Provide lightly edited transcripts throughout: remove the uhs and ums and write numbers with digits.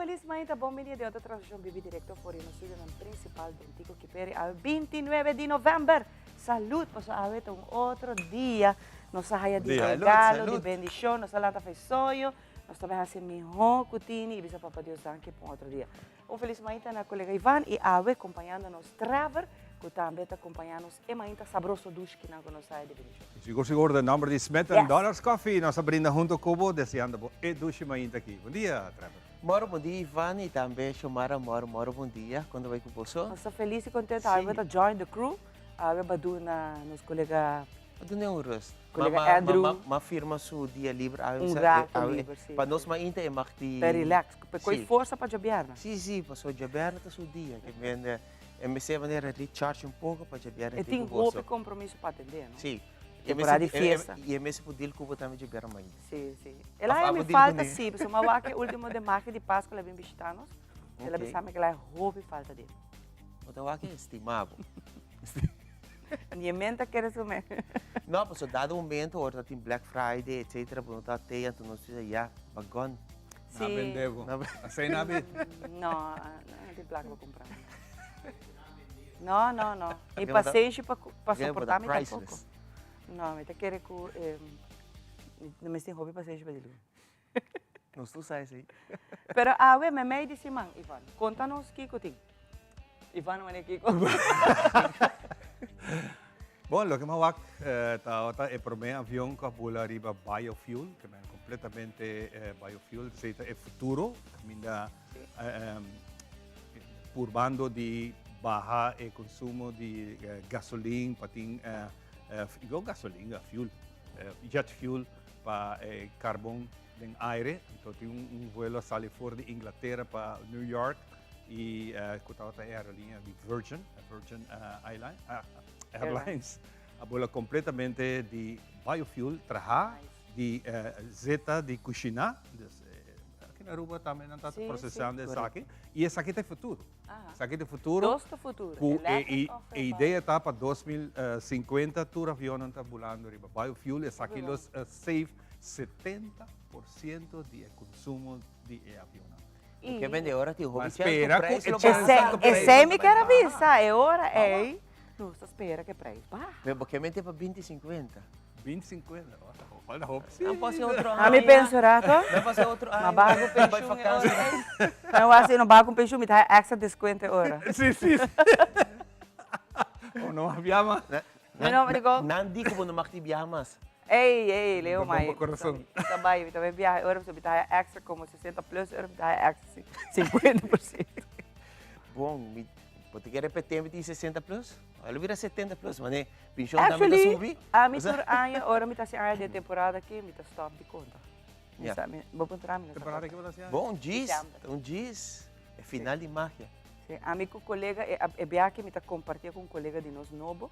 felis mainta, bon bini den otro transmishon bibi direkto for di nos studionan prinsipal Bentico Kiperi awe 29 di novèmber. Salud, pasobra awe ta un otro dia, nos a haya di regalo, di bendishon, nos a lanta fei soño, nos ta bai hasi mihó ku tini i bisa Papa Dios danki pa un otro dia. Un felis mainta na kolega Ivan i awe kompañando nos Trevor ku tambe ta kompañá nos e mainta sabroso dushkinan ku nos haya di bendishon. Sigur sigur den nomber di Smith and Dollars Coffee nos a brinda hunto ku bo deseando bo e dushi mainta aki. Bon dia Trevor. Moro bon dia Ivan i tambe Xiomara moro moro bon dia kon ta bai ku boso? Nos ta felis i kontentu awe bo ta join the crew awe bo a duna nos kolega. A duna un rust. Kolega Andrew. Ma firma su dia liber awe. Un rato liber si. Pa nos mainta e mag di. Pa relax pa koe forsa pa djabièrnè. Si si pasobra djabièrnè ta su dia ke mende e mester manera recharge un poko pa djabièrnè E tin hopi compromiso pa atendé no. Si. Temporada di fiesta. I e mester por deal ku bo tambe djabièrnè mainta. Si si. El a haña mi falta si pasobra mi a wak e ultimo den magia di Pascua el a bin bishita nos. El a bisa mi ku el a haña hopi falta di. Bo ta wak e estima bo. Ni e men ta kere su men. No, pasobra dado momento ora ta tin Black Friday etcetera bo no ta te anto nos bisa ya, bagon. Si. Na bende bo. Asei na bi. No, no tin plaka pa kumpra. No, no, no. Mi pasenshi pa pa soporta mi tampoco. No, mi ta kere ku no mester tin hopi pasenshi pa di luna. Nos tur sa esei. Pero awe meimei di siman, Ivan, konta nos kiko tin. Ivan wanneer kiko? Bon, loke mi a wak tabata e promé avion ku a bula riba biofuel, ke men kompletamente biofuel, esei ta e futuro, kaminda purbando di baha e konsumo di gasolin pa tin, gasolin, fuel, jet fuel. Pa e carbon den aire. Anto tin un vuelo a sali for di Inglatera pa New York y cu tabata e aerolinea di Virgin, Virgin Airlines. A bula completamente di biofuel traha di zeta di cushina. Dus aki na Aruba tambe nan ta procesando esaki. Y esaki ta e futuro. Esaki ta e futuro. Dos ta futuro. Cu e idea ta pa 2050 tur avionnan ta bulando riba biofuel. Esaki lo save 70% di e consumo di e avionnan. Y ke bende ora tin hopi chance cu prijs lo baha. Esey mi kier a bisa, e ora ey nos ta spera cu e prijs baha. Pero bo ke mete pa binti sinkuenta? Binti sinkuenta, falta hopi si. Nan pasa otro aña. Ami penso rato. Nan pasa otro aña. Ma baha ku penshun e ora ei. Nan wak si no baha ku penshun mi ta haña extra deskuento e ora. Si si. O no a biaha mas. No, mi digo. Nan di ku bo no mag di biaha mas. Ey ey Leo mai. Bo corazon. Mi ta bai mi ta bai biaha e ora pasobra mi ta haña extra komo 60 plus e ora mi ta haña extra 50%. Bon mi bo ta kere repete mi tin 60 plus? Lo bira 70 plus mane. Pension tambe ta Actually, subi. ami tur aña, ora mi ta hasi aña den temporada aki, mi ta stop di konta. Mi Ja. sa, mi, bo puntra mi, no sa Temporada konta. ki bo ta hasi aña? Bon, un djis, December. un djis. E final di magia. Si, ami ku kolega, e, e biaha aki mi ta kompartié ku un kolega di nos nobo,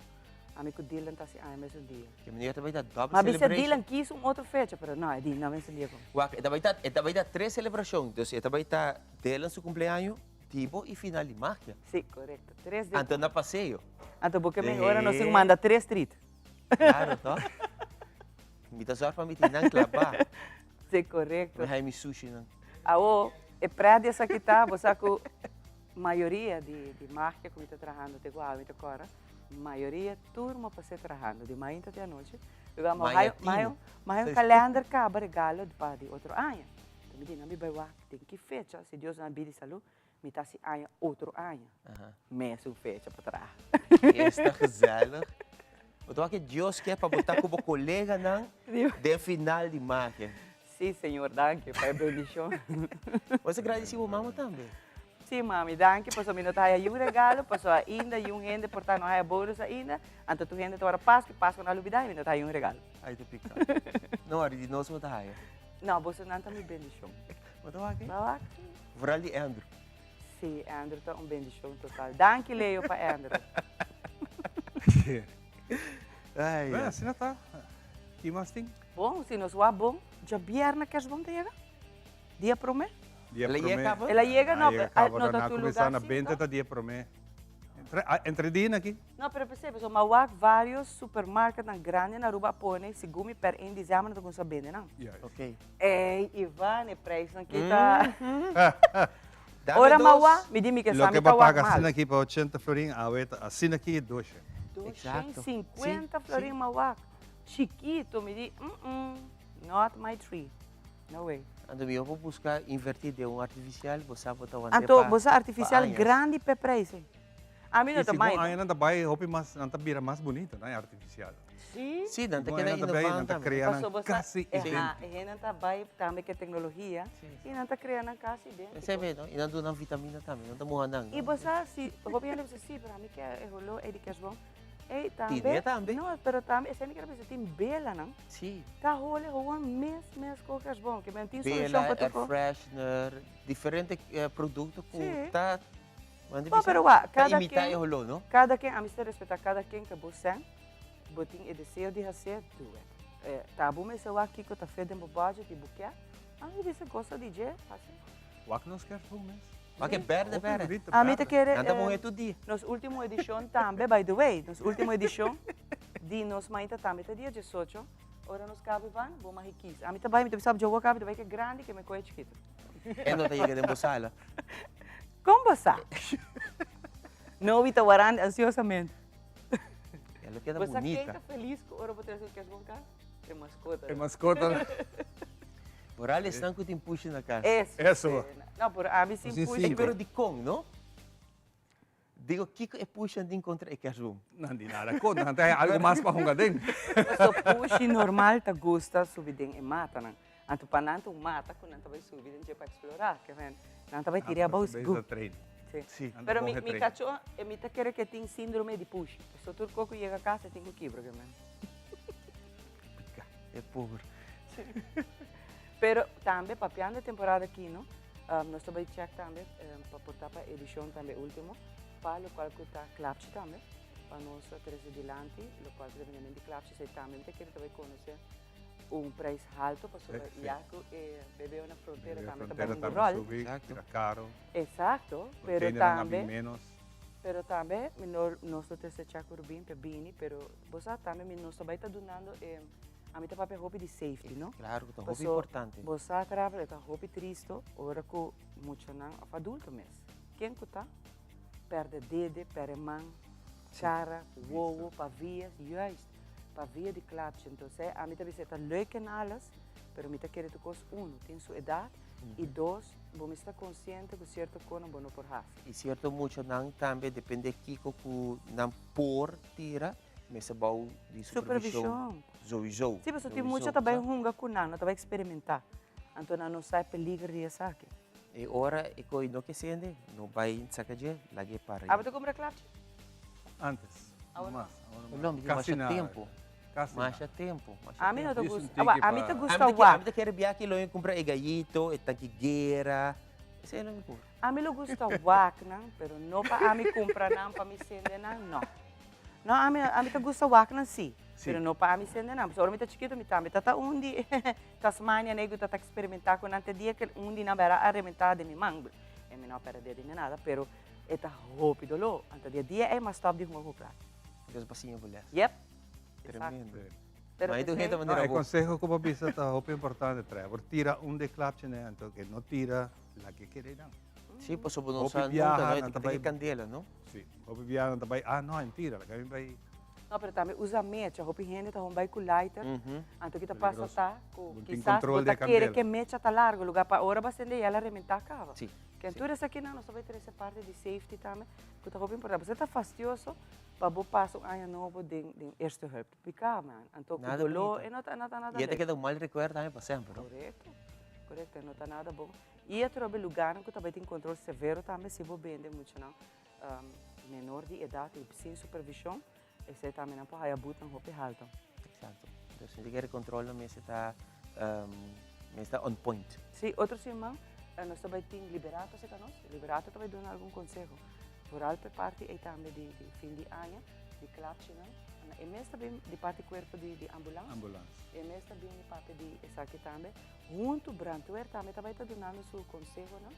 ami ku Dylan ta hasi aña mesun dia. Ke meneer ta bai ta double Ma a bisa celebration. Dylan kis un otro fecha, pero no, e di no mesun dia ku mi. Wak, e ta bai ta, e ta bai ta tres celebracion. Dus e ta bai ta Dylan su cumpleaños, Tipo y final di magia. Sí, correcto. Tres di. Anto na paseo. Anto bo ke men ora nos tin manda tres street. Claro, to. Mi ta zorg pa mi tin nan claba. Sí, correcto. Mi hay mi sushi nan. Awo, e pret di esaki ta, bo sa cu mayoria di di magia cu mi ta trahando te cu awe mi ta cora, mayoria tur mo pas'e trahando, di mainta te anochi. Maña tinu. Ma hay un kalender caba regalo pa di otro aña. Mi di nan mi bai wak. Den ki fecha, si Dios nan bidi salú, mi ta hasi aña otro aña. Mesun fecha pa traha. Esta gezellig. Bo ta wak ke Dios ke pa bo ta ku bo koleganan den final di magia. Sí, Señor, danki pa e bendishon. Bo ta gradisí bo mama tambe? Sí, mami, danki pasobra mi no ta haya yun regalo, pasobra ainda yun hende por ta no haya bonus ainda, anto tur hende ta wòrdu Pasku i Pasku no a lubidá i mi no ta haya yun regalo. Ai ta pika. No, di nos bo ta haya. No, bosonan ta mi bendishon. Bo ta wak? Bo wak? Vooral di Andrew. Sí, Andrew ta un bendishon total. Danki Leo pa Andrew. Ai. Bueno, asina ta. Ki mas tin? Bon, si nos wak bon, djabièrnè Kersboom ta yega? Dia promé? Dia El a promé. yega kaba? El a yega, no, A yega kaba, no ta na tur kuminsá lugar na sí, benta no? ta dia promé. Entre, ah, entre dia aki. No, pero p'esei, pasobra mi a wak varios supermarketnan grandi na Aruba a pone, segun mi per ein december nan ta kuminsá bende nan. Juist. Ok. Ey, Ivan, e prijsnan ki ta. Dame Ora dos. mawa, mi di mi ke sa Loke mi bo ta wak paga mal. asina aki pa 80 florin, awe ta asina aki 200. Exacto. 250 Sí, florin sí. mawak. Chikito, mi di, mm-mm, not my tree. No way. Anto mi por busca inverti den un artificial, bo sa bo ta wante Anto, pa bo sa artificial pa añas. grandi p'e prijs ei. Ami no Y ta segun mind. añanan ta bay hopi mas, nan ta bira mas bunito, nan e artificial. Sí. Sí, nan ta Segun keda añanan ta bay, innovando nan ta tambe. crea nan Paso bo sa, casi eha, idéntico. e hendenan ta bay tambe cu e tecnologia y nan ta crea nan casi idéntico. Esei be, no? Y nan duna nan vitamina tambe, nan ta muha nan, Y no? bo sa si hopi hende bisa, sí, pero ami ke e holó ei di kerstboom. Ey, tambe. Tine tambe. No, pero tambe, esei mi kier bisa, tin belanan. Sí. Ta hole gewoon mes, mes cu kerstboom, ke men tin solucion Bela, pa tur air cos. freshener, diferente producto cu ta, manda Bo, bisa, pero wak, ta cada imita ken, e holó, no? Cada ken, ami ta respeta cada ken ke bo sen, bo tin e deseo di hacer, do it. Ta bo mester wak kiko ta fit den bo budget y bo ke, ami bisa gosa di dje, haci. Wak nos kerstboom mes. Wak e berde berde. Ami ta kere, Nan ta muhe tur dia. Nos ultimo edicion tambe, by the way, nos ultimo edicion di nos mainta tambe ta dia diesocho, ora nos cabe ban, bo mahi kis. Ami ta bai, mi ta bisa Joe cabe, ta bai ke grandi ke mi koe chikito. E no ta yega den bo sala. Kon bo sa? Novi ta warandi ansiosamente. E lo keda Bo sa ken bunita. ta felis ku ora bo trese un kerstboom kas? E maskota. E maskota. Moral esnan ku tin pushi na kas. Eso. Eso. No, pero ami sin Sin pushi. cinco. Pero dikon, no? Digo, kiko e pushan tin kontra e kerstboom? Nan di nada kontra, nan ta haña algo mas pa hunga den. Paso pushi normal ta gusta subi den e matanan. Anto pa nan ta un mata ku nan ta bai subi den dje pa eksplorá. Ke men, nan ta bai tira abou sgu. Sí. Sí. Nan ta Pero bon mi, mi getrain. kachó, e mi ta kere ke tin síndrome di pushi. Paso tur kos ku yega kas e tin ku kibra, ke men. Pica, e pober. Pero tambe papiando e temporada aki no, nos ta bai check tambe pa por ta pa edicion tambe ultimo, pa locual cu ta klapchi tambe, pa nos a trece dilanti locual cu ta bini di klapchi, esey tambe mi ta kere ta bai conoce un prijs halto pasobra ya cu e bebeo na frontera tambe ta bai un rol. Exacto, pero tambe, pero tambe mi no nos lo trece check cu Rubin pa bini, pero bo sa tambe mi nos ta bai ta dunando e. Ami ta papia hopi di safety, no? Claro cu ta hopi importante. Paso bo sa travel e ta hopi tristo ora cu muchanan of adulto mes, ken cu ta, perde dede, perde man, cara, wowo, pa via, juist, pa via di klapchi. Entonces ami ta bisa e ta leuk en alles, pero mi ta kere tur cos, uno, tin su edad, y dos, bo mester ta consciente cu cierto conan bo no por haci. Y cierto muchanan tambe depende kico cu nan por tira, Mester bou di supervision. Supervision. Sowieso. Sí, pasobra tin mucha ta bai hunga ku nan, nan ta bai eksperimentá. Anto nan no sa e peliger di esaki. E ora e koi no ke sende, no bai saka dje, laga e para. Abo ta kumpra klapchi? Antes. Awor no. Mas. Awor No, mi tin Kasi masha nada. tempo. Kasi nada. Masha tempo, masha Ami no tempo. ta Dis un gusta, awa, tiki ami ta pa- gusta Ami ta wak. ami ta kere biaha lo kumpra e gallito, e tankiguera. Esei lo mi kumpra. Ami lo gusta wak nan, pero no pa ami kumpra nan, pa mi sende nan, no. No, ami, ami ta gusta wak nan si, Si. pero no pa ami sende nan. Pasobra ora mi ta chikito mi tambe ta ta un di Tasmania nego ta ta experimenta cu nan te dia cu un di nan bera a rementa den mi man. E mi no a perde di nada, pero e ta hopi dolor. Anto di e dia ey mi a stop di hunga cu klas. Entonces bo a siña bo les. Yep. Tremendo. Pero Ma e pesey. ta No, manera e bo. conseho cu bo a bisa ta hopi importante, Trevor. Tira un di e klapchinan anto ke no tira la ke kere nan. Sí, pasobra bo no Hopi sa nunca, biaha no? E nan ta ta tin bai candela, no? Sí, hopi biaha nan ta bai, ah no, mentira, laga mi bai. No, pero tambe usa mecha. Hopi hende ta hon bai cu lighter. Anto ki ta pasa Peligroso. ta cu Bo tin kisas control bo di ta e kere candela. ke mecha ta largo lugar pa ora bo a sende yela rementa caba. Sí, Ken sí. tur esakinan nos ta bai trece parti di safety tambe cu ta hopi importante. Pasobra ta fastioso pa bo pasa un aña nobo den den eerste hulp. Pica man. Anto cu Nada dolor bonito. e no ta no ta nada Y e ta leuk. keda un mal recuerdo tambe pa semper, no? Correcto, correcto. E no ta nada bon. Y atrobe lugarnan cu ta bai tin control severo tambe si bo bende muchanan menor di edad y sin supervision, esey tambe nan por haya butnan hopi halto. Exacto. Entonces si kere control nan mester ta mester ta on point. Si, otro siman nos ta bai tin Liberato cerca nos. Liberato ta bai duna algun conseho. Vooral p'e parti ey tambe di fin di aña, di klapchinan. E mes ta bin di parti cuerpo di ambulans. Ambulans. E mes ta bin di papia di esaki tambe. Huntu brandweer tambe ta bai ta dunando su consehonan.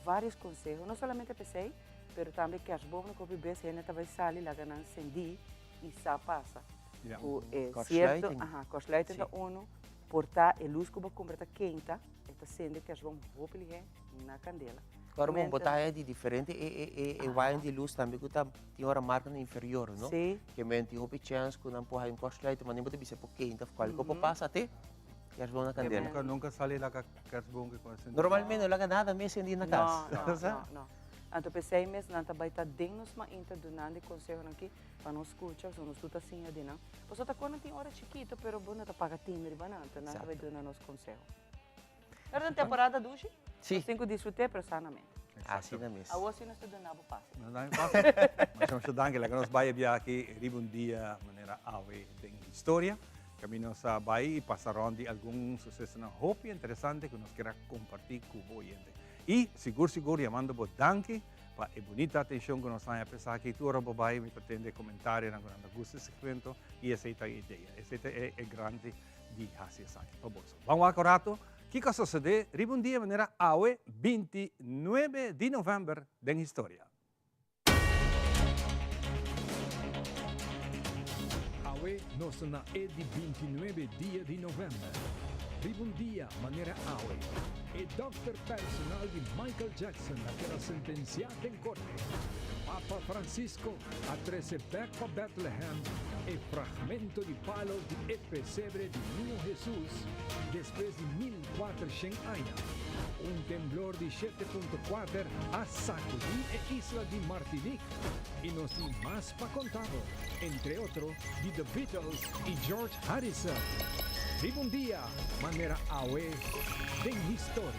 Varios conseho, no solamente p'esey, pero tambe kerstboomnan ku hopi bes hende ta bai sali laga nan sendí i sa pasa. Ja. Ku e cierto, Kortsluiting. aha, kortsluiting ta Sí. uno, por ta e luz ku bo kumpra ta keinta, e ta sende kerstboom hopi lihé na kandela. Ora bon, bo ta haya di diferente e e e e wayan di luz tambe ku ta tin ora markanan inferior, no? Sí. Ke men tin hopi chèns ku nan por haya un kortsluiting, ma bo ta bisa por keinta of kualke por pasa te kersboom na kandela. Nunka nunka sali laga kersboom ke kon sendí. Normalmente no laga nada mes sendí na kas. No, no, no, no. Anto p'esei mes nan ta bai ta den nos mainta dunando e konsehonan aki pa nos skucha, pasobra nos tur ta siña di nan. Pasobra ta kon nan tin ora chikito pero bo no ta paga tinu riba nan, anto nan ta bai duna nos konseho. Pero ta un temporada dushi. Sí. Nos tin ku disfrut'é, pero sanamente. Asina mes. Awor sí nos ta duna bo pase. Nos duna mi pase. Masha masha danki. Laga nos bai e biaha aki riba un dia manera awe den historia. Kaminda nos a bai i pasa rònt di algun susesonan hopi interesante ku nos kier a kompartí ku bo oyente. I sigur sigur yamando bo danki pa e bunita atenshon ku nos haña pa esaki. Tur ora bo bai mi ta tende komentarionan ku nan ta gusta e segmento i esei ta e idea. Esei ta e grandi di hasi esaki pa boso. Ban wak un rato kiko a sosode riba un dia manera awe 29 di november den historia. Awe nos ta na e di 29 dia di november. Riba un dia manera awe, e dokter personal di Michael Jackson a keda sentensiá den korte. Papa Francisco a trese bek pa Bethlehem e fragmento di palo di e pesebre di Niño Hesus despues di 1400 aña. Un temblor di 7.4 a sakudí e isla di Martinique i nos tin mas pa konta bo, entre otro di The Beatles i George Harrison. Riba un dia manera awe den historia.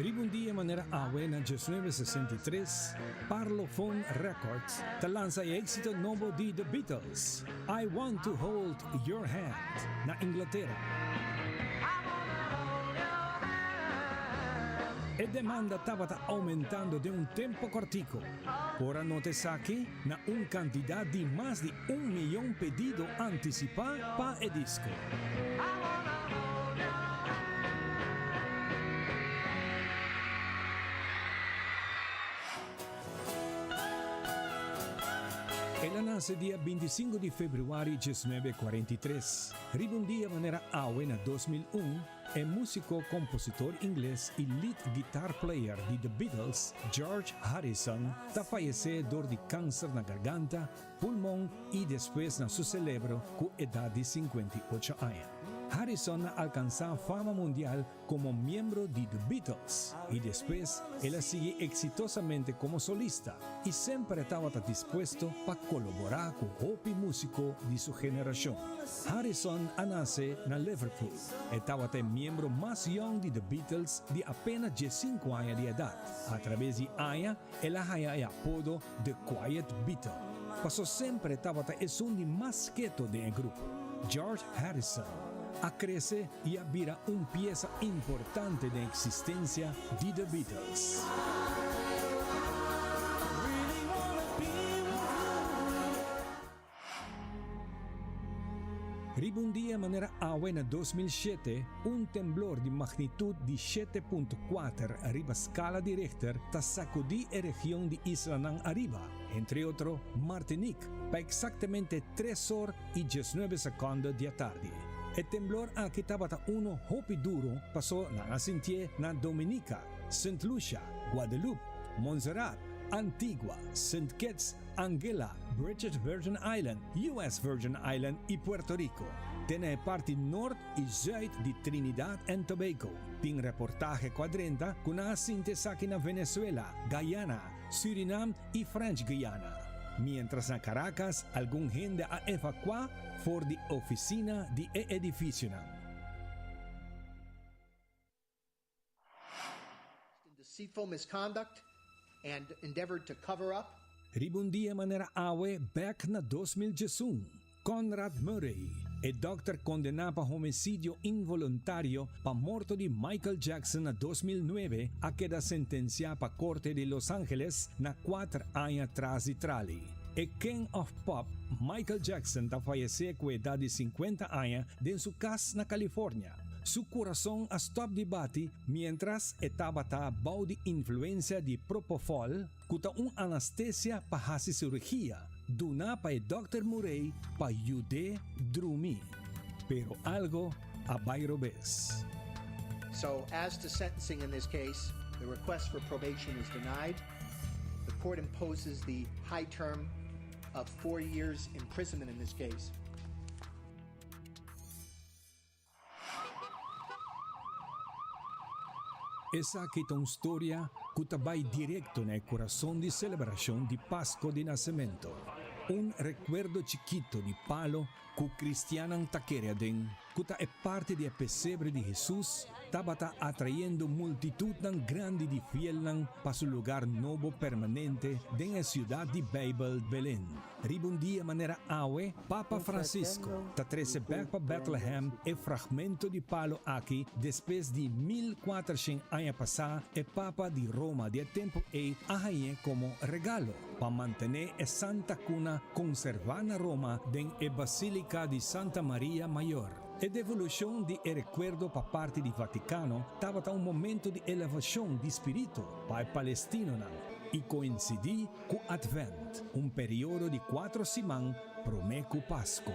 Riba un dia manera awe na 1963, Parlophone Records ta lansa e éxito nobo di The Beatles, I Want to Hold Your Hand, na Inglatera. E demanda tabata aumentando den un tempo cortico. Por a nota esaki na un cantidad di mas di un miyon pedido anticipa pa e disco. El a nase dia 25 di februari 1943. Riba un dia manera awe na 2001, e músiko, kompositor ingles i lead guitar player di The Beatles, George Harrison, ta fayesé dor di kanser na garganta, pulmon i despues na su selebro ku edat di 58 aña. Harrison a alkansá fama mundial komo miembro di The Beatles i despues el a sigui eksitosamente komo solista i semper e tabata dispuesto pa kolaborá ku hopi músiko di su generashon. Harrison a nase na Liverpool. E tabata e miembro mas yòn di The Beatles di apenas diesinku aña di edat. Atrabes di aña el a haña e apodo The Quiet Beatle, paso semper e tabata esun di mas keto den e grupo. George Harrison a krese i a bira un piesa importante den eksistensia di The Beatles. Riba un dia manera awe na 2007, un temblor di magnitut di 7.4 riba skala di Richter ta sakudí e region di islanan ariba, entre otro Martinique, pa eksaktamente tres or i 19 sekònde di atardi. E temblor aki tabata uno hopi duro paso nan a sintié na Dominica, Sint Lucia, Guadeloupe, Montserrat, Antigua, Sint Kitts, Anguilla, British Virgin Island, US Virgin Island i Puerto Rico. Te na e parti nort i zuid di Trinidad and Tobago. Tin reportahe ku a drenta ku nan a sinti esaki na Venezuela, Guyana, Surinam i French Guiana. Mientras na Caracas algun hende a evakuá for di ofisina di e edifisionan. In deceitful misconduct and endeavored to cover up. Riba un dia manera awe bek na 2011. Conrad Murray, e dòkter kondená pa homicidio involuntario pa morto di Michael Jackson na 2009, a keda sentensiá pa korte di Los Angeles na kuater aña tras di trali. E King of Pop, Michael Jackson ta fayesé ku edat di 50 aña den su kas na California. Su kurason a stòp di bati miéntras e tabata bou di influensia di propofol, ku ta un anastesia pa hasi sirugia, duná pa e dòkter Murray pa yud'é drumi. Pero algo a bai robes. So, as to sentencing in this case, the request for probation is denied. The court imposes the high term of 4 years imprisonment in this case. Esaki ta un storia ku ta bai direkto na e kurason di selebrashon di Pasko di Nasementu, un rekuerdo chikito di palo ku kristiannan ta kere aden, ku ta e parti di e pesebre di Hesus, tabata atrayendo multitutnan grandi di fielnan pa su lugar nobo permanente den e siudat di Beibel Belen. Riba un dia manera awe, Papa Francisco ta trese bek pa Bethlehem e fragmento di palo aki despues di 1400 aña pasá e Papa di Roma di e tempu ei a hañ'é komo regalo pa mantené e Santa Cuna konservá na Roma den e Basílika di Santa Maria Mayor. E devolushon di e rekuerdo pa parti di Vatikano tabata un momento di elevashon di spiritu pa e palestinonan i koinsidí Ku Advent, un periodo di cuatro siman prome ku Pasco.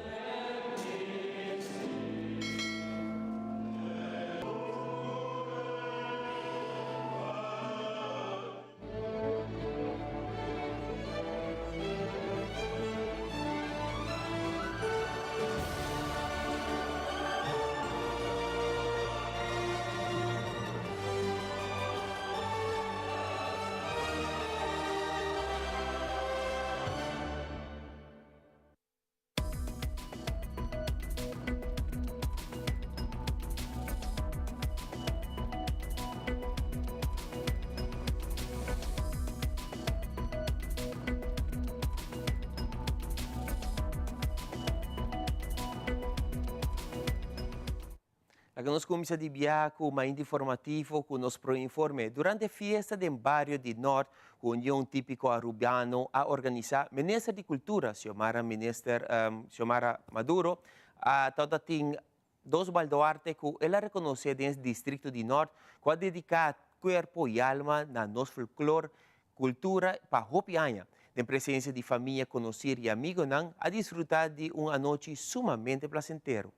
Laga nos cuminsa di bia cu mainta informativo cu nos pro informe. Durante fiesta den bario di Noord cu Union Tipico Arubiano a organisa, Minister di Cultura, Xiomara Minister Xiomara Maduro, a tabata tin dos baldoarte cu el a reconoce den districto di Noord cu a dedica cuerpo y alma na nos folklor, cultura pa hopi aña. Den presencia di famia, conocir y amigonan a disfruta di un anochi sumamente placentero.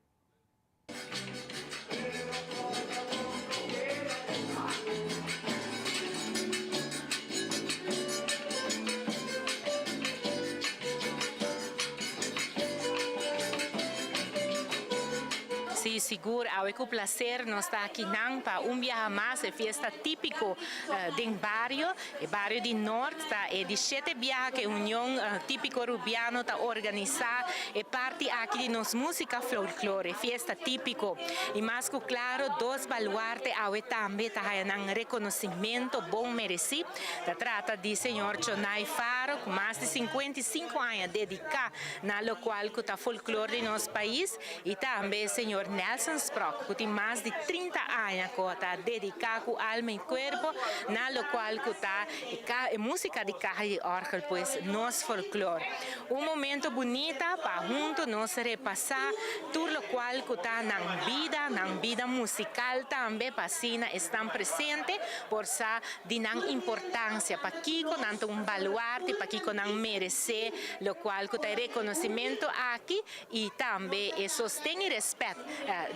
Sí, sigur, awe ku plaser nos ta akinan pa un biaha mas e fiesta típiko den bario. E bario di Noord ta e di shete biaha ku e Union Típiko Rubiano ta organisá e parti aki di nos músika folklore, fiesta típiko. I mas ku klaro dos baluarte awe tambe ta haya nan rekonosimento bon meresí. Ta trata di señor Chonay Faro ku mas di 55 aña dediká na lokual ku ta folklor di nos pais i tambe señor Nelson Sprock ku tin mas di 30 aña ku ta dediká ku alma i kuerpo na lokual ku ta e músika di kaha di òrgel, pues nos folklor. Un momento bunita pa hunto nos repasá tur lokual ku ta nan bida, nan bida musikal tambe pa asina esnan presente por sa di nan importansia, pakiko nan ta un baluarte, pakiko nan meresé lokual ku ta e rekonosimento aki i tambe e sosten i rèspèt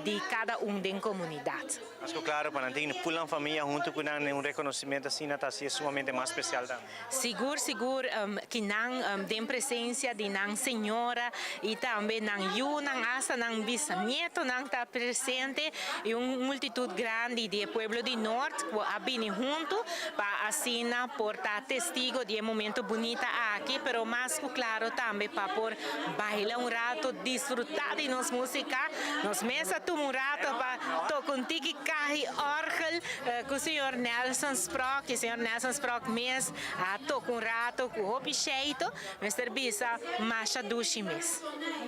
di kada un den komunidat. Mas ku klaro pa nan tin full nan famia huntu ku nan den un rekonosimento asina ta hasié sumamente mas spesial tambe. Sigur sigur ki nan den presensia di nan señora i tambe nan yunan asta nan bisnietonan ta presente i un multitut grandi di e pueblo di Noord ku a bini huntu pa asina por ta testigo di e momento bunita aki pero mas ku klaro tambe pa por Baila un rato, disfruta di nos musica. Nos mes. mes a tuma un rato pa toca un tiki cahi orgel cu señor Nelson Sprock y señor Nelson Sprock mes a toca un rato cu hopi sheito, mester bisa masha dushi mes.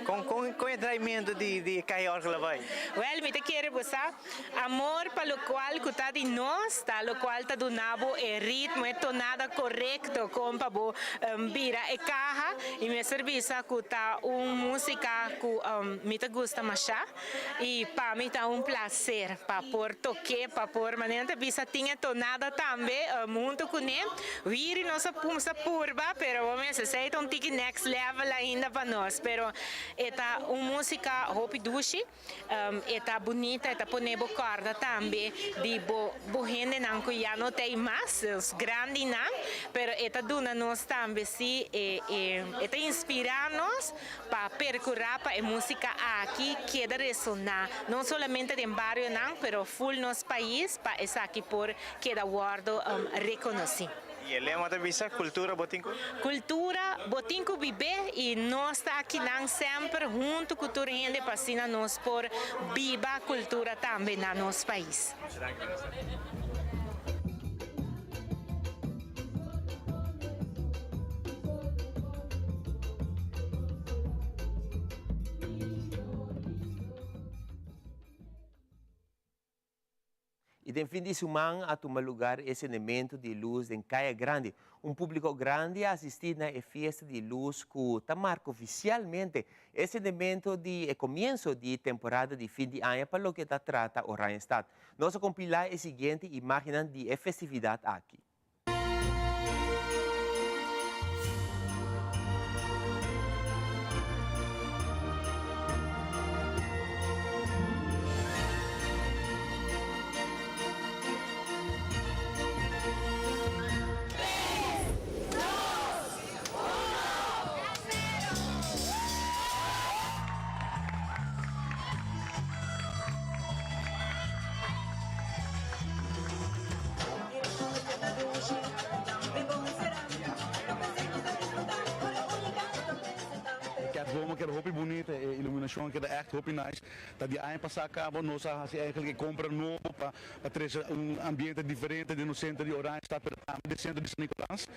Con con con e draimento di di cahi orgel a bay? Wel mi ta kere bo sa, amor pa locual cu ta di nos ta locual ta duna bo e ritmo, e tonada corecto con pa bo bira e caha y mester bisa cu ta un musica cu mi ta gusta masha y pa mi ta un placer pa por toke, pa por manera nan ta bisa tin e tonada tambe hunto cune. Wiri nos a cuminsa purba pero bo mester esey ta un tiki next level ainda pa nos pero e ta un musica hopi dushi. E ta bunita, e ta pone bo kòrda tambe di bo bo hendenan ku ya no ta ei mas, nos grandinan, pero e ta duna nos tambe si e e e ta inspirá nos pa perkurá pa e músika aki keda resoná no solamente den barionan pero ful nos pais pa esaki por keda wòrdu rekonosí. I e lema ta bisa, Kultura bo tin ku. Kultura bo tin ku bib'é i nos ta akinan semper huntu ku tur hende pa asina nos por biba kultura tambe na nos pais. I den fin di siman a tuma lugar e sendementu di lus den Kaya Grandi. Un publico grandi a asisti na e fiesta di lus cu ta marca oficialmente e sendemento di e comienso di temporada di fin di aña pa loke ta trata Oranjestad. Nos a compila e siguiente imagennan di e festividad aki. E kerstboom keda hopi bunita, e iluminacion keda echt hopi nice. Ta di aña pasa caba nos a haci eigenlijk e compra nobo pa trece un ambiente diferente den nos centro di Oranjestad pero tambe den centro di San Nicolas.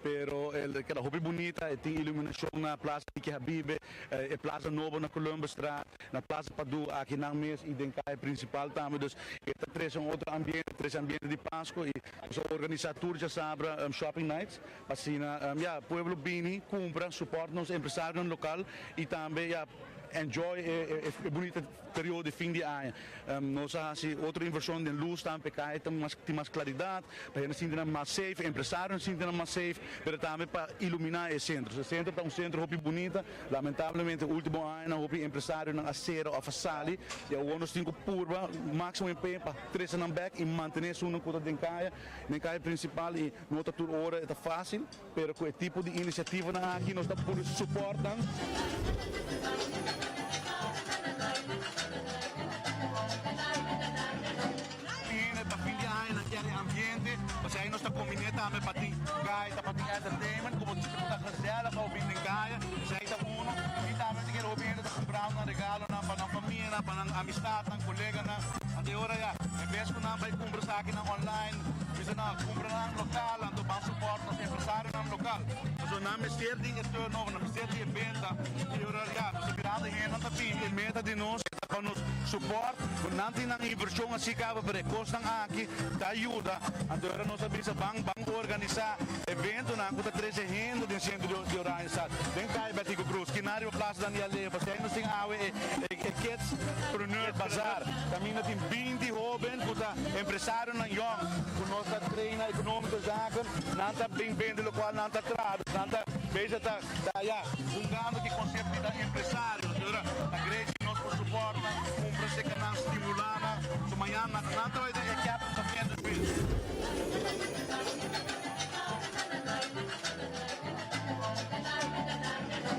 Pero el keda hopi bunita, e tin iluminacion na Plaza Niki Habibe, e plaza nobo na Columbusstraat, na Plaza Padu aki nan mes y den calle principal tambe. Dus e ta trece un otro ambiente, trece ambiente di Pasco y nos a organisa tur djasabra shopping nights pa asina ya pueblo bini cumpra, support nos empresarionan local y tambe ya enjoy e bunita periodo di fin di aña. Nos a haci otro inversion den luz tambe pa e calle tin mas claridad, pa hende sinti nan mas safe, empresarionan sinti nan mas safe, pero tambe pa ilumina e centro. E centro ta un centro hopi bunita, lamentablemente ultimo añanan hopi empresarionan a cera of a sali y awor nos tin cu purba maximo empeño pa trece nan bek y mantene esunnan cu ta den caya, den caya principal y no ta tur ora e ta facil. Pero cu e tipo di iniciativanan aki nos ta puru support nan. Hende pa fin di aña nan kier e ambiente, pasobra ahí nos ta combine tambe pa tin gaita, pa tin entertainment, como cu ta gezellig pa bo bin den caya, esey ta uno. Y tambe nos ta kier hopi hende ta cumpra nan regalonan pa nan famianan, pa nan amistadnan, coleganan. Anto e ora ya, en bes cu nan bay cumpra esakinan online, Bisa nan cumpra nan local, anto ban support nos empresarionan local. Pasobra nan mester di e turnover, nan mester di e benta. Y ora ya, nos ta mirando hende nan ta bini. E meta di nos ta pa nos support, cu nan tin nan inversion asi caba, pero e cosnan aki ta yuda. Anto ora nos a bisa ban ban organisa eventonan cu ta trece hende den centro di Oranjestad, den Calle Betico Croes, kina riba Plaza Daniel Leo, pasobra nos tin awe e Kidspreneur Bazaar. Caminda tin binti hoben cu ta empresarionan yong cu nos ta traina economico zaken, nan ta bin bende locual nan ta traha, dus nan ta bezig ta ta ya hungando ki concepto di ta empresario. Dus ora ta great si nos por support nan, cumpra seca nan, stimula nan, so mañana nan nan ta bay den e capital of industry.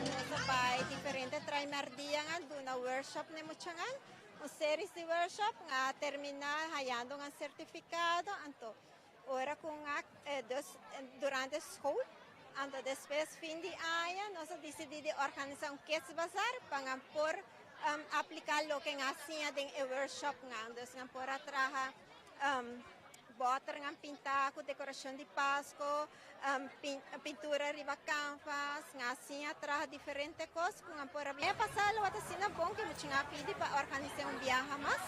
Nos a bay diferente traimerdianan duna workshop n'e muchanan. Un series di workshop nga termina hayando un certificado anto ora cu nga dus durante school anto despues fin di aña nos a dicidi di organisa un kids bazaar pa nga por. um, apliká loke nan a siña den e workshop nan. Dus nan por a traha um, boter nan pintá ku dekorashon di Pasko, um, pin, pintura riba canvas, nan a siña traha diferente kos ku nan por a E pasá lo ta asina bon ku mucha nan a pidi pa organisá un biaha mas.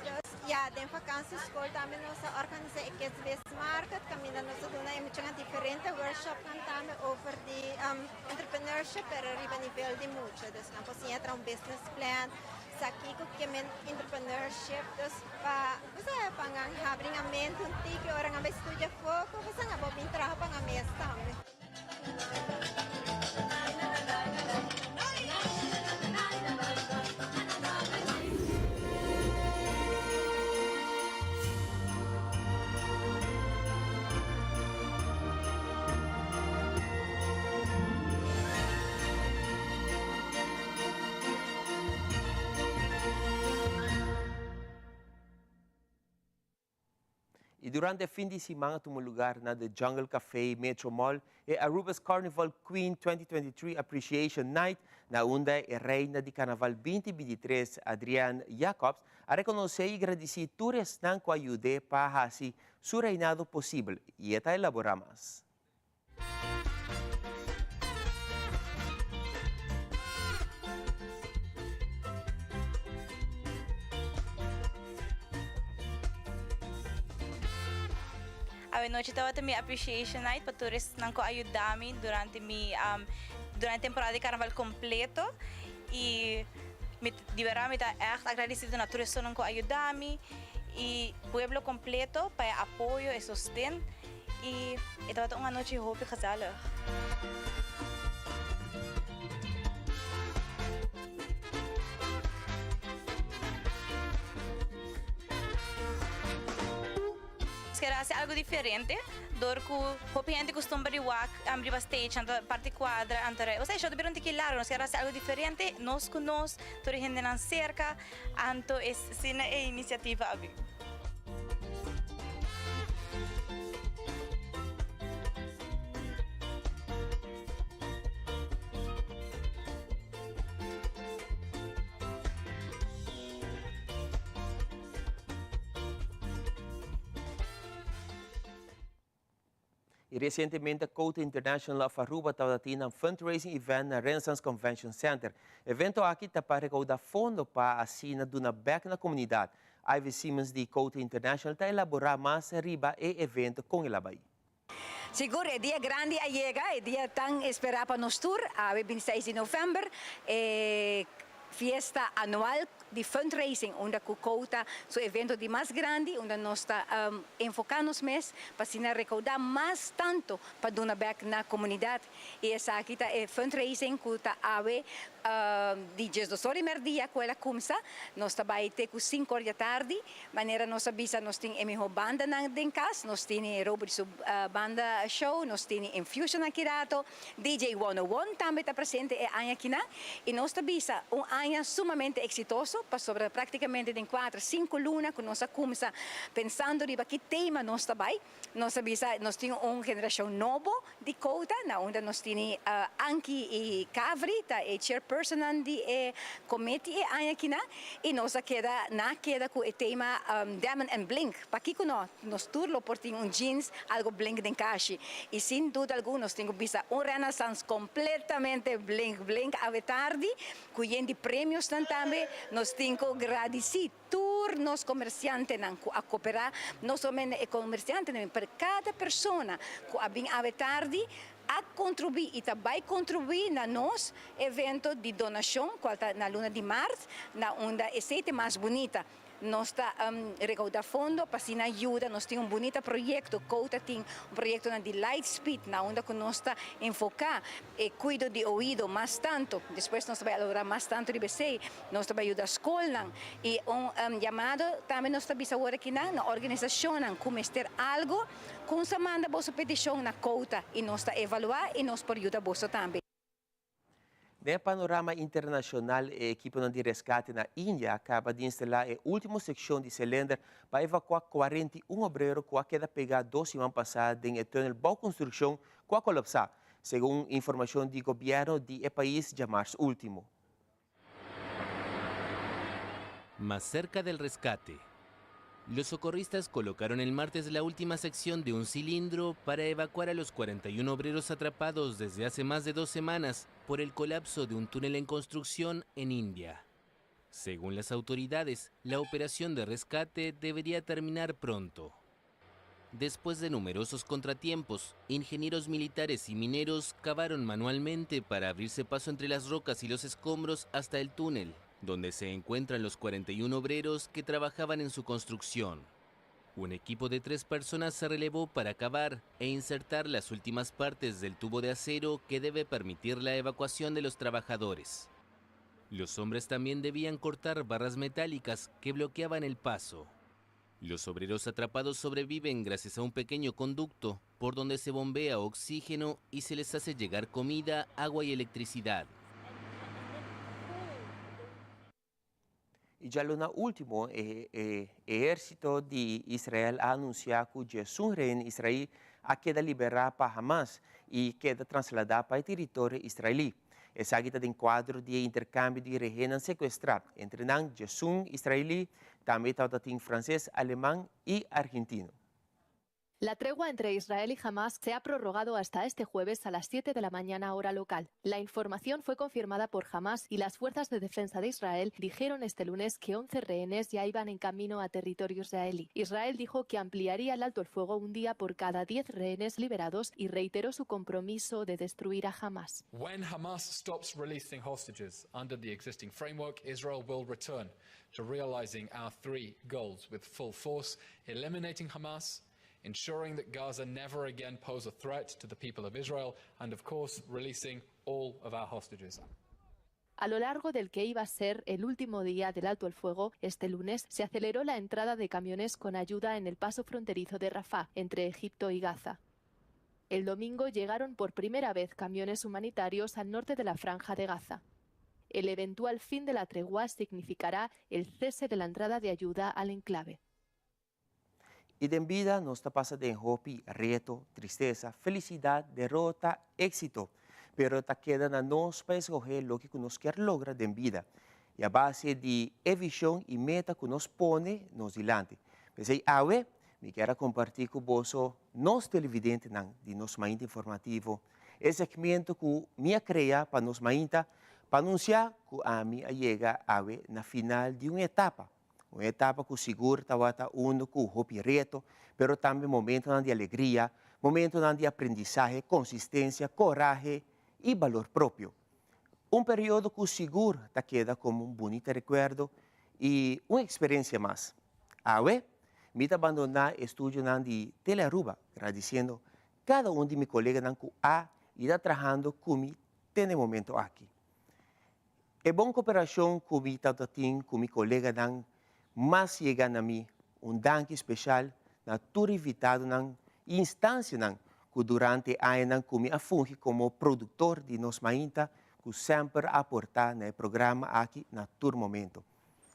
Dus ya, den vakantie skol tambe nos a organisá e Kids Biz Market kaminda nos a duna e muchanan diferente workshop nan tambe over di um, entrepreneurship pero riba nivel di mucha. Dus nan por siña traha un business plan, sa kiko ke men entrepreneurship. Dus pa, bo sa, pa nan habri nan mente un tiki ora nan bai studia afó, bo sa nan por bin traha pa nan mes tambe. Y durante e fin di siman a tuma lugar na The Jungle Café, Metro Mall, e Aruba's Carnival Queen 2023 Appreciation Night, na unda e reina di Carnaval 2023, Adrienne Jacobs, a reconoce y gradici tur esnan cu a yud'e pa haci su reinado posibel y e ta elabora mas. Awe nochi tabata mi appreciation night pa tur esnan cu a yuda mi durante mi durante temporada di carnaval completo y mi di berdad mi ta echt agradecido na tur esunnan cu a yuda mi y pueblo completo pa e apoyo e sosten. Y e tabata un anochi hopi gezellig. Nos kere haci algo diferente door cu hopi hende custumber di wak riba stage anto parti cuadra anto rei. Osea e show ta bira un tiki largo. Nos kere haci algo diferente nos cu nos tur e hendenan cerca anto esina e iniciativa a bin. Y recientemente Quota International of Aruba tabata tin nan fundraising event na Renaissance Convention Center. Evento aki ta pa recauda fondo pa asina duna bek na comunidad. Ivy Simmons di Quota International ta elabora mas riba e evento con el a bay. Sigur e dia grandi a yega, e dia tan espera pa nos tur, awe bintiseis di november, e fiesta anual di fundraising unda cu Quota su evento di mas grandi unda nos ta enfoca nos mes pa asina recauda mas tanto pa duna bek na comunidad y esaki ta e fundraising cu ta awe di diesdos or di merdia cu el a cumsa nos ta bay te cu cinco or di atardi manera nos a bisa nos tin e miho bandanan den cas nos tini Robert su banda show nos tini Infusion aki rato DJ 101 tambe ta presente e aña akinan y nos ta bisa un aña sumamente exitoso pasobra practicamente den cuater, cinco luna cu nos a cuminsa pensando riba ki tema nos ta bay, nos a bisa nos tin un generacion nobo di Cota na unda nos tini Anky y Cavri ta e chairpersonnan di e committee e aña akinan y nos a keda na keda cu e tema Denim and Blink. Pakico no? Nos tur lo por tin un jeans algo blink den kashi y sin duda algun nos tin cu bisa un Renaissance completamente blink blink awe tardi cu yen di premiosnan tambe nos tin cu gradici tur nos comerciantenan cu a coopera no solamente e comerciantenan pero cada persona cu a bin awe tardi a contribui y ta bay contribui na nos evento di donacion cual ta na luna di maart na unda esey ta mas bunita. Nos ta recauda fondo pa asina yuda. Nos tin un bunita proyecto, Cota tin un proyectonan di Lightspeed na unda cu nos ta enfoca e cuido di oido mas tanto. Despues nos ta bay elabora mas tanto riba esey. Nos ta bay yuda scolnan y un yamado tambe nos ta bisa awor akinan na organisacionnan cu mester algo, cunsa manda boso peticion na Cota y nos ta evalua y nos por yuda boso tambe. Den e panorama internashonal e ekiponan di reskate na India a kaba di instalá e último sekshon di selinder pa evakuá 41 obrero ku a keda pegá dos siman pasá den e tùnel bou konstrukshon ku a kolapsá, segun informashon di gobièrnu di e pais djamars último. Más cerca del rescate. Los socorristas colocaron el martes la última sección de un cilindro para evacuar a los 41 obreros atrapados desde hace más de dos semanas por el colapso de un túnel en construcción en India. Según las autoridades, la operación de rescate debería terminar pronto. Después de numerosos contratiempos, ingenieros militares y mineros cavaron manualmente para abrirse paso entre las rocas y los escombros hasta el túnel, donde se encuentran los 41 obreros que trabajaban en su construcción. Un equipo de tres personas se relevó para cavar e insertar las últimas partes del tubo de acero que debe permitir la evacuación de los trabajadores. Los hombres también debían cortar barras metálicas que bloqueaban el paso. Los obreros atrapados sobreviven gracias a un pequeño conducto por donde se bombea oxígeno y se les hace llegar comida, agua y electricidad. I djaluna último, e ehérsito di Israel a anunsiá ku diesun rehen israelí a keda liberá pa Hamas i keda trasladá pa e teritorio israelí. Esaki ta den kuadro di e interkambio di rehennan sekuestrá. Entre nan diesun israelí, tambe tabata tin franses, aleman i argentino. La tregua entre Israel y Hamas se ha prorrogado hasta este jueves a las 7 de la mañana hora local. La información fue confirmada por Hamas y las fuerzas de defensa de Israel dijeron este lunes que 11 rehenes ya iban en camino a territorio israelí. Israel dijo que ampliaría el alto el fuego un día por cada 10 rehenes liberados y reiteró su compromiso de destruir a Hamas. When Hamas stops releasing hostages under the existing framework, Israel will return to realizing our three goals with full force, eliminating Hamas, ensuring that Gaza never again pose a threat to the people of Israel, and of course, releasing all of our hostages. A lo largo del que iba a ser el último día del alto el fuego, este lunes se aceleró la entrada de camiones con ayuda en el paso fronterizo de Rafah, entre Egipto y Gaza. El domingo llegaron por primera vez camiones humanitarios al norte de la franja de Gaza. El eventual fin de la tregua significará el cese de la entrada de ayuda al enclave. I den bida nos ta pasa den hopi reto, tristesa, felisidat, derota, éksito. Pero ta keda na nos pa escoge loke ku nos kier logra den bida i a base di e vision i meta ku nos pone nos dilanti. P'esei awe mi kier a kompartí ku boso, nos televidentenan di nos Mainta Informativo, e segmento ku mi a krea pa nos mainta pa anunsiá ku ami a yega awe na final di un etapa. Un etapa ku sigur tabata unu ku hopi reto, pero tambe momentonan di alegria, momentonan di aprendisahe, konsistensia, korahe i balor propio. Un periodo ku sigur ta keda komo un bunita rekuerdo i un eksperensia mas. Awe, mi ta bandoná e studionan di Telearuba gradisiendo kada un di mi koleganan ku a i ta trahando ku mi te na e momento aki. E bon koperashon ku mi tabata tin ku mi koleganan mas yega na mi. Un danki speshal na tur invitadonan i instansianan ku durante e añanan ku mi a fungi komo produktor di Nos Mainta ku semper a aportá na e programa aki na tur momento.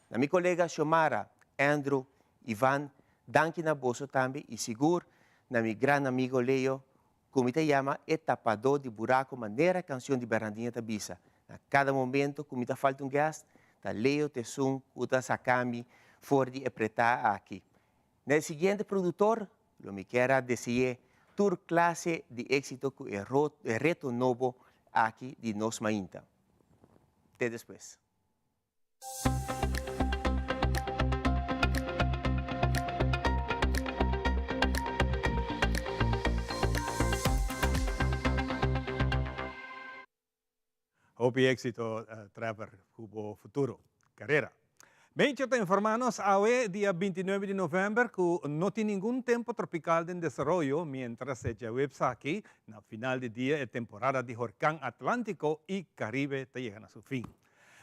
Na mi kolega Xiomara, Andrew, Ivan, danki na boso tambe i sigur na mi gran amigo Leo Ku mi ta yama e tapadó di buraku manera kansion di Bernardina ta bisa. Na kada momento ku mi ta falta un guest, ta Leo ta esun ku ta saka mi for di e pretá aki. Na e siguiente produktor lo mi kier a dese'é tur klase di éksito ku e reto nobo aki di Nos Mainta. Te despues. Hopi éxito Trevor ku bo futuro carera. Mecho ta informa nos awe dia 29 di november ku no tin ningun tempo tropical den desaroyo mientras e djaweps aki na final di dia e temporada di horcan Atlantico y Caribe ta yega na su fin.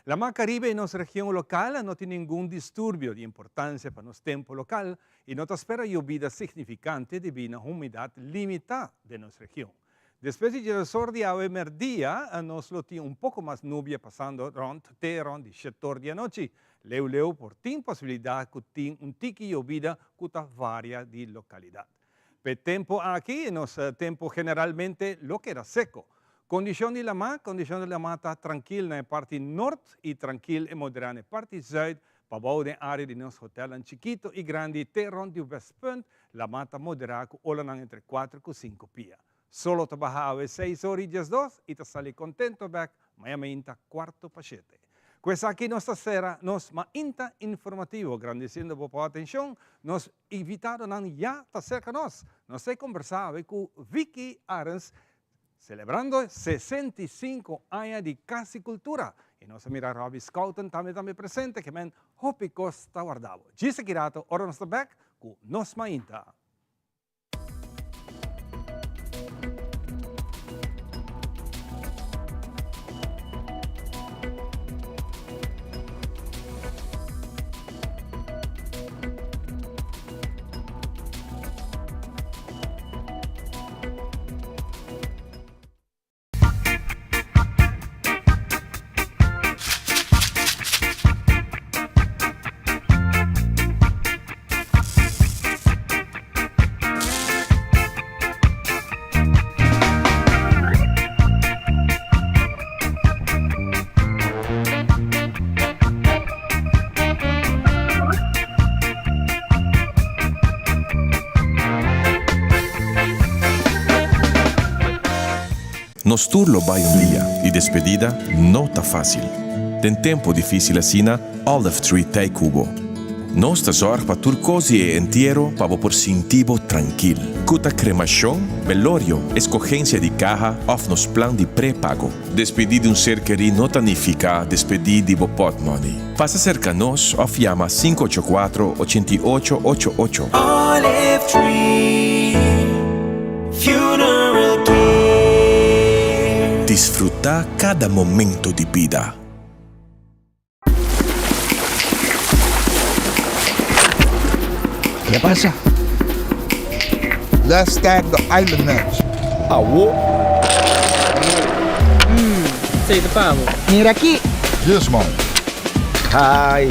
Lamá Caribe i nos region local no tin ningun disturbio di importancia pa nos tempo local i no ta spera yobida significante debí na humedad limitá den nos region. Despues di djedesor di awe merdia nos lo tin un poco mas nubia pasando rond te rond di shetor di anochi. Leu leu por tin posibilidad cu tin un tiki yobida cu ta varia di localidad. P'e tempo aki nos tempo generalmente lo keda seco. Kondishon di lamá, Kondishon di lamá ta trankil na e parti nort i trankil e moderá na e parti zuid. Pabou den área di nos hotelnan chikito i grandi te rònt di Westpunt, lamá ta moderá ku olanan entre kuater ku sinku pia. Solo ta baha awe seis ora i diesdos i ta sali kontento bèk maña mainta kuarto pa shete. Ku esaki nos ta sera nos mainta informativo. Grandisiendo bo pa bo atenshon, nos invitadonan ya ta serka nos. Nos ta e kombersá awe ku Vicky Arends, selebrando 65 aña di Kasi Kultura. I nos a mira Robbie Schouten tambe tambe presente, ke men hopi kos ta warda bo. Djis aki rato ora nos ta bèk ku nos mainta. Nos tur lo bai un dia y despedida no ta facil. Den tempo dificil asina, Olive Tree t'ei cu bo. Nos ta zorg pa tur cos di e entiero pa bo por sinti bo trankil. Cu ta cremacion, velorio, escogencia di caha of nos plan di prepago. Despedi di un ser kerí no ta nifica despedi di bo potmoney. Pasa cerca nos of yama 584 88 ocho ocho. Olive Tree Funeral Care. Disfruta cada momento di bida. Ke pasa? Let's tag the island next. Awo. Mm, esei ta pa bo. Mira aki. This one. Hi.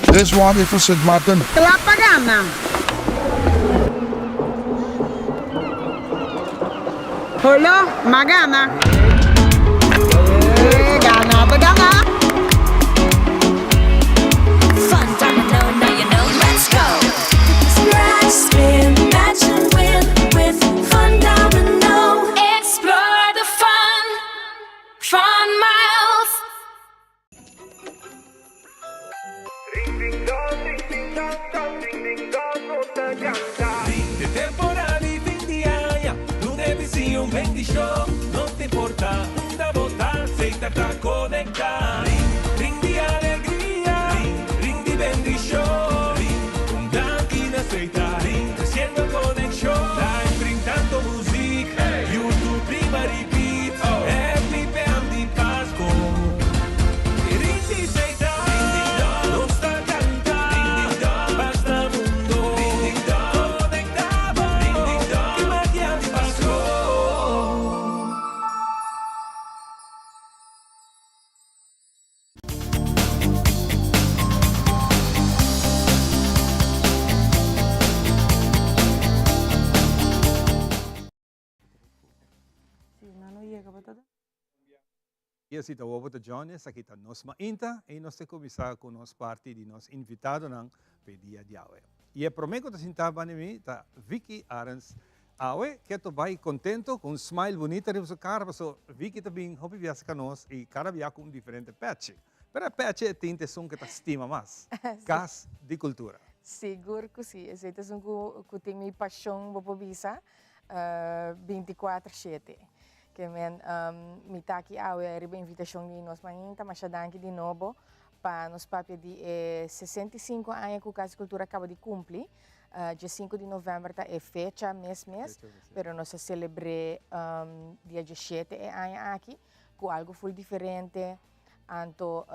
This one is for Sint Maarten. Kla pa gana. Holo, m'a gana. Gana ta gana. Fun domino, now you know, let's go. Scratch, spin, match and win with Fun Domino. Explore the fun, fun miles. Fin di temporada y fin di aña, Luna e bisiña un bendicion. No ta importa unda bo ta, Setar ta conecta. Ring, ring di alegria, ring, ring di bendicion. Ring, un danki na Setar, ring, treciendo conexion. Live ring tanto muziek, YouTube riba repeat. Happy PM di Pasco. Si nan no yega bo ta da. Y así ta wobo ta John, esaki ta nos mainta y nos ta cuminsa cu nos parti di nos invitadonan p'e dia di awe. Y e prome cu ta sinta banda di mi ta Vicky Arends. Awe keto bay contento cu un smile bunita riba su cara paso Vicky ta bin hopi biaha cerca nos y cada biaha cu un diferente pechi. Pero e pechi e tin ta esun cu ta stima mas, Cas di Cultura. Sigur cu si, esey ta esun cu tin mi pasion bo por bisa binticuater shete. Ke men mi ta aki awe riba invitashon di nos mainta. Masha danki di nobo pa nos papia di e 65 aña ku Kas di Kultura kaba di kumpli. Dje sinku di novèmber ta e fecha mes mes, pero nos a selebr'é dia djeshete e aña aki ku algu ful diferente. Anto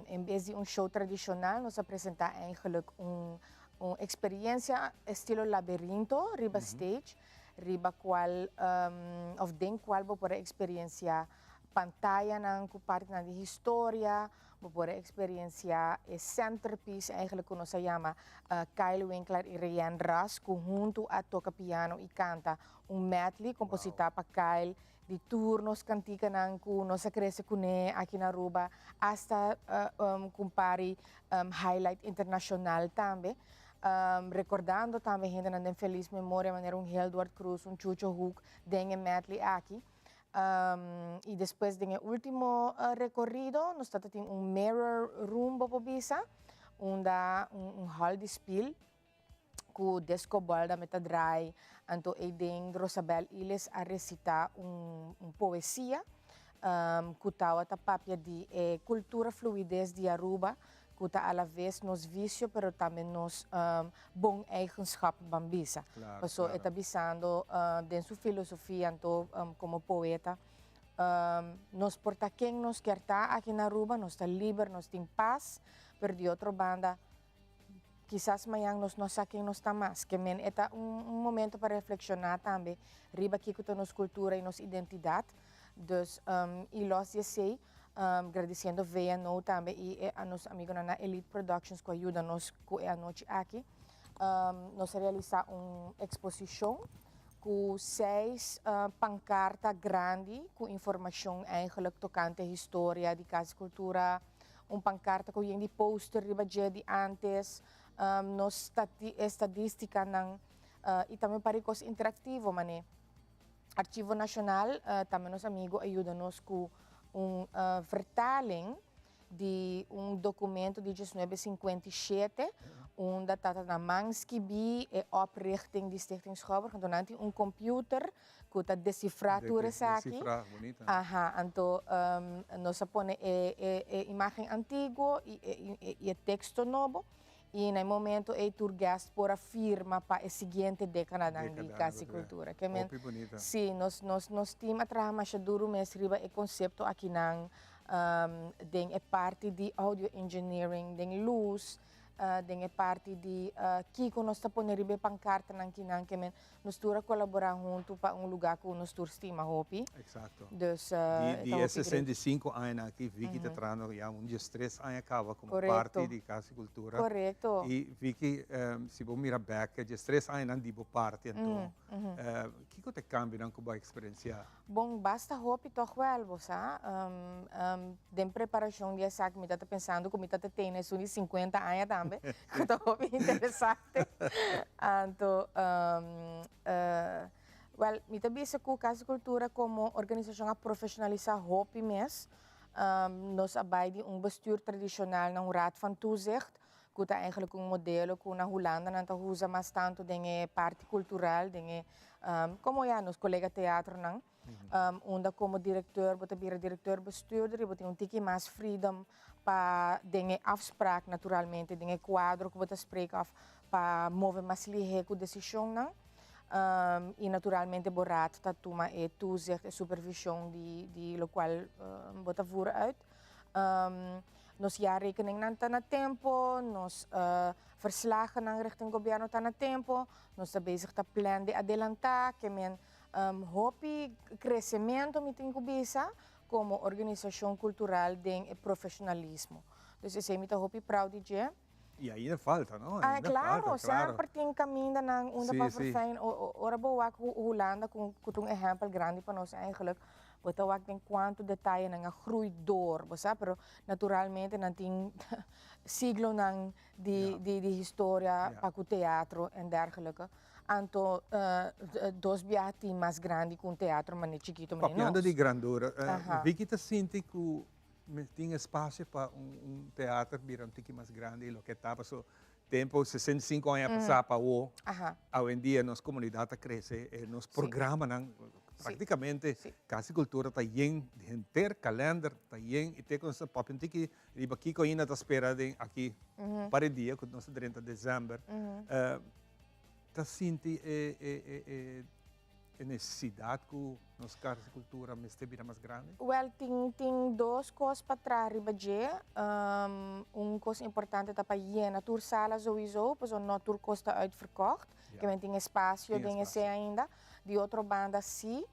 en bes di un show tradishonal nos a presentá eigenlijk un un eksperiensia estilo laberinto riba stage. riba cual of den cual bo por a experiencia pantayanan cu partinan di historia, bo por a experiencia e centerpiece eigenlijk cu nos a yama Kyle Winkler y Rayanne Ras cu hunto a toca piano y canta un medley composita pa Kyle. Di tur nos kantikanan ku nos a krese kuné aki na Aruba, asta ku un par di highlight internashonal tambe. Rekordando tambe hendenan den felis memoria manera un Hildward Croes, un Chucho Hoek den e medley aki. I despues den e ultimo rekorido nos ta ta tin un mirror room bo por bisa, unda un hall di spiel. ku disco ball tambe ta draai. Anto eyden Rosabel Iles a recita un un poesia ku tawata papia di e cultura fluidez di Aruba ku ta alaves nos vicio pero tambe nos bon eigenschap ban bisa. Paso e ta bisando den su filosofia anto como poeta nos por ta ken nos kier ta aki na Aruba, nos ta liber, nos tin paz, pero di otro banda Kisas mañan nos no sa ken nos ta mas. Ke men e ta un un momento pa reflekshoná tambe riba kiko ta nos kultura i nos identidat. Dus i los di esei gradisiendo VNO tambe i e a nos amigonan na Elite Productions ku a yuda nos ku e anochi aki. Nos a realisá un eksposishon ku seis pankarta grandi ku informashon eigenlijk tokante historia di Kas di Kultura, un pancarta cu yen di poster riba dje di antes, nos estadisticanan y tambe un par di cos interactivo mane. Archivo Nacional tambe nos amigo a yuda nos cu un vertaling di un documento di diesnuebe sinkuenta i shete unda ta ta na man skibi e oprichting di Stichting Schouwburg, anto nan tin un computer ku ta desifrá tur esaki. Desifrá, bunita. Aha, anto nos a pone e e e imágen antiguo i e i e teksto nobo i na e momento ei tur guest por a firma pa e siguiente dékadanan di Kas di Kultura. Ke men Hopi bunita. Sí, nos nos nos team a traha masha duru mes riba e konsepto akinan den e parti di audio engineering, den lus, den e parti di kiko nos ta pone riba e pankartanan kinan ke men Nos tur a kolaborá huntu pa un lugá ku nos tur stima hopi. Eksakto. Dus, Di e di ta e hopi great. 65 añanan aki Vicky ta trahando ya un diestres aña kaba komo parti di Kas di Kultura. Korekto. I Vicky, si bo mira bèk e diestres añanan di bo parti anto, kiko ta e kambionan ku bo a eksperensiá? Bon, basta hopi tòg wèl, bo sa. Den preparashon di esaki mi ta ta pensando ku mi ta ta tene esun di sinkuenta aña tambe, ku ta hopi interesante. Anto, wèl, mi ta bisa ku Kas di Kultura komo organisashon a profeshonalisá hopi mes. Nos a bai di un bestuur tradishonal na un Raad van Toezicht, ku ta eigenlijk un modelo ku na Hulanda nan ta usa mas tantu den e parti kultural, den e, komo ya nos kolega teatronan, unda komo direkteur bo ta bira direkteur bestuurder i bo tin un tiki mas freedom pa den e afspraak naturalmente, den e kuadro ku bo ta spreek af pa move mas lihé ku desishonnan. I naturalmente bo raad ta tuma e toezicht, e supervishon di di lokual bo ta voer uit. Nos jaarrekeningnan ta na tempo, nos verslagennan richting gobierno ta na tempo, nos ta bezig ta plan di adelanta, ke men hopi crecemento mi tin cu bisa como organisacion cultural den e profesionalismo. Dus esey mi ta hopi proud di dje. Y ainda falta, no? Ah, claro, semper tin camindanan unda pa verfijn. Ora bo wak Hulanda cu ta un ehempel grandi pa nos eigenlijk, bo ta wak den cuanto detaye nan a groei door, bo sa, pero naturalmente nan tin siglonan di di historia pa cu teatro en dergelijke. Anto dos biaha tin mas grandi cu un teatro manera chikito manera nos. Papiando di grandura, Vicky ta sinti cu Tin espacio pa un teater bira un tiki mas grandi di loke ta paso tempo 65 aña pasa pa awo, awendia nos comunidad ta crece, nos programanan practicamente Cas di Cultura ta yen, henter kalender ta yen y te cu nos ta papia un tiki riba kico ainda ta spera den aki un par di dia cu nos ta drenta december, ta sinti e E nesesidat ku nos Kas di Kultura mester bira mas grandi? Wèl, tin tin dos kos pa traha riba dje. Un kos importante ta pa yena tur sala souiso, pasobra no tur kos ta uitverkocht. Ke men tin espasio den esei ainda. Di otro banda sí,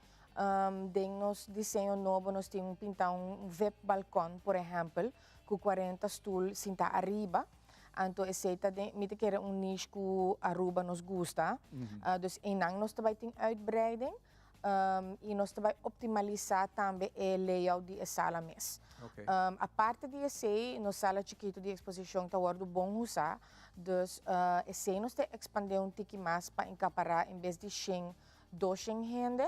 den nos diseño nobo nos tin pinta un vip balkon, por ehèmpel, ku kuarenta stul sintá ariba. Anto esei ta den, mi ta kere un niche ku Aruba nos gusta. Dus einan nos ta bai tin uitbreiding. Um, y nos ta bay optimalisa tambe e layout di e sala mes. Okay. Um, aparte di esey, nos sala chikito di exposicion ta wordo bon usa, dus uh, esey nos ta expande un tiki mas pa encapara en bes di shen, doshen hende,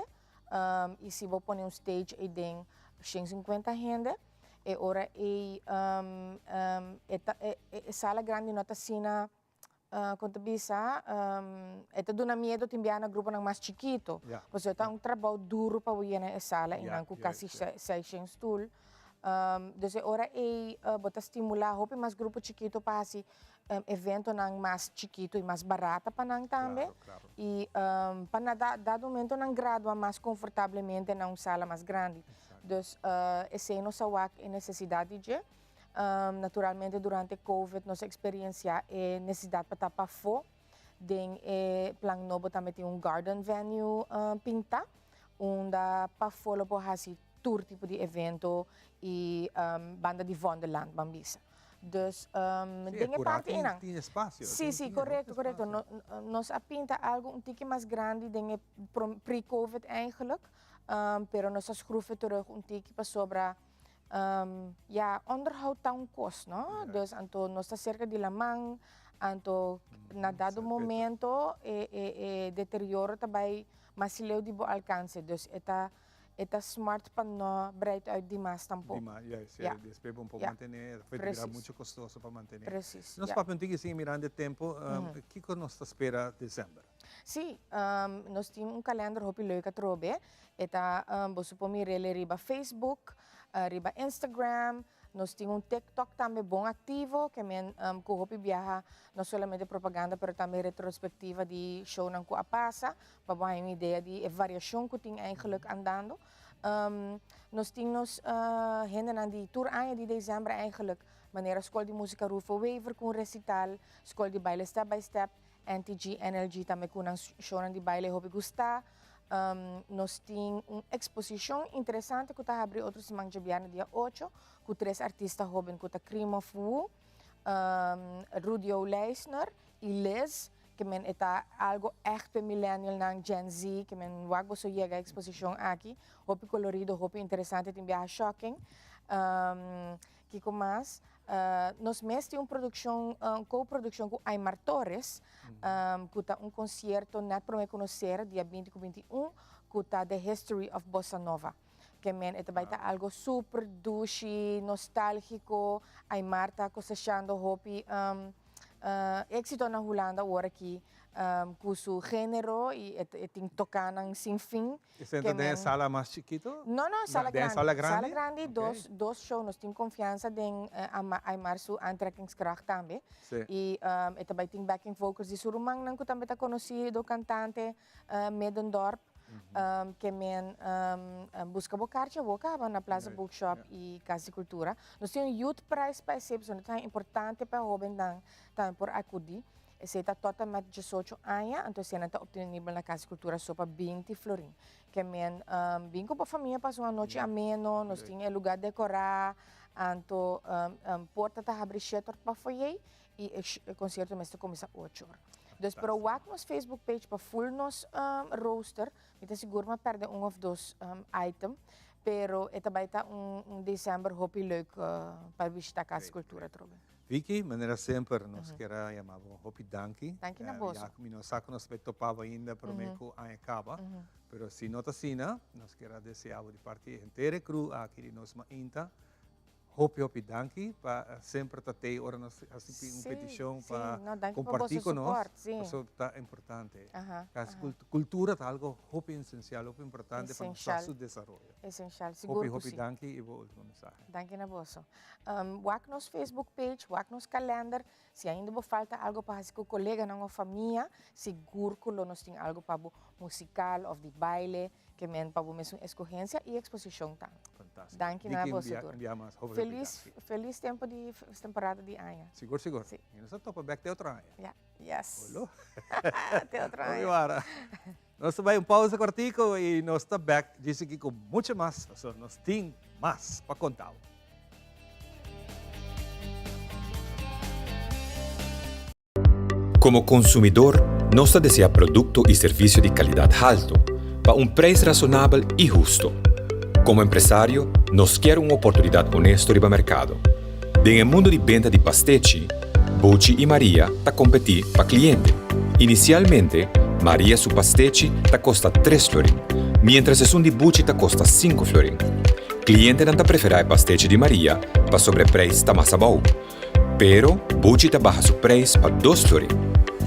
um, y si bo pone un stage eyden 150 hende, e ora ey um, um, e, ta, e, e sala grandi no ta asina Uh, con ta bisa, um, e ta duna miedo tin bia na gruponan mas chikito. Ja. Pasobra ta un trabou duro pa bo yena e sala y Ja, nan cu juist, casi ja. 600 stoel. Um, dus e ora ey uh, bo ta stimula hopi mas grupo chikito pa haci um, eventonan mas chikito y mas barata pa nan tambe. Claro, claro. Y um, pa na da, dado momento nan gradua mas confortablemente na un sala mas grandi. Dus uh, esey nos a wak e necesidad di dje. Naturalmente durante Covid nos a experiencia e necesidad pa ta pafó. Den e plan nobo tambe tin un garden venue pinta, unda pafó lo por haci tur tipo di evento y banda di Vondelland ban bisa. Dus Sí, den e cura parti tin, einan. tin espacio, Sí, tin, sí, tin correcto, hopi correcto. espacio. No, nos a pinta algo un tiki mas grandi den e pre-Covid eigenlijk, pero nos a schroeven terug un tiki pasobra Um, ja, onderhoud ta un kos, no? Dus anto nos ta cerca di laman, anto na dado momento e, e, e deterioro ta bai mas leu di bo alcance. Dus e ta, e ta smart pa no breid uit dimas tampoco. Dimas, juist. Ja. Ja. Despues bo por Ja. mantene, despues ta bira Precies. mucho costoso pa mantene. Precies, Nos ja. papia un tiki sigui mirando e tempo, um, Mhm. kiko nos ta spera december? Sí, um, nos tin un kalender hopi leuk atrobe. E ta, um, boso por mir'el riba Facebook, uh, riba Instagram. Nos tin un TikTok tambe bon activo, ke men um, ku hopi biaha no solamente propaganda, pero tambe retrospectiva di shownan ku a pasa, pa bo haña un idea di e variashon ku tin eigenlijk andando. Um, nos tin nos uh, hendenan di tur aña di december eigenlijk, manera Skol di Música Rufo Wever ku un recital, Skol di Baile Step by Step, NTG, NLG tambe ku nan shownan di baile hopi gustá. Nos tin un eksposishon interesante ku ta habri otro siman djabièrnè dia ocho ku tres artista hóben ku ta Krimof Wu, Rudio Leisner i Liz ke men e ta algo ègt p'e millennialnan, Gen Z, ke men wak boso yega e eksposishon aki. Hopi kolorido, hopi interesante, tin biaha shocking. Kiko mas? Nos mes tin un produccion, un co-produccion cu Aymar Torres, cu ta un concierto net prome cu nos cera, dia binti cu 21, cu ta The History of Bossa Nova. Ke men e ta bay ta algo super dushi, nostalgico. Aymar ta cosechando hopi Éxito na Hulanda awor aki cu su genero y e tin tocanan sin fin. Esei ta den e sala mas chikito? No, no, sala Den e grandi. sala grandi? Sala grandi, dos show. Nos tin confiansa den Aymar su aantrekkingskracht tambe. Sí. Y e ta bay tin backing vocals di su rumannan cu tambe ta conocido cantante Middendorp. Ke men buska bo karchi awor kaba na Plaza Bookshop y Cas di Cultura. Nos tin un youth price pa esei pasobra ta importante pa e hobennan tambe por acudi. Esei ta tot en met diesocho aña, anto eseinan ta obtenibel na Cas di Cultura so pa binti florin. Ke men bin ku bo famia pasa un anochi ameno, nos tin e lugar decora, anto porta ta habri shete or pa foyer y e concierto mester cuminsa ocho or. Dus pero wak nos Facebook page pa full nos rooster, mi ta sigur mi a perde un of dos item, pero e ta bay ta un december hopi leuk pa bishita Cas di Cultura atrobe. Vicky, manera semper nos kier a yama bo hopi danki. Danki na boso. Ya cu mi no sa cu nos ta bay topa bo ainda prome cu aña caba, pero si no ta asina, nos kier a desea bo di parti henter e crew aki di Nos Mainta Hopi hopi danki pa semper ta tei ora nos hasi un peticion pa comparti cu nos, pasobra ta importante. Casi cultura ta algo hopi esencial, hopi importante pa nos su desaroyo. Esencial, sigur cu si. Hopi hopi danki y bo ultimo mensahe. Danki na boso. Wak nos Facebook page, wak nos kalender, si ainda bo falta algo pa hasi cu coleganan of famia, sigur cu lo nos tin algo pa bo musical of di baile. Ke men pa bo mesun escogencia y exposicion ta. Fantastico. Danki na Diki boso un bia, tur. un bia mas. Hopi hopi Feliz, danki. feliz tempo di temporada di aña. Sigur, sigur. Si. Y nos ta topa bek te otro aña. Ya, yes. Olo. Te otro Hopi aña. wara. Nos ta bai un pausa cortico y nos ta bek djis aki cu mucho mas, pasobra nos tin mas pa conta bo. Komo konsumidor, nos ta deseá produkto i servisio di kalidat haltu. pa un prijs rasonabel y husto. Como empresario, nos kier un oportunidad honesto riba mercado. Den e mundo di benta di pastechi, Buchi y Maria ta competi pa cliente. Inicialmente, Maria su pastechi ta costa tres florin, mientras esun di Buchi ta costa cinco florin. Clientenan ta prefera e pastechi di Maria pasobra e prijs ta mas abou. Pero, Buchi ta baha su prijs pa dos florin.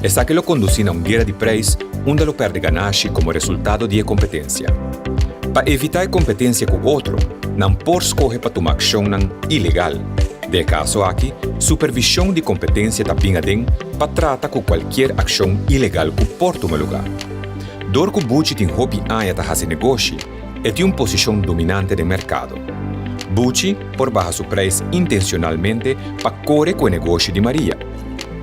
Esaki lo conduci na un guera di prijs unda lo perde ganashi como resultado di e competencia. Pa evita e competencia cu otro, nan por scoge pa tuma accionnan ilegal. Den e caso aki, supervision di competencia ta bin aden pa trata cu cualkier accion ilegal cu por tuma lugar. Dor cu Buchi tin hopi aña ta haci negoshi, e tin un posicion dominante den mercado. Buchi por baha su prijs intencionalmente pa core cu e negoshi di Maria.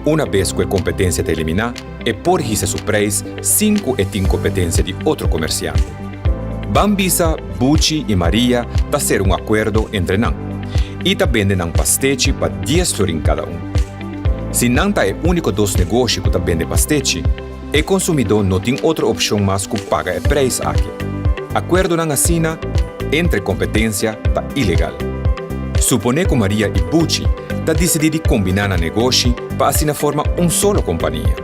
Una bes cu e competencia ta eliminá, e por hisa su prijs sin cu e tin competencia di otro comerciante. Ban bisa Buchi y Maria ta cera un acuerdo entre nan y ta bende nan pastechi pa dies florin cada un. Si nan ta e unico dos negoshi cu ta bende pastechi, E konsumidó no tin otro opshon mas ku paga e preis aki. Akuerdonan asina entre kompetensia ta ilegal. Suponé ku Maria i Buchi ta disidí di kombiná nan negoshi pa asina forma un solo kompania.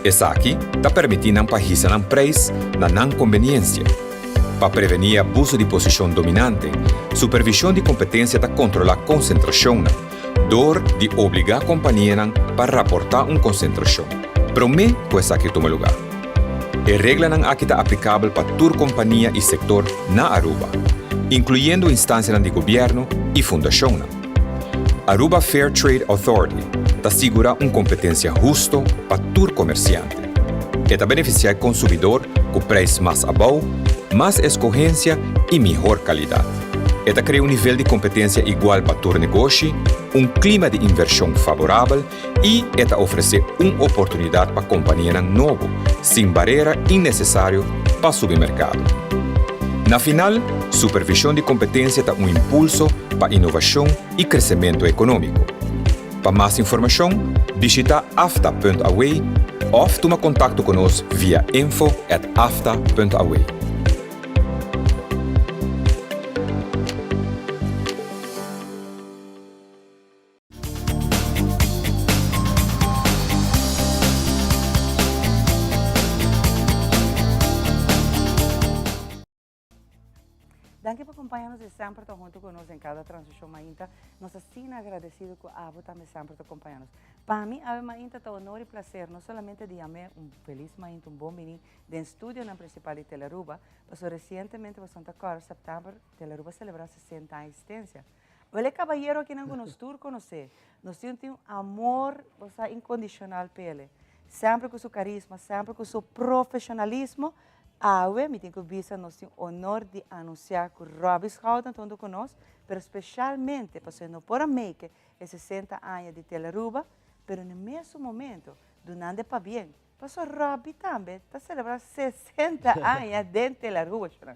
Esaki ta permití nan pa hisa nan preis na nan kombeniensia. Pa prevení e abuso di posishon dominante, Supervishon di Kompetensia ta kontrolá konsentrashonnan. Dor di obligá kompanianan pa raportá un konsentrashon, promé ku esaki tuma lugá. E reglanan aki ta aplikabel pa tur kompania i sektor na Aruba, inkluyendo instansianan di gobièrnu i fundashonnan. Aruba Fair Trade Authority ta sigurá un kompetensia husto pa tur komersiante. E ta benefisiá e konsumidor ku preis mas abou, mas eskohensia i mihor kalidat. E ta krea un nivel di kompetensia igual pa tur negoshi, un klima di invershon faborabel i e ta ofresé un oportunidat pa kompanianan nobo, sin barera innesesario pa subi merkado. Na final, supervishon di kompetensia ta un impulso pa inovashon i kresementu ekonómiko. Pa mas informashon, bishitá afta.aw òf tuma kontakto ku nos via info at afta.aw. Danki pa kompaña nos i semper ta huntu ku nos den kada transmishon mainta. Nos ta asina agradesido ku abo tambe semper ta kompaña nos. Pa mi awe mainta ta honor i plaser no solamente di yam'é un felis mainta, un bon bini den studionan principal di Telearuba, pasobra recientemente boso ta corda september Telearuba a celebra 60 aña existencia. Wel e cabayero akinan cu nos tur conoce, nos tin tin un amor, bo sa, incondicional p'ele. Semper cu su carisma, semper cu su profesionalismo, awe mi tin cu bisa nos tin honor di anuncia cu Robby Schouten ta hunto cu nos, pero specialmente pasobra e no por a make e 60 aña di Telearuba, pero na e mesun momento dunando e pabien Pasobra Robby tambe ta celebra 60 aña den Telaruba, Sharon.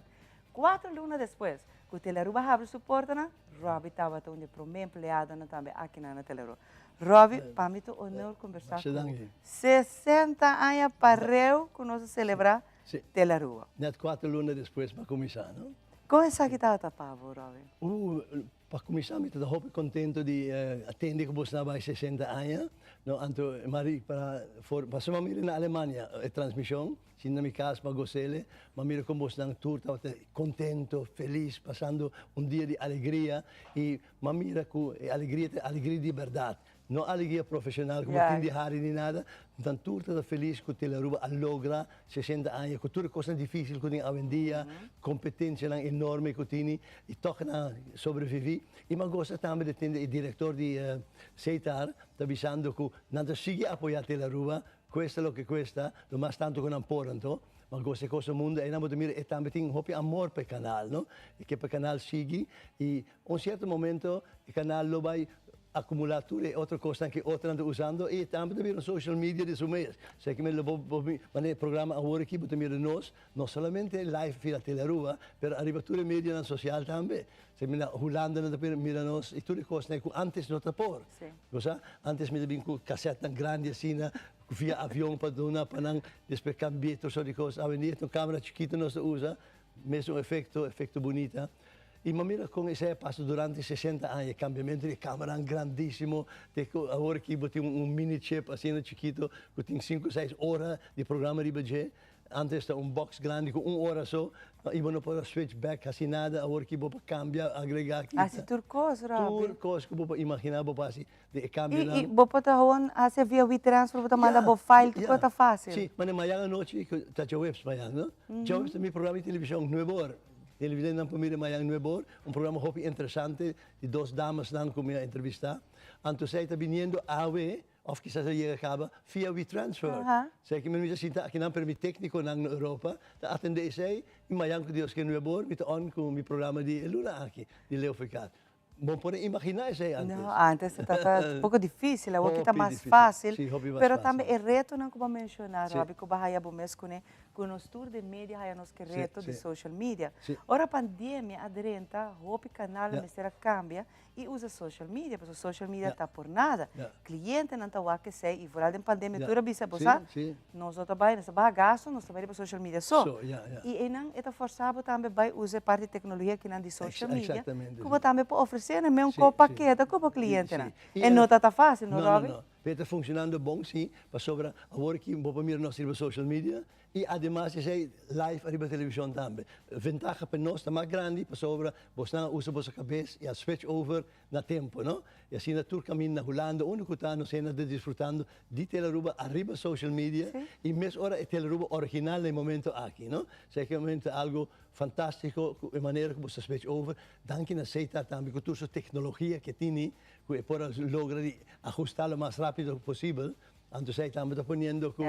Cuatro luna despues cu Telaruba habri su portanan, Robby tabata un di e prome empleadonan tambe akinan na Telaruba. Robby, pa mi ta un honor conversa cu bo. 60 aña pareu cu nos a celebra Telaruba. Net cuatro luna despues mi a cuminsa, no? Con esaki tabata pa bo, Robby? Pa kuminsá mi ta hopi kontento di a tende ku bosnan a bai sesenta aña, no, anto mari para for pasobra mi a mira na Alemania e transmishon, si na mi kas pa gos'ele, mi a mira kon bosnan tur tabata kontento, felis, pasando un dia di alegria i mi a mira ku e alegria ta e alegria di bèrdat. No alegria profesional ku bo tin di hari ni nada, nan tur ta ta felis ku Telearuba a logra 60 aña ku tur e kosnan difisil ku tin awendia, kompetensianan enorme ku tini i tòg nan a sobreviví. I mi a gosta tambe di tende e direktor di Setar ta bisando ku nan ta sigui apoyá Telearuba kuesta loke kuesta, lo mas tantu ku nan por anto. Mi a gosta e kos mundu einan bo ta mira e tambe tin hopi amor pa e kanal, no? E ke pa e kanal sigui i un sierto momento e kanal lo bai. acumula tur e otro cosnan cu otronan ta usando y tambe ta bira un social media di su mes. Esaki ki mi lo bo bo manera e programa awor aki bo ta mira nos no solamente live via Telearuba pero ariba tur e medianan social tambe. Esaki mi na Hulanda nan ta mira nos y tur e cosnan cu antes no ta por. Bo sa antes mi ta bin cu casetnan grandi asina via avion pa duna pa nan despues cambia tur sort di cos. Awendia ta un camera chikito nos ta usa Mesun efecto, efecto bunita. Y m'a mira con esey a pasa durante 60 aña, e cambiamento di e cameranan grandisimo, te cu awor aki bo tin un mini chip asina chikito cu tin cinco seis ora di programa riba dje. Antes ta un box grandi cu un ora so y bo no por a switch back haci nada, awor aki bo por cambia, agrega, kita. Haci tur cos, Robbie. Tur cos cu bo por imagina bo por haci. Di e cambionan. Y bo por ta gewoon haci via WeTransfer, bo ta manda bo file, tur cosa ta facil. Si, mane mañan anochi cu ta djaweps mañan, no? Djaweps ta mi programa di television nuebe or. Televidentenan por mira mañan nuebe or, un programa hopi interesante di dos damasnan cu mi a entrevista. Anto esey ta biniendo awe, of kisas a yega caba, via WeTransfer. Esey ki mi ta sinta akinan, pero mi tecniconan na Europa ta atende esey, y mañan cu Dios ke nuebe or mi ta on cu mi programa di e luna aki, di Leo Fekat. Bo por a imaginá esei antes? No, antes tabata poko difísil, awor ki ta mas fásil. Sí, hopi mas Pero fásil. tambe e retonan ku bo a menshoná, Robbie, ku bo a haya bo mes kuné, ku nos tur den media haya nos ke reto di social media. Ora pandemia a drenta, hopi kanal a mester a kambia i usa social media, pasobra social media ta por nada. Klientenan ta wak esei i vooral den pandemia tur a bisa, bo sa, nos no ta bai, nos ta baha gasto, nos ta bai riba social media so. I einan e ta forsa bo tambe bai usa e parti di teknologia kinan di social media ku bo tambe por ofresé nan men un kop pakete ku bo klientenan. E no ta ta fásil, no Robby? No, no, no. Pero e ta funshonando bon sí, pasobra awor ki bo por mira nos riba social media i ademas esei live ariba televishon tambe. Ventaha pa nos ta mas grandi pasobra bosnan a usa boso kabes i a switch over Na tempo, no? Y asina tur caminda na Hulanda, unda cu ta nos hende ta disfrutando di Tele Aruba ariba social media y mes ora e Tele Aruba original na e momento aki, no? Zekermente algo fantastico cu e manera cu bo ta switch over. Danki na Setar tambe cu tur su tecnologia cu e tini cu e por a logra di ahusta lo mas rapido posibel. Anto esey tambe ta poniendo cu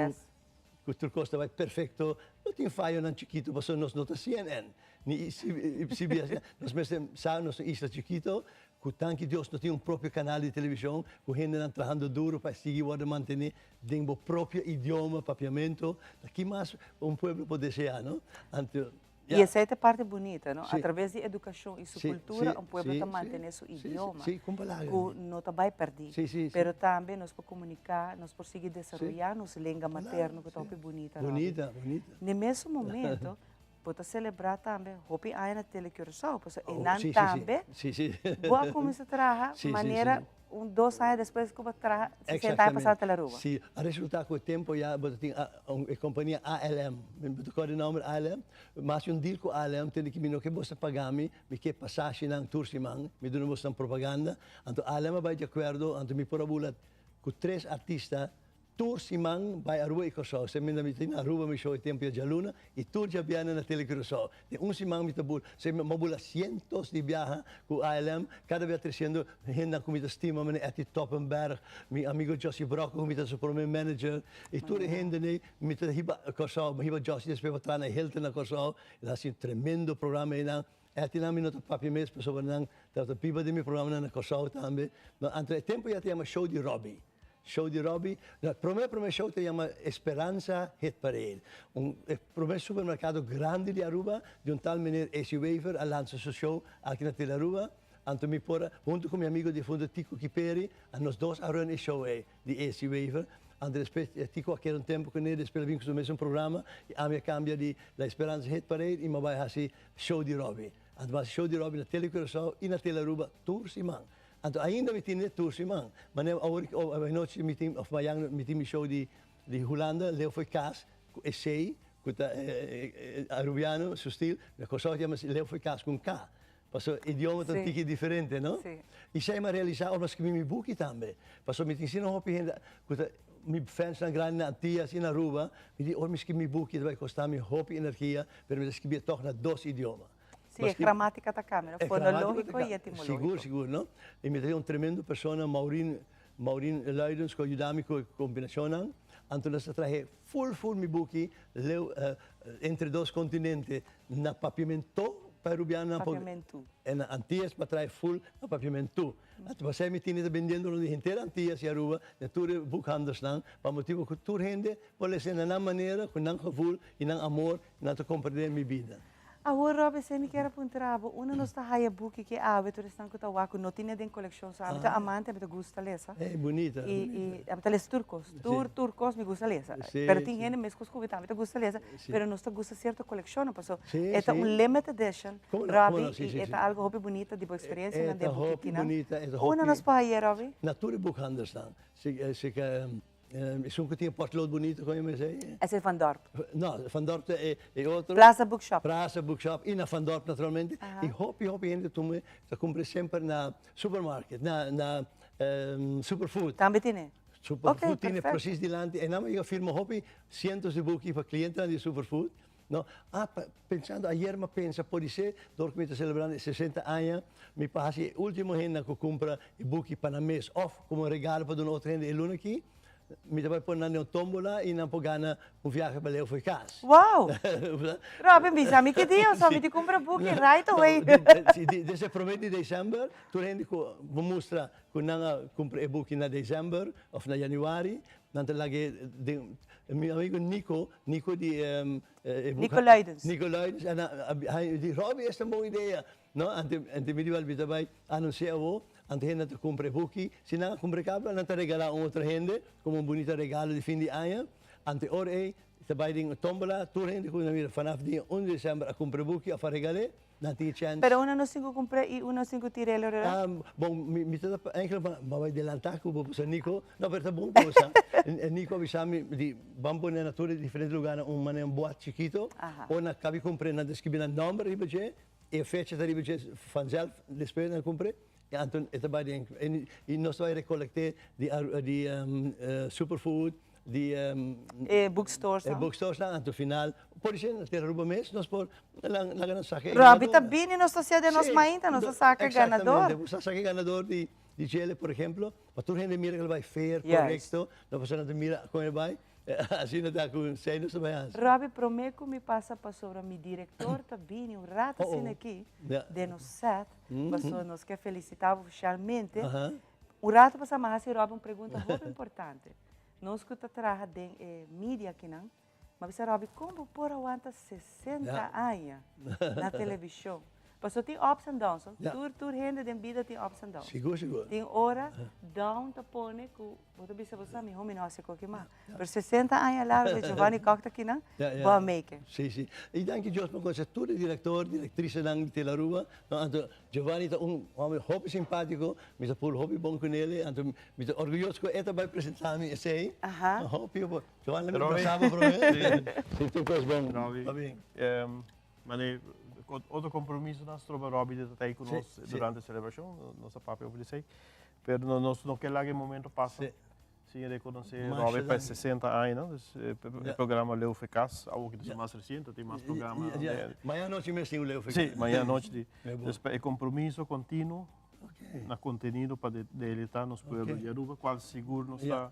Cu tur cos ta bay perfecto, no tin fayonan chikito pasobra nos no ta CNN ni CBS. Nos mester sa nos ta un isla chikito cu tanki Dios no tin un propio canal di television cu hendenan trahando duro pa sigui wordo mantene den bo propio idioma papiamento. Ta ki mas un pueblo por desea, no? Anto. Y esey ta e parti bunita, no? A traves di educacion y su cultura un pueblo ta mantene su idioma cu no ta bay perdi. Pero tambe nos por comunica, nos por sigui desaroya nos lenga materno cu ta hopi bunita, Robby. Na e mesun momento bo ta celebra tambe hopi aña na Tele Curaçao, pasobra eynan tambe bo a cuminsa traha manera Un dos aña despues ku bo traha, 60 aña pasado tel Aruba. Si, a resulta ku e tempo ya bo ta tin e kompania ALM, mi ta kòrda e nòmber ALM, mi hasi un deal ku ALM, tende ki mi no ke boso paga mi, mi ke pasashinan tur siman, mi duna boso nan propaganda, anto ALM a bai di akuerdo, anto mi por a bula ku tres artista Tur siman bai Aruba i Kòrsou. Semina mi ta na Aruba mi show e tempu ya djaluna i tur djabièrnè na Tele Curaçao. Den un siman mi ta bula, se mi a bula sientos di biaha ku ALM, kada bia tresiendo hendenan ku mi ta stima manera Etty Toppenberg, mi amigo Jossy Brocke ku mi ta su prome manager i tur e hendenan mi ta hiba Kòrsou, mi hiba Jossy despues pa traha na Hilton na Kòrsou, el a hasi un tremendo programa einan. Ettynan mi no ta papia mes pasobra nan tabata biba den mi programanan na Kòrsou tambe. Anto e tempu ya ta yama Show di Robbie. Show di Robbie, no, prome prome show ta yama Esperanza Hit Parade. Un e prome supermercado grandi di Aruba, di un tal meneer AC Wever a lansa su show aki na Tele Aruba. Anto mi por a, hunto cu mi amigo difunto Tico Kiperi, a nos dos a run e show ey di AC Wever. Anto despues Tico a keda un tempo cune, despues el a bin cu su mesun programa y ami a cambia di La Esperanza Hit Parade y mi a bay haci Show di Robbie. Anto mi a haci Show di Robbie na Tele Curaçao y na Tele Aruba tur siman. Anto ainda mi tin e tur siman. Manera awor anochi mi tin of mayan mi tin mi show di di Hulanda leu fo'i kas ku e C ku ta Arubiano su stil na Kòrsou ta yama leu fo'i kas ku un K pasobra idioma ta un tiki diferente no i esei mi a realisa ora mi a skibi mi buki tambe pasobra mi tin asina hopi hende ku ta mi fansnan grandi na Antias i na Aruba mi di ora mi skibi mi buki ta bai kosta mi hopi energia pero mi ta skibié tòg na dos idioma. Sí, e gramática ta cambia, no? Fonológico y etimológico. Sigur, sigur, no? Y mi ta un tremendo persona, Maureen, Maureen Luidens, cu a yuda mi cu e combinacionnan. Anto nos a trahe full, full mi buki, leu, Entre dos continente, na Papiamento. pa Rubianonan por. Papiamentu. E na Antillas pa trae full na Papiamentu. Anto pasei mi tini ta bendiendo rond di henter Antillas y Aruba na tur e boekhandelsnan pa motibo cu tur hende por lesa na nan manera, cu nan gevoel y nan amor nan ta comprende mi bida. Awor Rob esei mi kier a puntra bo, unda nos ta haya buki ki awe tur esnan ku ta wak ku no tine den kolekshon so ami ta amante ami ta gusta lesa. Ey bunita I i ami ta lesa tur kos tur tur kos mi gusta lesa pero tin hende meskos ku mi tambe ta gusta lesa pero nos ta gusta sierto kolekshonnan paso e ta un limit edition Roby i e ta algo hopi bunita di bo eksperensianan den buki kinan. Unda nos por haye Roby? Na tur e boekhandelsnan si si Esun ku tin e potlood bunito kon yama esei? Ese e Van Dorp. No, Van Dorp ta e otro. Plaza Bookshop. Plaza Bookshop i na Van Dorp naturalmente. I hopi hopi hende tuma ta kumpra semper na supermarket, na na Superfood. Tambe tine? Superfood tine precies dilanti. E nan a yega firma hopi sientos di buki pa klientenan di Superfood. No, ah, pensando ayer mi a pensa podisé dor ku mi ta selebrando e sesenta aña mi pa hasi e ultimo hendenan ku kumpra e buki pa nan mes òf komo un regalo pa duna otro hende e luna aki, mi ta bai pone nan den un tómbola i nan por gana un viahe pa leu for kas. Wow! Robin bisa mi ki dia osó mi di kumpra buki right away. Si, desde e promé di desèmber tur hende ku bo mustra ku nan a kumpra e buki na desèmber òf na yanüari Nan ta lag'é den mi amigo Nico, Nico di e Nico Luidens. Nico Luidens, en a di Robbie esta un bon idea, no? Ante ante mi di wèl mi ta bai anunsiá awo, ante hende ta kumpra e buki, si nan a kumpra e kabla nan ta regalá un otro hende komo un bunita regalo di fin di aña, ante ora ei ta bai den tómbola, tur hende ku na mira vanaf dia un di desèmber a kumpra e buki òf a regal'é. Nan tin e chèns. Pero uno no sin ku kumpr'é i uno sin ku tir'é lo rera? Bon, mi ta eigenlijk ma bai delantá ku bo pasobra Nico, no pero ta bon ku bo sa. Nico a bisa mi di ban pone na tur e diferente lugarnan un manera un bòt chikito, ora nan kabi kumpr'é nan ta skibi nan nòmber riba dje i e fecha ta riba dje vanzelf despues nan kumpr'é i anto e ta bai den i nos ta bai rekolekt'é di di Superfood di e bookstores e bookstores nan anto final por dicen na tera Aruba mes nos por laga nan saca e Robbie ta bini nos ta sea den nos mainta nos ta saca e ganador. Exactamente bo sa saca e ganador di di djele por ehemplo pa tur hende mira cu el bay fair correcto no pasobra nan ta mira con el bay asina ta cu esey nos ta bay haci. Robbie prome cu mi pasa pasobra mi director ta bini un rato asina aki den nos set pasobra nos ke felicita bo oficialmente un rato pasa mi a haci Robbie un pregunta hopi importante. Nos ku ta traha den e media akinan, m'a bisa Robbie, kon bo por a wanta 60 aña na televishon? Pasobra tin ups and downs, no? Tur tur hende den bida tin ups and downs. Sigur, sigur. Tin ora down ta pone ku bo ta bisa bo sa, miho mi no hasi koki mas. Pero 60 aña largu Giovanni Kock ta akinan, bo a make it. Si, si. I danki Dios pa konose tur e direktor, direktrisenan di Telearuba. No, anto Giovanni ta un homber hopi simpatico, mi ta pul hopi bon cu nele, anto mi ta orguyoso cu e ta bay presenta mi esey. Hopi hopi. Giovanni, mi brasa bo prome. Si tur cos bon. Robbie, mane otro compromiso nan stroba Robbie di ta tey cu nos durante e celebracion, nos a papia over di esey, pero nos no ke laga e momento pasa. Sin rekonosé Robbie pa e 60 aña, no? Dus e programa Leo Fekas, awor ki ta mas resiente, tin mas programa. Mañana anochi mes tin un Leo Fekas. Sí, mañana anochi tin. Dus pa e kompromiso kontinuo na kontenido pa deleitá nos pueblo di Aruba, kual sigur nos ta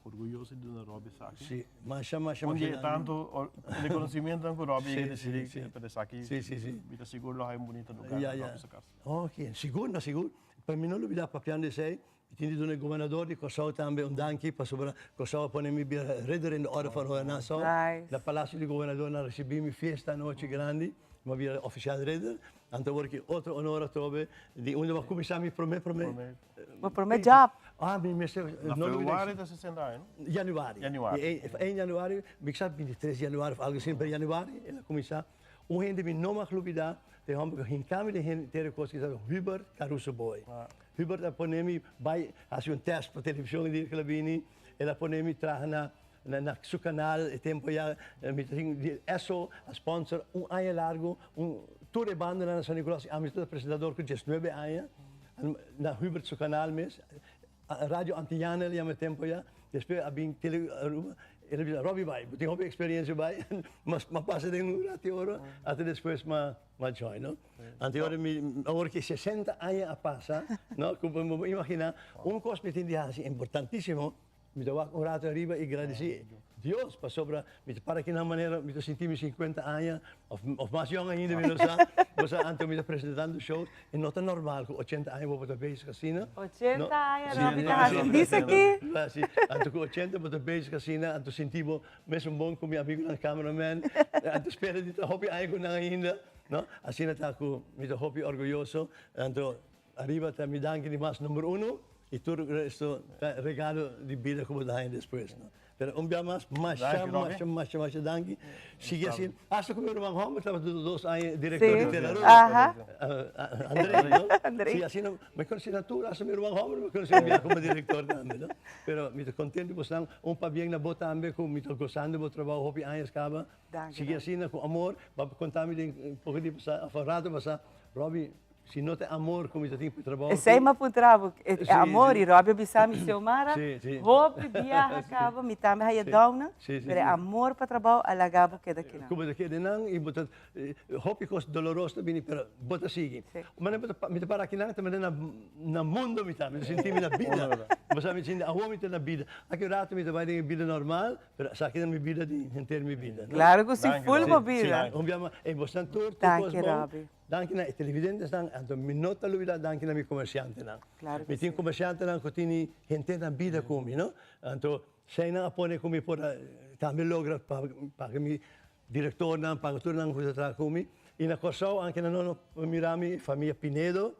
orguyoso di duna Robbie esaki. Sí, masha, masha, masha. Un di e tanto rekonosimientonan ku Robbie a risibí pa esaki, mi ta sigur lo haña un bunito lugar na Robbie su kas. Oké, sigur, no sigur. Pa mi no lubidá papiando esei, Mi tin di duna e gobernador di Kòrsou tambe un danki pasobra Kòrsou a pone mi bira ridder in de orde van Oranje Nassau. Na Palacio di Gobernador nan risibi mi fiesta anochi grandi, mi a bira ofisial ridder. Anto awor ki otro honor atrobe di unda mi a kuminsá mi promé promé. Bo promé job. Ah, mi mester Na februari ta sesenta aña, no? Januari. Januari. Eind januari, mi sa bintitres di januari of algo asina, pero januari el a kuminsá. Un hende mi no mag lubida, ta e homber ku hinka mi den henter e kos ki sa Hubert Caruso Boy. Hubert a pone mi bai hasi un test pa televishon di el a bini, el a pone mi traha na na su kanal e tempo ya mi ta tin di Esso a sponsor un aña largu un tur e bandanan na San Nicolas i ami ta presentador ku diesnuebe aña na Hubert su kanal mes. Radio Antillana el yama e tempo ya, despues a bin Tele Aruba, el a bisa Robbie bai, bo tin hopi experiencia bai, mas m'a pasa den un rati oro, hasta despues m'a m'a join, no. Anto ora mi, awor ki sesenta aña a pasa, no, ku bo por imagina, un kos mi tin di hasi importantisimo, mi ta wak un rato ariba i gradisi. Dios pasobra mi ta para kinan manera mi ta sinti mi 50 aña of of mas yong ainda mi no sa. Bo sa anto mi ta presentando shows e no ta normal ku 80 aña bo por ta bezig asina. 80 aña Sí, Robbie ta sí, hasi dice aki. Sí, anto ku 80 bo ta bezig asina anto sinti bo mesun bon ku mi amigunan cameraman anto spera di ta hopi aña ku nan ainda no. Asina ta ku mi ta hopi orguyoso anto Ariba ta mi danki di mas number uno y tur resto ta regalo di bida cu bo ta haña despues no. Pero un bia mas masha masha masha masha danki. Sigui asina. Hasta cu mi ruman homber tabata dos aña director di Telaruba. André no. Si asina mi conoci nan tur hasta mi ruman homber mi conoci un bia como director tambe no. Pero mi ta contento cu bosnan un pabien na bo tambe cu mi ta gozando bo trabao hopi añas caba. Sigui asina cu amor. Bo a conta mi den poco di pasa of rato pasa Robbie. Si no ta e amor ku mi ta tin pa e trabou aki. Esei m'a puntra bo, e amor, i Robbie a bisa mi, Xiomara, hopi biaha kaba, mi tambe haya downnan, pero e amor pa trabou a laga bo keda kinan. Ku bo ta keda nan i bo ta, hopi kos doloroso ta bini, pero bo ta sigui. Manera bo ta, mi ta para akinan, ta manera na mundo mi ta, mi ta sinti mi na bida. Bo sa mi ta sinti, awor mi ta na bida. Aki un rato mi ta bai den e bida normal, pero esaki ta mi bida di henter mi bida. Claro ku si, full bo bida. Un bia mas, e bosnan tur, tur kos bon. Danki na e televidentesnan, anto mi no ta lubida danki na mi komersiantenan. Mi tin komersiantenan ku tini henter nan bida ku mi, no? Anto seinan a pone ku mi por a tambe logra paga mi direktornan, paga tur nan ku ta traha ku mi. I na Kòrsou anke nan no a mira mi, famia Pinedo,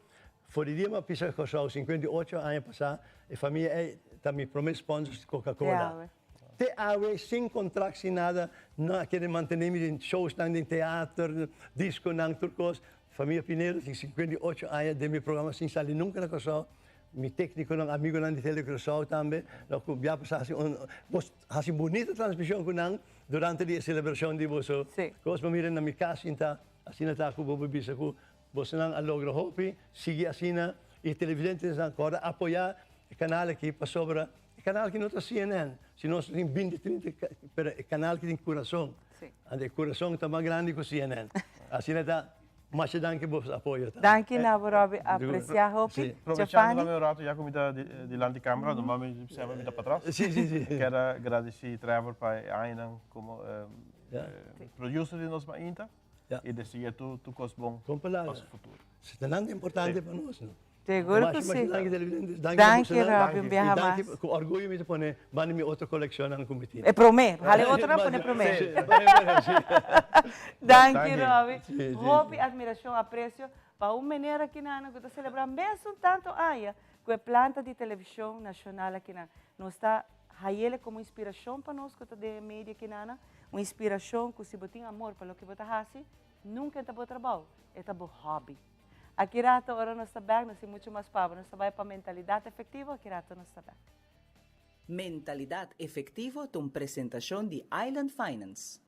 for di dia mi a pisa Kòrsou, 58 aña pasá, e famia ei ta mi promé sponsors di Coca-Cola. Te awe sin contract sin nada nan a kere mantene mi den showsnan den teater, disconan tur cos. Familia Pinedo tin 58 aña den mi programa sin sali nunca na Curaçao. Mi tecniconan, amigonan di Tele Curaçao tambe no cu bia pasa haci un bos haci bunita transmision cu nan durante di e celebracion di boso cos. Bo mira na mi cas sinta asina ta cu bo por bisa cu bosonan a logra hopi, sigui asina y televidentenan corda apoya e canal aki pasobra E kanal ki no ta CNN, si nos tin binti, trinta, pero e kanal ki tin kurason. Anto e kurason ta mas grandi ku CNN. Asina ta, masha danki bo apoyo tambe. Danki na bo Robby, aprecia hopi. Aprovechando tambe un rato ya ku mi ta dilanti camera, normal mi semper mi ta patras. Kier a gradeci Trevor pa e añanan komo producer di nos mainta i desea tur kos bon pa su futuro. Ta nan importante pa nos. Seguro cu si. Danki Robby, un biaha mas. Danki, cu orguyo mi ta pone banda mi otro coleccionnan cu mi tin. E prome, hale otronan pone prome. Danki Robby, hopi admiracion, aprecio pa un meneer akinan cu ta celebra mesun tanto aña cu e planta di television nacional akinan. Nos ta hayele como inspiracion pa nos cu ta den e media akinan, un inspiracion cu si bo tin amor pa loke bo ta haci, nunca e ta bo trabao, e ta bo hobby. Aki rato ora nos ta bek nos tin mucho mas pabo. Nos ta bai pa Mentalidad Efectivo, aki rato nos ta bek. Mentalidad Efectivo ta un presentacion di Island Finance.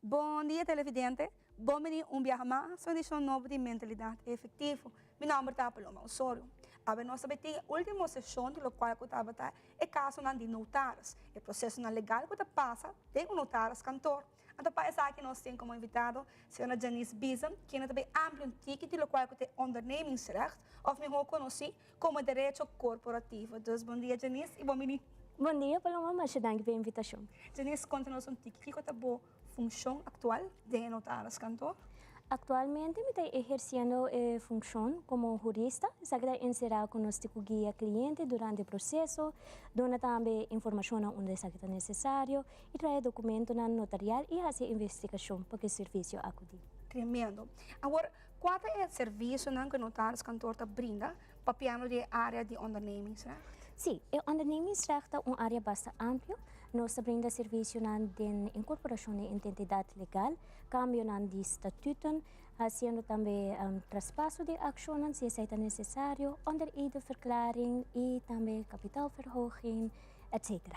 Bon dia televidente, bon bini un biaha mas un edicion nobo di Mentalidad Efectivo. Mi nomber ta Paloma Osorio. Awe nos ta bay tin e ultimo sesion di locual cu tabata e casonan di notaris, e procesonan legal cu ta pasa den un notaris kantoor. Anto pa esaki nos tin como invitado señora Janice Biesen, kende ta bay amplia un tiki di locual cu ta e ondernemingsrecht, of mihor conoci como e derecho corporativo. Dus bon dia Janice y bon bini. Bon dia Paloma, masha danki pa e invitacion. Janice, conta nos un tiki kico ta bo funcion actual den e notariskantoor? Actualmente mi ta eherciendo e funcion como hurista, esaki ta encera cu nos tin cu guia cliente durante e proceso, duna tambe informacionnan unda esaki ta necesario y trae documentonan notarial y haci e investigacion pa cu e servicio acudi. Tremendo. Awor, cua ta e servicionan cu e notariskantoor ta brinda papiando di e area di ondernemingsrecht? Sí, e ondernemingsrecht ta un area basta amplio. Nos ta brinda servicionan den incorporacion di identidad legal, cambionan di statuten, haciendo tambe traspaso di accionnan si esey ta necesario, onderedeverklaring y tambe kapitaalverhoging, etcetera.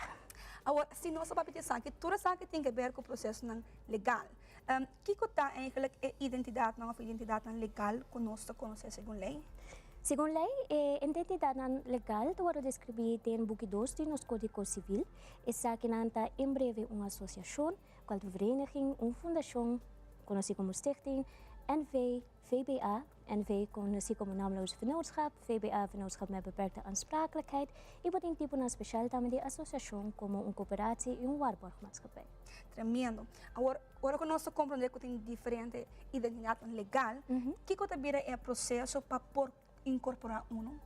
Awor, si nos ta papia di esaki, tur esaki tin ke ber ku prosesonan legal. Kiko ta eigenlijk e identidatnan òf identidatnan legal ku nos ta konosé segun lei? Segun lei, e identidatnan legal ta wòrdu deskribí den Buki dos di nos Kódigo Sivil. Esakinan ta en breve un asosiashon, kual ta un vereniging, un fundashon, konosí komo stichting, NV, VBA, NV, konosí komo naamloze vennootschap, VBA, vennootschap met beperkte aansprakelijkheid, i bo tin tiponan speshal tambe di asosiashon komo un kooperatie i un waarborgmaatschappij. Tremendo. Awor, ora ku nos ta komprondé ku tin diferente identidatnan legal, kiko ta bira e proseso pa por inkorporá unu?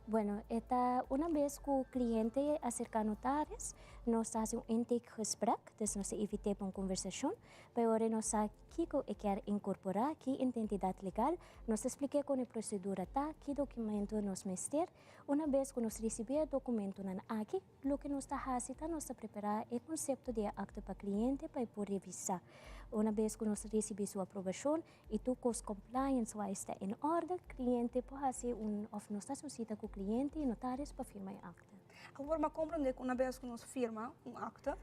Bueno, e ta una bes ku kliente aserká notaris, nos ta hasi un intakegesprek, dus nos ta invit'é pa un konversashon, pa e ora nos sa kiko e kier inkorporá, ki identidat legal, nos ta splik'é kon e prosedura ta, ki dokumento nos mester. Una bes ku nos risibí e dokumentonan aki, Loke nos ta hasi ta nos ta prepará e konsepto di e akto pa kliente pa e por revisá. Una bes ku nos risibí su aprobashon i tur kos compliance wise ta en orde, kliente por hasi un òf nos ta hasi un sita ku kliente i notaris pa firma e akte. Awor mi a komprondé ku una bes ku nos firma un akte,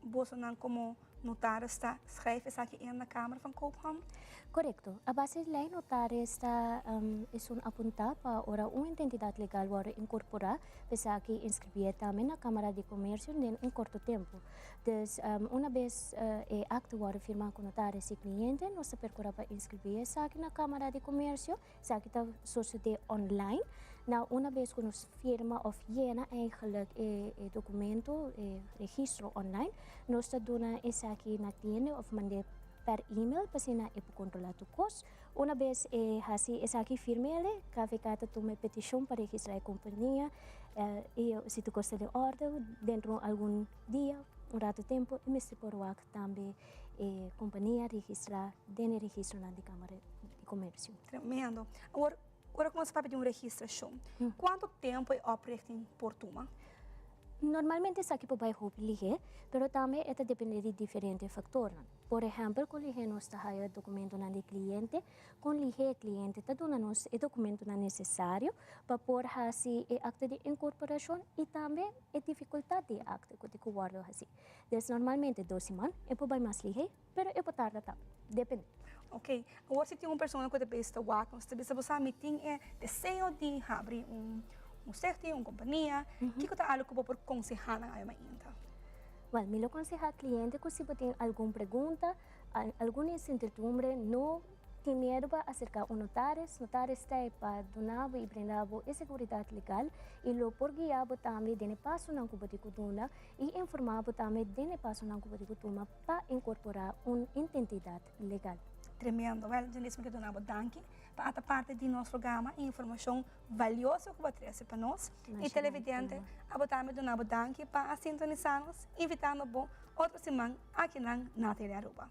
bosonan komo Notaris ta schrijf esaki in na Kamer van Koophandel? Korekto. A base di lei notaris ta esun apuntá pa ora un identidat legal wòrdu inkorporá, pa esaki inskribié tambe na Kámara di Komersio den un korto tempu. Dus una bes e akto wòrdu firmá ku notaris i kliente, nos ta perkurá pa inskribí esaki na Kámara di Komersio. Esaki ta sosodé online. Na una bes ku nos firma òf yena eigenlijk e e dokumento, e registro online, nos ta duna esaki na kliente òf mand'é per email pa asina e por kontrolá tur kos. Una bes e hasi esaki firm'é, KVK ta tuma e petishon pa registrá e kompania i si tur kos ta den òrde dentro algun dia, un rato tempu, e mester por wak tambe e kompania registrá den e registronan di Kámara di Komersio. Tremendo. Awor, ora ku nos papia di un registrashon, kuantu tempu e oprichting por tuma? Normalmente esaki por bai hopi lihé, pero tambe e ta dependé di diferente faktornan. Por ehèmpel, kon lihé nos ta haya dokumentonan di kliente, kon lihé e kliente ta duna nos e dokumentonan nesesario pa por hasi e akto di inkorporashon i tambe e difikultat di e akto ku tin ku wòrdu hasí. Des normalmente dos siman e por bai mas lihé, pero e por tarda tambe, depende. Ok, awor si tin un persona ku ta bisa ta wak nos ta bisa bo sa mi tin e deseo di habri un un stichting, un kompania, kiko ta algu ku bo por konsehá nan awe mainta? Wèl, mi lo konsehá kliente ku si bo tin algun pregunta, algun insertidumbre, no tin miedu pa aserká un notaris. Notaris ta ei pa duna bo i brinda bo e seguridat legal i lo por guia bo tambe den e pasonan ku bo tin ku duna i informá bo tambe den e pasonan ku bo tin ku tuma pa inkorporá un identidat legal. Tremendo. Wèl, Janice mi ke duna bo danki pa ata parti di nos programa i informashon valioso ku bo a trese pa nos. I televidente, abo tambe duna bo danki pa a sintonisá nos, invitando bo otro siman akinan na Telearuba.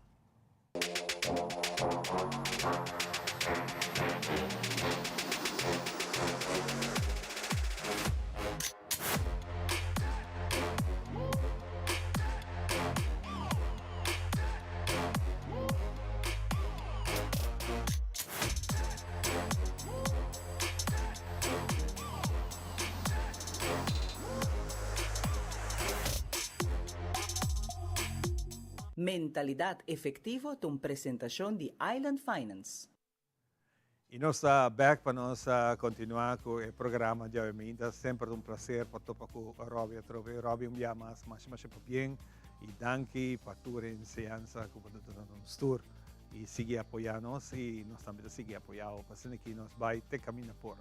Mentalidad Efectivo ta un presentacion di Island Finance. Y nos ta bek pa nos continua cu e programa djawe mainta. Semper ta un placer pa topa cu Robby atrobe. Robby un bia mas masha masha pabien y danki pa tur e enseñansa cu bo ta duna nos tur. Y sigui apoya nos y nos tambe ta sigui apoya bo pa asina ki nos bay te caminda por.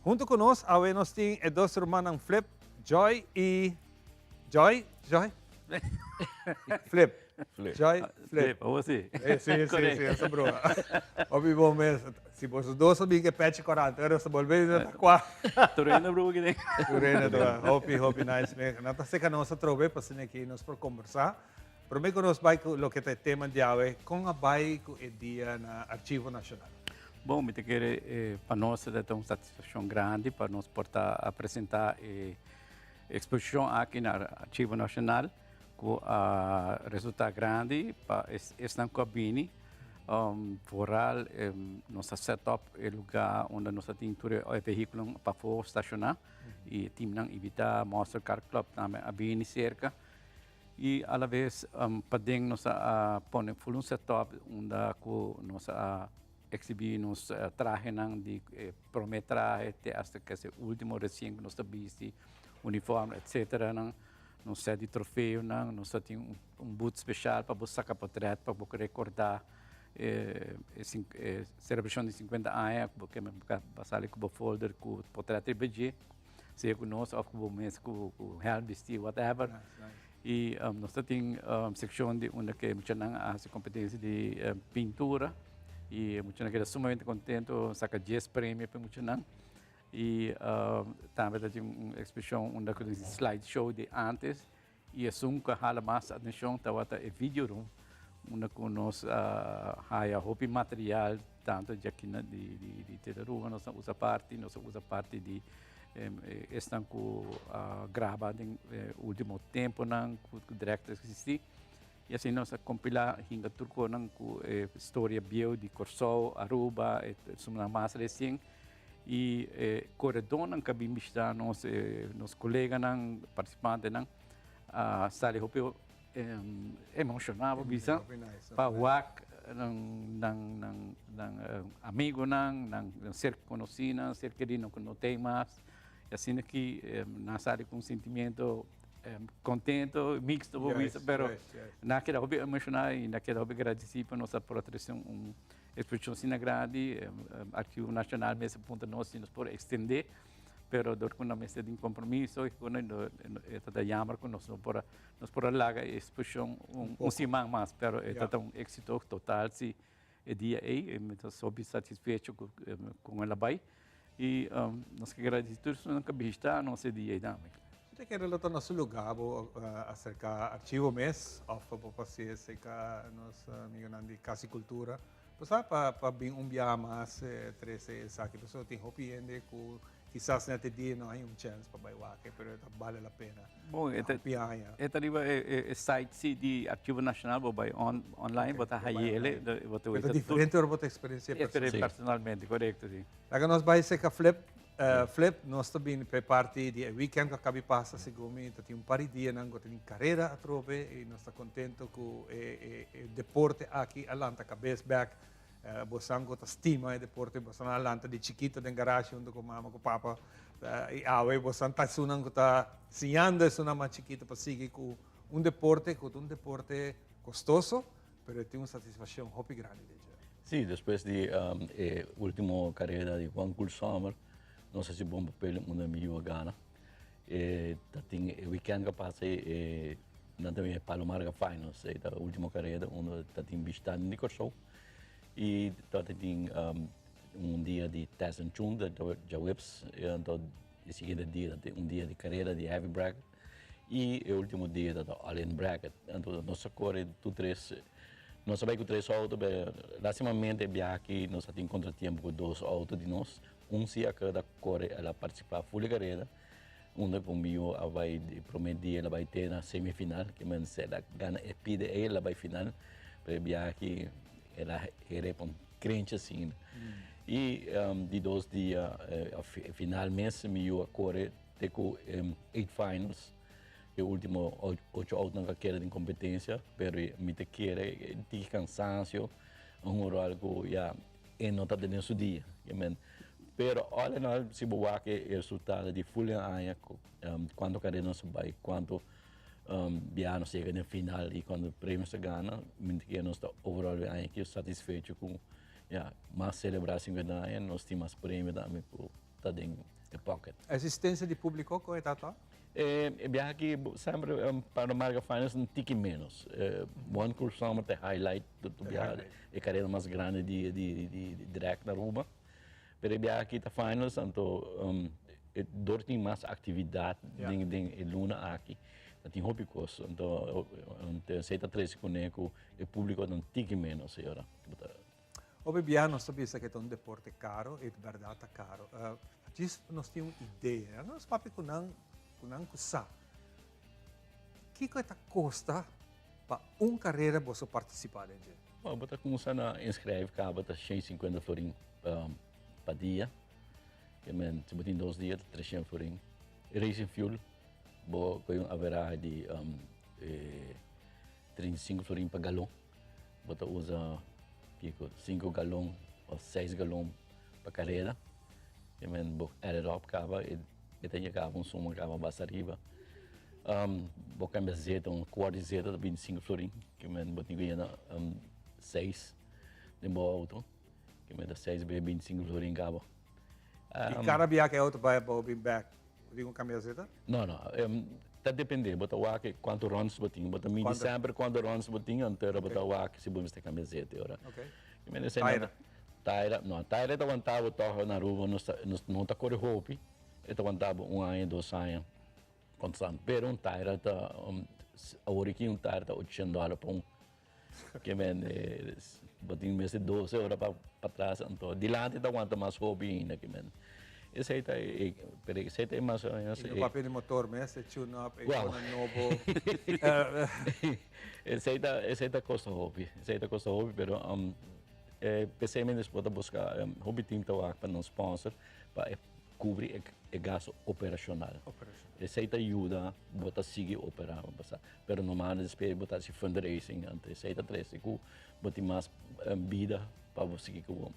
Hunto cu nos awe nos tin e dos rumannan Flip, Joy y Joy, Joy. Flip. Flip. Joy, Flip. Flip, oh sí. Eh, sí, sí, sí, esa broma. Obi bom mes. Si vos dos sabi que peche corante, pero se volve a qua. Turena bro que den. Turena to. Hopi, hopi nice me. Nata seca nos atrobe pa sine que nos por conversar. Prome cu nos bai cu loke ta e tema di awe, con a bai cu e dia na Archivo Nacional? Bon, mi ta kere pa nos ta un satisfaccion grandi pa nos por ta a presenta e Exposicion aki na Archivo Nacional cu a resulta grandi pa esnan cu a bini. Vooral nos a set up e lugar unda nos a tin tur e vehiculonan pafo staciona y e teamnan invita, Monster Car Club tambe a bini cerca y alaves paden nos a pone full un set up unda cu nos a. exhibi nos trahenan di prome trahe te hasta casi ultimo recien cu nos ta bisti, uniform etc. Nan, nos set di trofeonan, nos ta tin un booth special pa bo saca potret pa bo recorda e celebracion di 50 aña cu bo ke sali cu bo folder cu potret riba dje, sea cu nos of cu bo mes cu helm bisti whatever. Y nos ta tin seccion di unda cu e muchanan a haci competencia di pintura y e muchanan keda sumamente contento, saca dies premio pa e muchanan. Y tambe ta tin un exposicion unda cu tin slide show di antes y esun cu a hala mas atencion tabata e video room unda cu nos a haya hopi material tanto di aki di Tele Aruba nos a usa parti, nos a usa parti di esnan cu a graba den e ultimo temponan cu direct a existi y asina nos a compila hinga tur conan cu e storia bieu di Corsou, Aruba, esunnan mas recien y e coredornan cu a bin bishita nos, nos coleganan, participantenan a sali hopi emociona bo bisa pa wak nan amigonan, nan ser conocinan, ser queridonan cu no ten mas. Y asina ki nan sali cu un sentimiento contento, mixto bo bisa, pero nan a keda hopi emociona y nan a keda hopi agradeci pa nos a por a trece un exposicion asina grandi. Archivo Nacional mester puntra nos si nos por extende. Pero dor cu nan mester tin compromiso y cu e ta ta jammer cu nos no por a, nos por a laga e exposicion un siman mas, pero e ta ta un exito total si e dia ey, mi ta hopi satisfecho cu con el a bay y nos ke gradici tur esunnan cu a bishita nos e dia ey tambe. Si ta kere lo ta na su lugar bo acerca archivo mes of bo pasie cerca nos amigonan di Cas di Cultura. Bo sa pa pa bin un biaha mas trece esaki pasobra tin hopi hende cu kisas net e dia no hay un chance pa bay wak pero ta bale la pena. Bon e ta hopi aña. E ta riba e site si di Archivo Nacional bo bay on online bo ta hayele bo ta weta tur. Ta diferente ora bo ta experiencia personalmente. Personalmente corecto si. Laga nos bay cerca Flip. Flip nos ta bini pa e parti di e weekend cu a cabi pasa segun mi ta tin un par di dianan cu a tin carera atrobe y nos ta contento cu e deporte aki a lanta cabes bek. Bosan cu ta stima e deporte bosan a lanta di chikito den garage hunto cu mama cu papa y awe bosan ta esunnan cu ta siñando esunnan mas chikito pa sigui cu un deporte cu ta un deporte costoso pero e tin un satisfaccion hopi grandi den dje. Sí, despues di e ultimo careda di Juan Cool Sommer, nos a haci bon papel unda mi yu a gana. E ta tin e weekend cu a pasa e nan ta bin e Palo Marga Finals, e ta ultimo careda unda ta tin bishitante di Corsou y ta tin un dia di test and tune djaweps, anto e siguiente dia ta tin un dia di careda di heavy bracket. Y e ultimo dia ta ta all in bracket. Anto nos a core tur tres, nos a bay cu tres auto pero lastimamente e biaha aki nos a tin contratiempo cu dos auto di nos. Un si a keda core, el a participa full e careda, unda cu mi yu a bay di prome dia el a bay te na semifinal, ke men si el a gana e pide ey el a bay final, pero e biaha aki el a here pa un krenchi asina. Y di dos dia e final mes mi yu a core. Te ku e eight finals, e ultimo ocho outnan ka keda den kompetensia, pero mi ta kere e tiki kansansio, un ròl ku ya e no ta den su dia. Pero all in all si bo wak e resultado di ful e aña kuantu karera nos a bai, kuantu biaha nos a yega den final i kuantu premio nos a gana, mi ta kere nos ta overall e aña aki satisfecho ku ya mas selebrá sinkuenta aña nos tin mas premio tambe ku ta den e pocket. Asistencia di publico con e tata? E biaha aki semper pa Marga Finals un tiki menos. One Cool Summer ta e highlight di tur biaha, e careda mas grandi di drag na Aruba. Pero e biaha aki ta finals anto dor tin mas actividad den e luna aki ta tin hopi cos. Anto esey ta trece cune cu e publico ta un tiki menos e ora. Hopi bia nos ta bisa ke ta un deporte karo i bèrdat ta karo. Djis nos tin un idea. Nos papia ku nan ku nan ku sa. Kiko e ta kosta pa un karera boso partisipá den dje? Bo bo ta kuminsá na inskrijf kaba ta 150 florin pa dia. Ke men si bo tin dos dia ta 300 florin. Racing fuel bo kohe un averahe di 35 florin pa galon. Bo ta usa kiko? Sinku galon. of 6 galon pa careda. Ke men bo add it up caba e e ta yega un suma caba basta ariba. Um, bo cambia zeta, un kwart di zeta ta 25 florin. Ke men bo tin ku yena um, 6 den bo auto. Ke men ta 6 be 25 florin caba. I cada bia ku e auto bai bo bin bek, bo tin ku cambia zeta? No, no. Um, ta depende. Bo ta wak cuanto runs bo tin. Bo ta midi semper cuanto runs bo tin, anto bo ta wak si bo mester cambia zeta ora. Okay. Taira. Taira, no, taira ta wanta bo tòg na Aruba, nos ta, nos no ta kore hopi, e ta wanta bo un aña, dos aña konstant. Pero un taira ta, awor aki un taira ta ochenta dòler pa un. Ke men, bo tin mester doce ora pa patras, anto dilanti ta wanta mas hopi ainda, ke men. Esei ta e, pero esei ta e mas o menos. I no papia di motor mes, e tune up, e kona nobo. Esei ta, esei ta kosta hopi, esei ta kosta hopi, pero p'esei mi despues ta buska hopi team ta wak pa nan sponsor pa e kubri e gasto operashonal. Esei ta yuda bo ta sigui operá, pero normal despues bo ta hasi fundraising, anto esei ta trese ku bo tin mas bida pa bo sigui ku bo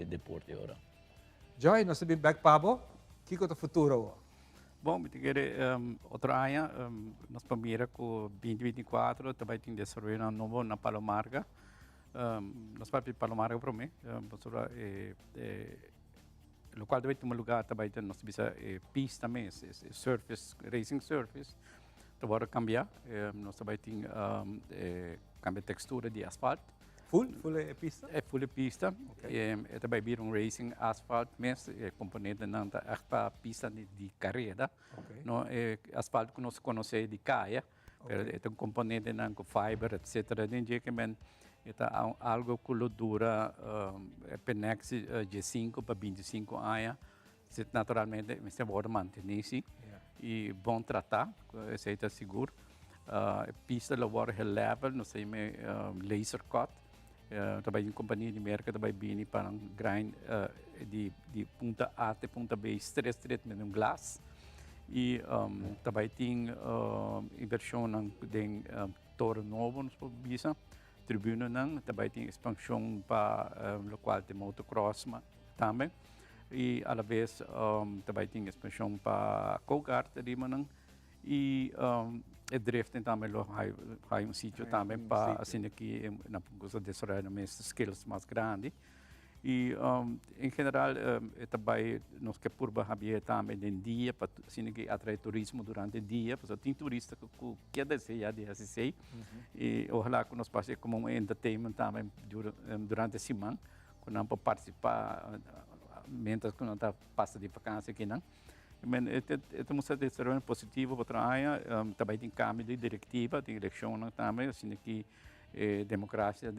deporte ora. Joy, nos ta bin bek pa bo. Kiko ta futuro awor? Bon, mi ta kere otro aña nos por mira ku binti binti i kuatro ta bai tin desaroyonan nobo na Palo Marga. Nos papia di Palo Marga promé, pasobra e lokual ta bai tuma lugá ta bai ta nos ta bisa e pista mes, e surface, racing surface ta wòrdu kambiá. Nos ta bai tin kambia tekstura di asfalt. Full? Full e pista? E full e pista. Okay. E ta bai bira un racing asfalt mes. E componentenan ta echt pa pista di, di careda. Okay. No e asfalt ku nos konosé di kaya. Okay. Pero e ta un componentenan ku fiber etcetera den dje ke men e ta algo ku lo dura um, e penex 15 pa 25 aña. Si naturalmente mester wòrdu mantení si i bon tratá, esei ta sigur. E pista lo wòrdu gelevel, nos ta yama laser cut. Ta bai un kompania di Merka ta bai bini pa nan grind di di punta A te punta B stret stret met un glas. I ta bai tin invershonnan den toren nobo nos por bisa, tribunenan, ta bai tin ekspanshon pa lokual te motocross tambe. Y a la vez ta bay tin expansion pa go-kart riba nan y e drifting tambe lo hay un sitio tambe pa asina ki nan por gusta desaroya nan mes skills mas grandi. Y en general e ta bay nos ke purba habia tambe den dia pa asina ki atrae turismo durante dia pasobra tin turista ku ke desea di hasi esey y ohala ku nos por hasi como un entertainment tambe durante siman. Ku nan por partisipá mientras ku nan ta pasa di vakansia akinan. Men e ta mustra desaroyo positivo pa otro aña. Ta bai tin kambio di direktiva, tin elekshonnan tambe, asina ki e demokrasia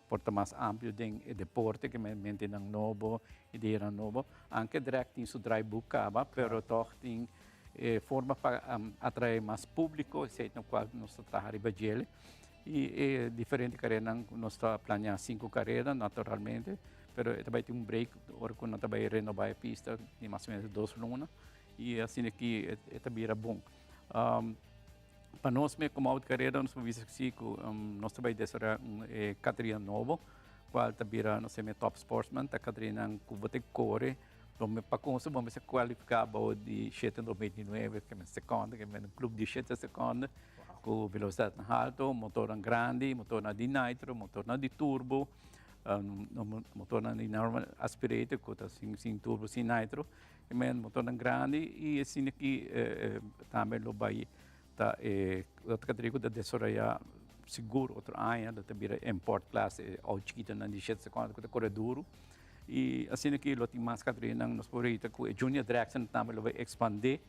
por ta mas amplio den e deporte, ke men mentenan nobo, ideanan nobo. Anke drèk tin su draaiboek kaba, pero tòg tin e forma pa atraé mas públiko, esei ta kual nos ta traha riba djele. I e diferente karenanan ku nos ta planeá sinku karera naturalmente, pero e ta bai tin un break ora ku nan ta bai renobá e pista di mas o menos dos luna i asina ki e ta bira bon. Pa nos mes komo outo karera nos por bisa si ku nos ta bai desaroyá un e kategoria nobo kual ta bira nos yama top sportsman ta kategorianan ku bo ta kore pa konsa bo mester kualifiká bou di shete 2009 ke men sekonde ke men klup di shete sekonde. Ku velosidatnan haltu, motornan grandi, motornan di nitro, motornan di turbo, motornan di normal aspirated ku ta sin turbo, sin nitro. I men motornan grandi i asina ki tambe lo bai ta e otro kategoria ku ta desaroyá sigur otro aña lo ta bira import class e outo chikitonan di shete sekonda ku ta kore duru. I asina ki lo tin mas kategorianan nos por rita ku e junior dragster tambe lo bai ekspandé.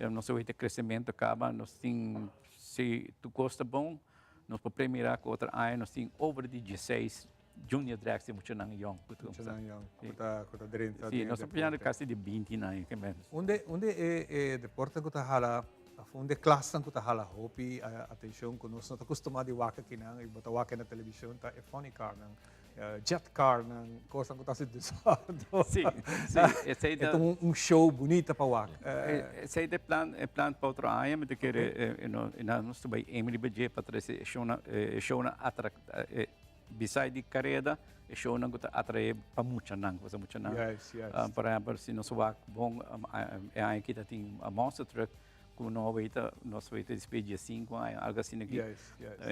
Nos a weta crecemento caba, nos tin, si tur cos ta bon, nos por premira cu otro aña nos tin over di dieseis junior drags di muchanan yong. Muchanan yong cu ta, cu ta drenta Si, nos ta planeando casi di binti nan ke menos. Unda, unda e, e deporte cu ta hala, of unda e klasnan cu ta hala hopi atencion cu nos no ta custuma di wak akinan y bo ta wak na television ta e funny carnan. Jet carnan, cosnan cu ta haci desordo. Sí, sí, esey ta. E ta un show bunita pa wak. Esey ta e plan, e plan pa otro aña, mi ta kere, e no, nos ta bay aim riba dje pa trece e shownan, e shownan atrac, e. Beside di careda, e shownan cu ta atrae pa muchanan, pasobra muchanan, por ehempel, si nos wak bon e aña aki ta tin monster truck cu no awita, nos awita despues di diescinco aña, algo asina aki.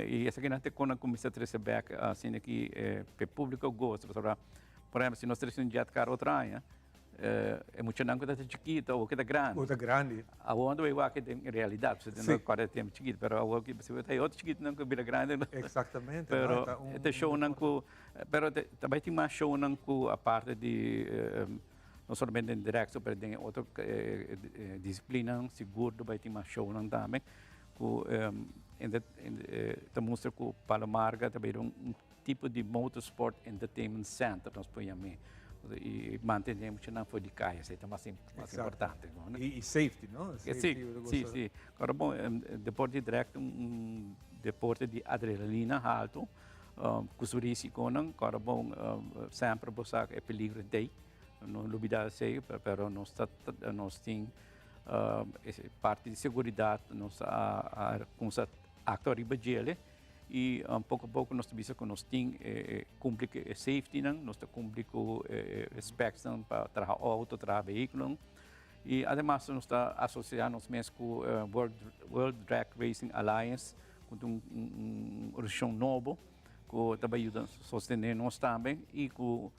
Y esakinan ta con a cuminsa trece bek asina aki pa e publico goza, pasobra por ehempel si nos trece un jet car otro aña, E muchanan ku ta chikito, awor ku ta grandi. Awor ta grandi. Awor nan ta bai wak den realidat, pasobra nan kòrda e tempu chikito, pero awor ku si bo ta e otro chikitonan ku bira grandi. Eksaktamente. Pero e ta shownan ku, pero ta bai tin mas shownan ku aparte di no solamente den dragster pero den e otro disiplinanan sigur ta bai tin mas shownan tambe ku ta mustra ku Palo Marga ta bira un Tipo di Motorsport Entertainment Center nos por yam'é. I mantené muchanan for di kaya, esei ta mas importante. I safety, no? Si, si, si. Ora bon, deporte di drag ta un deporte di adrenalina haltu, ku su risikonan. Ora bon, semper bo sa ku e peligro t'ei, no lubida esei, pero nos ta, nos tin parti di seguridat, nos a kumsa aktua riba djele. Y poco a poco nos ta bisa cu nos tin e cumpli cu e safetynan, nos ta cumpli cu e specsnan pa traha auto, traha vehiculonan. Y ademas nos ta asocia nos mes cu World Drag Racing Alliance, cu ta un organisacion nobo cu ta bay yuda sostene nos tambe y cu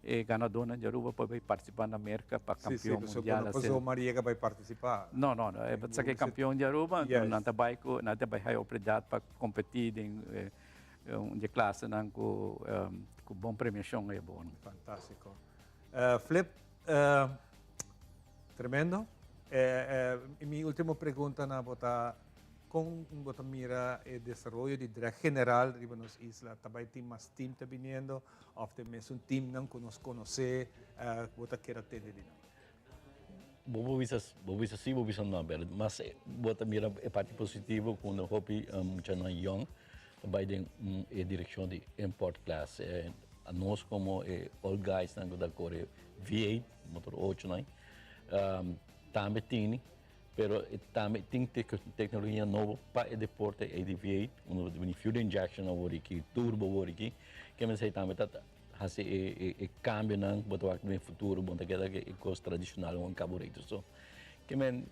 E ganadónan di Aruba por bai partisipá na Merka pa kampion mundial. Sí, sí, pasobra no pasó Mariega bai partisipá. No, no, no. E sa ke kampion di Aruba, anto nan ta bai ku, nan ta bai haya oportunidat pa kompetí den un di e klasenan ku ku bon premiashon e bon. Fantástiko. Flip, tremendo. Mi último pregunta na bo ta Kon bo ta mira e desaroyo di drag general riba nos isla? Ta bai tin mas team ta biniendo of ta e mesun teamnan ku nos konosé ku bo ta keda tende di nan? Bo por bisa, bo bisa si, bo bisa no, pero mas bo ta mira e parti positivo ku no hopi muchanan yòn ta bai den e direkshon di import class. Anos komo e old guysnan ku ta kore V8, motor ocho nan, tambe tini. Pero tambe tin tecnologia nobo pa e deporte ei di V8, unda bo ta bini fuel injection awor aki, turbo awor aki, ke mester esei tambe ta hasi e cambionan ku bo ta wak den futuro, bo no ta keda ku e kos tradicional un carburetor so. Ke men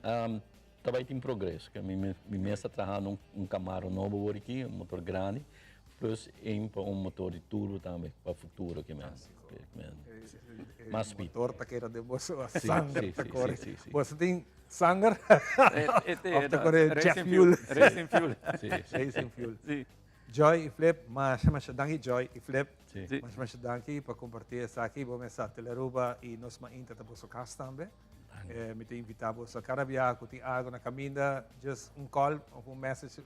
ta bai tin progreso, ke mi mes ta trahando un Camaro nobo awor aki, un motor grandi, plus ein pa un motor di turbo tambe pa futuro ke men. Mas speed. Motor ta keda den boso sanger ta kore. Boso tin sanger of ta kore jet fuel? Racing fuel. Racing fuel. Joy y Flip, masha masha danki Joy y Flip. Masha masha danki pa comparti esaki. Bo mesa Telearuba y nos mainta ta boso cas tambe. Mi ta invita boso cada biaha cu tin algo na caminda, just un call of un message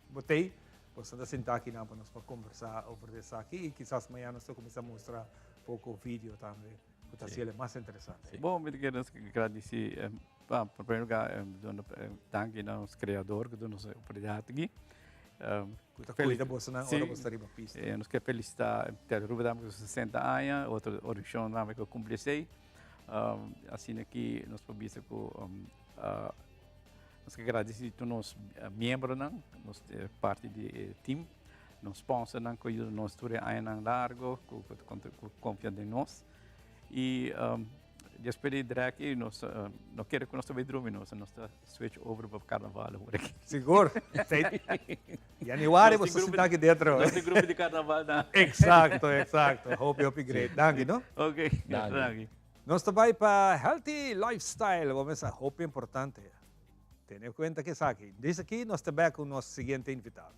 bo tey. Boso ta sinta akinan pa nos por kombersá over di esaki i kisas mañana nos ta kuminsá mustra poko video tambe ku ta hasiel mas interesante. Bon, mi ta kere nos gradisí pa primer lugar duna danki na nos kreador ku duna nos e oportunidat aki. Ku ta kuida bosonan ora boso ta riba pista. Nos ke felisitá Ted Ruba tambe ku su 60 aña, otro organisashon tambe ku a kumpli esei. Asina ki nos por bisa ku Nos ke gradisí tur nos miembronan, nos parti di e team, nos sponsornan ku a yuda nos tur e añanan largo, ku konfia den nos. I despues di drag ei nos no kere ku nos ta bai drumi, nos ta switch over pa karnaval awor aki. Sigur! Januari bo ta sinta aki dentro. Nos tin grupo di karnaval nan. Eksakto, eksakto. Hopi, hopi great. Danki, no? Ok, danki. Nos ta bai pa Healthy Lifestyle, bo mesa hopi importante. Tene cuenta cu esaki. Dis aki nos ta bek cu nos siguiente invitado.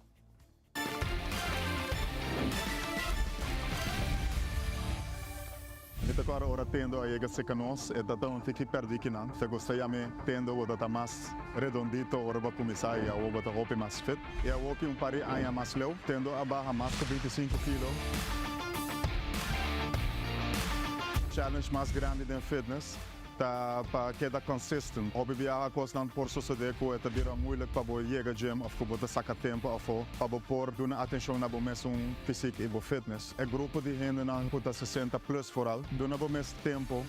Mi ta kòrda ora Tendo a yega serka nos, e ta ta un tiki pèrdí kinan. Ta gusta yam'é Tendo, bo ta ta mas redondito ora bo a kuminsá i awor bo ta hopi mas fit. I awor ki un par di aña mas leu, Tendo a baha mas ku 25 kilo. Challenge mas grandi den fitness ta pa keda consistent. Hopi biaha cosnan por sucede cu e ta bira moeilijk pa bo yega gym of cu bo ta saca tempo afo pa bo por duna atencion na bo mesun fysiek y bo fitness. E grupo di hendenan cu ta 60 plus vooral, duna bo mes tempo.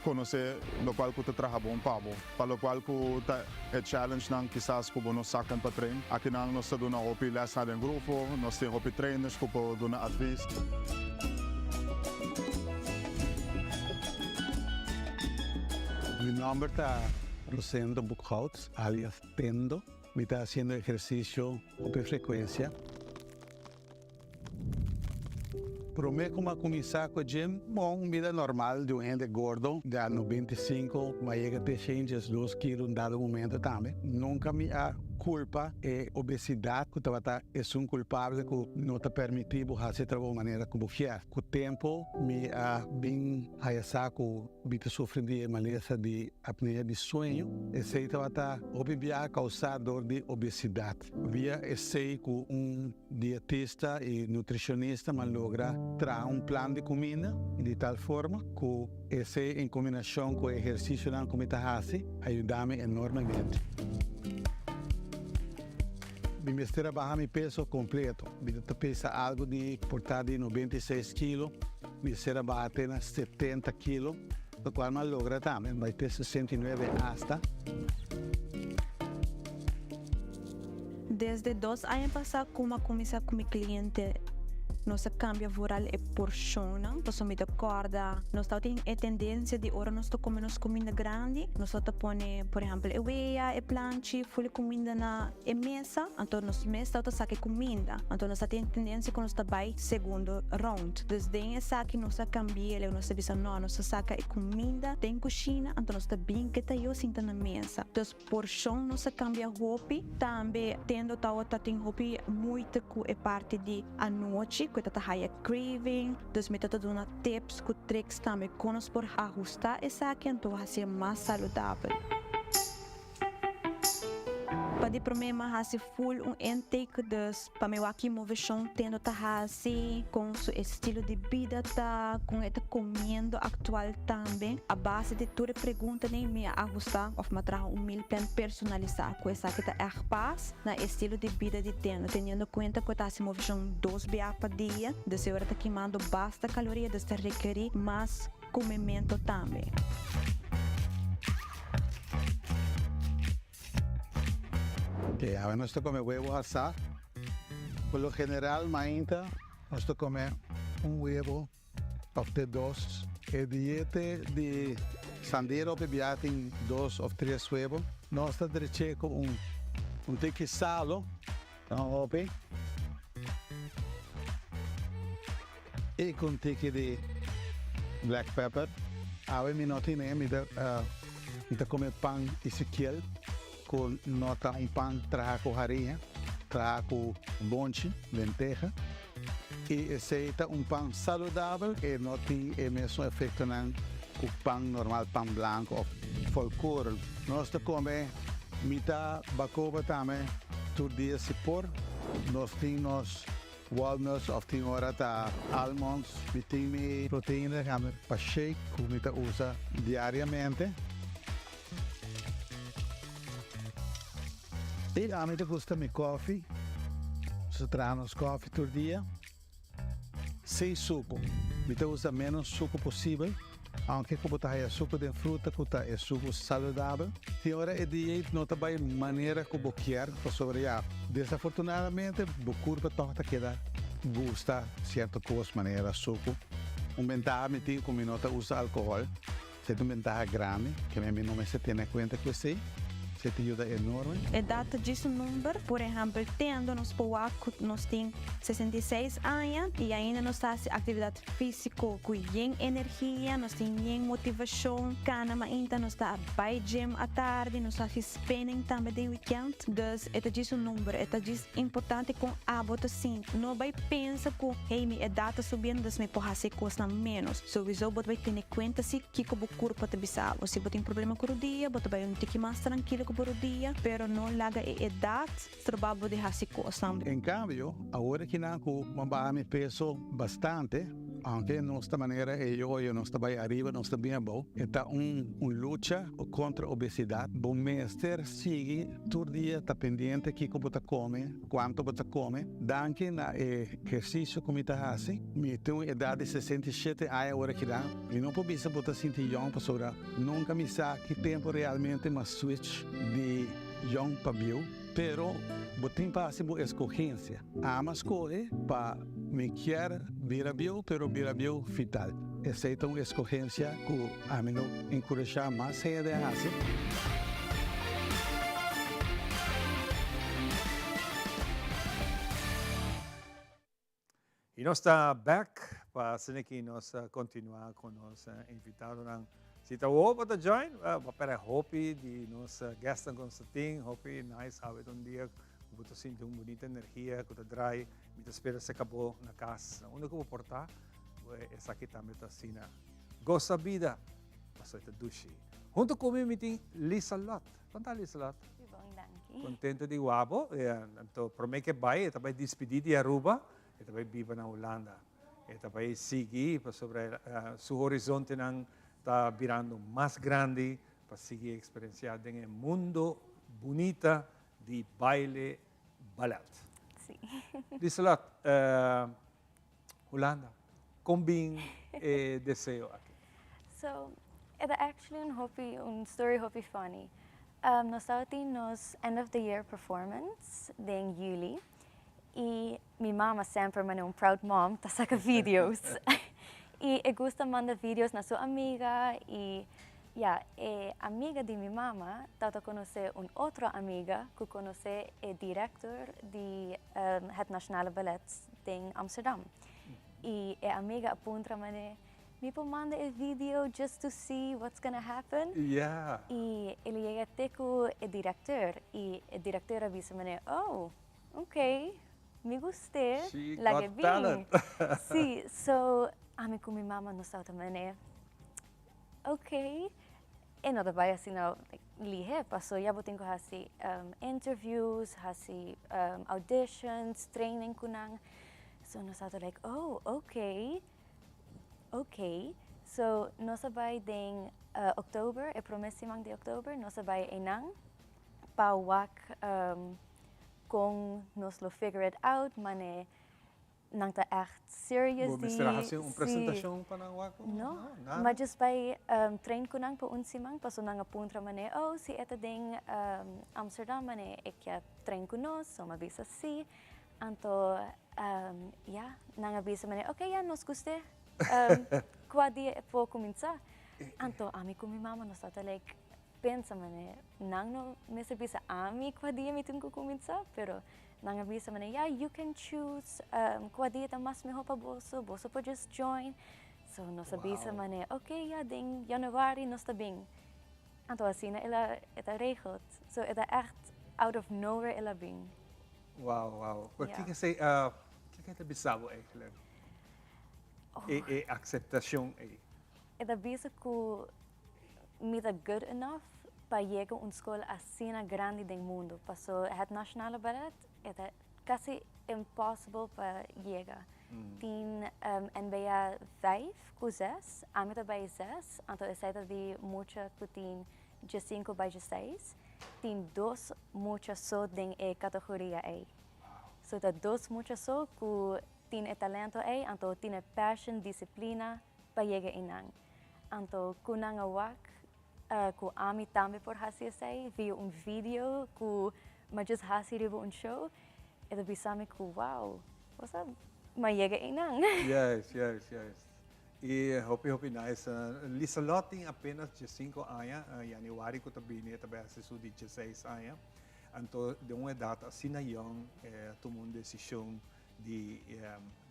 konosé lokual ku ta traha bon pa bo. Pa lokual ku ta e challengenan kisas ku bo no sa kon pa train. Akinan nos ta duna hopi lèsnan den grupo, nos tin hopi trainers ku por duna advis. Mi nòmber ta Rosendo Boekhout, alias Tendo. Mi ta hasiendo ehersisio hopi frekuensia. Promé ku mi a kuminsá ku e gym, bon, un bida normal di un hende gordo, di a 95, mi a yega te 102 kilo un dado momento tambe. Nunka mi a kulpa e obesidat ku tabata esun kulpabel ku no ta permití bo hasi e trabou manera ku bo kier. Ku tempu mi a bin haya sa ku mi ta sufri di e malesa di apnea di sueño. Esei tabata hopi biaha kousá dor di obesidat. Via esei ku un dietista i nutricionista m'a logra traha un plan di kuminda di tal forma ku esei en kombinashon ku e ehersisionan ku mi ta hasi a yuda mi enormemente. Mi mester a baha mi peso kompleto. Mi ta pesa algu di por ta di 96 kilo, mi mester a baha te na 70 kilo, lokual m'a logra tambe, bai te 69 asta. Desde dos aña pasá ku mi a kuminsá ku mi kliente nos a kambia vooral e porshonnan pasobra mi ta kòrda nos tabatin e tendensia di ora nos ta kome nos kuminda grandi nos tabata pone por ehèmpel e wea, e planchi, ful e kuminda na e mesa anto nos mes tabata saka e kuminda anto nos tabatin e tendensia ku nos ta bai segundo round dus den esaki nos a kambia leu nos ta bisa no nos ta saka e kuminda den kushina anto nos ta bin keta yo sinta na mesa dus Porshon nos a kambia hopi. Tambe tendo tawata tin hopi moeite ku e parti di anochi ku e ta ta haya craving. Dus mi ta ta duna tips ku tricks tambe kon nos por ahusta esaki anto hasié mas saludabel. Pa di prome mi a hasi full un intake dus pa mi wak ki moveshon tendo ta hasi, kon su estilo di bida ta, kon e ta komiendo aktual tambe. A base di tur e preguntanan mi a ahusta òf mi a traha un meal plan personalisá ku esaki ta ègt pas na estilo di bida di Tendo, teniendo kuenta ku e ta hasi moveshon dos bia pa dia, dus e ora ta kimando basta kaloria, dus ta rekerí mas komementu tambe. Ok, awe nos ta come huevo asá. Por lo general mainta nos ta come un huevo of te dos. E diete di Sandero hopi bia tin dos of tres huevo. Nos ta dreché cu un un tiki salo, no hopi, y cu un tiki di black pepper. Awe mi no tine, mi ta mi ta come pan Ezekiel cu no ta un pan traha cu hariña, traha cu bonchi, lenteja. Y esey ta un pan saludabel, e no tin e mesun efectonan cu pan normal, pan blanco of volkoren. Nos ta come mita bacoba tambe tur dia si por. Nos tin nos walnuts of tin ora ta almonds. Mi tin mi proteina pa shake cu mi ta usa diariamente. I ami ta gusta mi kofi. Nos ta traha nos kofi tur dia. Sin suku. Mi ta usa menos suku posibel, aunke ku bo ta haya suku den fruta ku ta e suku saludabel. Tin ora e dieet no ta bai manera ku bo kier pasobra ya desafortunadamente bo kurpa tòg ta keda gusta sierto kos manera suku. Un bentaha mi tin ku mi no ta usa alkohòl. Esei ta un bentaha grandi, ke mi no mester tene kuenta ku esei. Esei ta yuda enorme. Edat ta djis un number. Por ehèmpel, tendo nos por wak ku nos tin 66 aña i ainda nos ta hasi aktividat físiko ku yen energia, nos tin yen motivashon, kana mainta nos ta bai gym atardi, nos ta hasi spinning tambe den wikènt. Dus e ta djis un number. E ta djis importante kon abo ta sinti. No bai pensa ku, hey, mi edat ta subiendo, dus mi por hasi e kosnan ménos. Souiso bo ta bai tene kuenta si kiko bo kurpa ta bisa bo. Si bo tin problema ku rodia, bo ta bai un tiki mas trankilo ku bo rodia, pero no laga e edat stroba bo di hasi kosnan. En kambio, awor aki nan ku bo a baha mi peso bastante. Aunke nos ta manera e yoyo, nos ta bai ariba, nos ta bin abou, e ta un un lucha kontra obesidat. Bo mester sigui tur dia ta pendiente kiko bo ta kome, kuantu bo ta kome. Danki na e ehersisio ku mi ta hasi, mi tin un edat di 67 aña ora keda. Mi no por bisa bo ta sinti yòn pasobra nunka mi sa ki tempu realmente m'a switch di yòn pa bieu. Pero bo tin pa hasi bo eskohensia. Ami a skohe pa mi kier bira bieu pero bira bieu vital. Esei ta un eskohensia ku ami lo enkurashá mas hende a hasi. Y nos ta back pa asina ki nos continua cu nos invitadonan. Si ta wowo pa ta join, bo pera hopi di nos guestnan cu nos ta tin, hopi nice awe ta un dia cu bo ta sinti un bunita energia cu ta draai. Mi ta spera se cabo na cas, na unda cu bo por ta, esaki tambe ta asina. Goza bida, pasobra e ta dushi. Hunto cu mi mi tin Lisa Lot. Con ta Lisa Lot? Bon, danki. Contento di wak bo. Anto prome ke bai e ta bai dispidi di Aruba, e ta bai biba na Hulanda. E ta bai sigui pasobra su horizontenan ta birando mas grandi pa sigui experiencia den e mundo bunita di baile ballet. Si. Liselot, Hulanda, con bin e deseo aki? So, e ta actually un hopi, un story hopi funny. Nos tabatin nos end of the year performance den juli y mi mama semper manera un proud mom ta saca videos y e gusta manda videos na su amiga y ya e amiga di mi mama tabata conoce un otro amiga cu conoce e director di het Nationale Ballet den Amsterdam y e amiga a puntra mane Mi por manda e video just to see what's gonna happen? Y el a yega te cu e directeur y e directeur a bisa mane, oh, ok, mi gust'e, She laga e got bin. talent. Si, so ami cu mi mama nos tabata mane, ok, e no ta bay asina lihe, paso ya bo tin cu haci interviews, haci auditions, training cu nan. So nos tabata like, oh, ok. Ok, so nos a bai den oktober, e prome siman di oktober, nos a bai einan pa wak kon nos lo figure it out, mane nan ta ègt serious Bo di. mester a hasi un presentashon pa nan wak? No, nada. ma just bai train ku nan pa un siman, paso nan a puntra mane, oh, si e ta den Amsterdam, mane e kia train ku nos, so mi a bisa si. Anto ya, nan a bisa mane, ok ya, nos gust'é. Kua dia e por kuminsá? Anto ami ku mi mama nos tabata like pensa mane, nan no mester bisa ami kua dia mi tin ku kuminsá, pero nan a bisa mane, ya, you can choose kua dia ta mas mihó pa boso, boso por just join. So nos a bisa mane, ok ya, den januari nos ta bin. Anto asina el a, e ta regeld. So e ta ègt out of nowhere el a bin. Wow, wow. Pero Ja. kiko esei, uh, kiko ta bisa bo eigenlijk? Oh. E, e aceptacion ei. E ta bisa ku mi ta good enough pa yega un skol asina grandi den mundo. Paso het Nationale Ballet e ta kasi impossible pa yega. Tin um, NBA 5 ku 6, ami ta bai 6, anto esei ta di mucha ku tin 15 bai 16. Tin dos mucha so den e categoria ey. So ta dos mucha so cu tin e talento ey, anto tin e passion, disciplina pa yega eynan. Anto cu nan a wak cu ami tambe por haci esey via un video cu mi a just haci riba un show, e ta bisa mi cu wow, bo sa mi a yega eynan. Juist, juist, juist. Y hopi hopi nice. Liselot tin apenas 15 aña, januari cu ta bini e ta bay haci su di 16 aña. Anto den un edad asina young e a tuma un decision di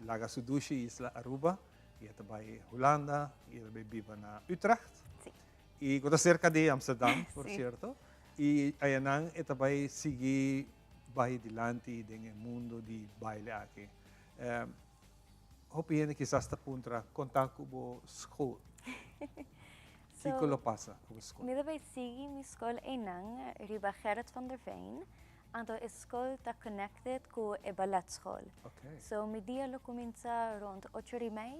laga su dushi isla Aruba y e ta bay Hulanda y e ta bay biba na Utrecht. Y cu ta cerca di Amsterdam, por cierto. Y ayanan e ta bay sigui bay dilanti den e mundo di baile aki. Hopi hende kisas ta puntra, kon ta ku bo skol? Kiko lo pasa ku bo skol? Mi ta bai sigui mi skol einan riba Gerrit van der Veen, anto e skol ta connected ku e balletschool. So mi dia lo kuminsá rond ocho ora i mei.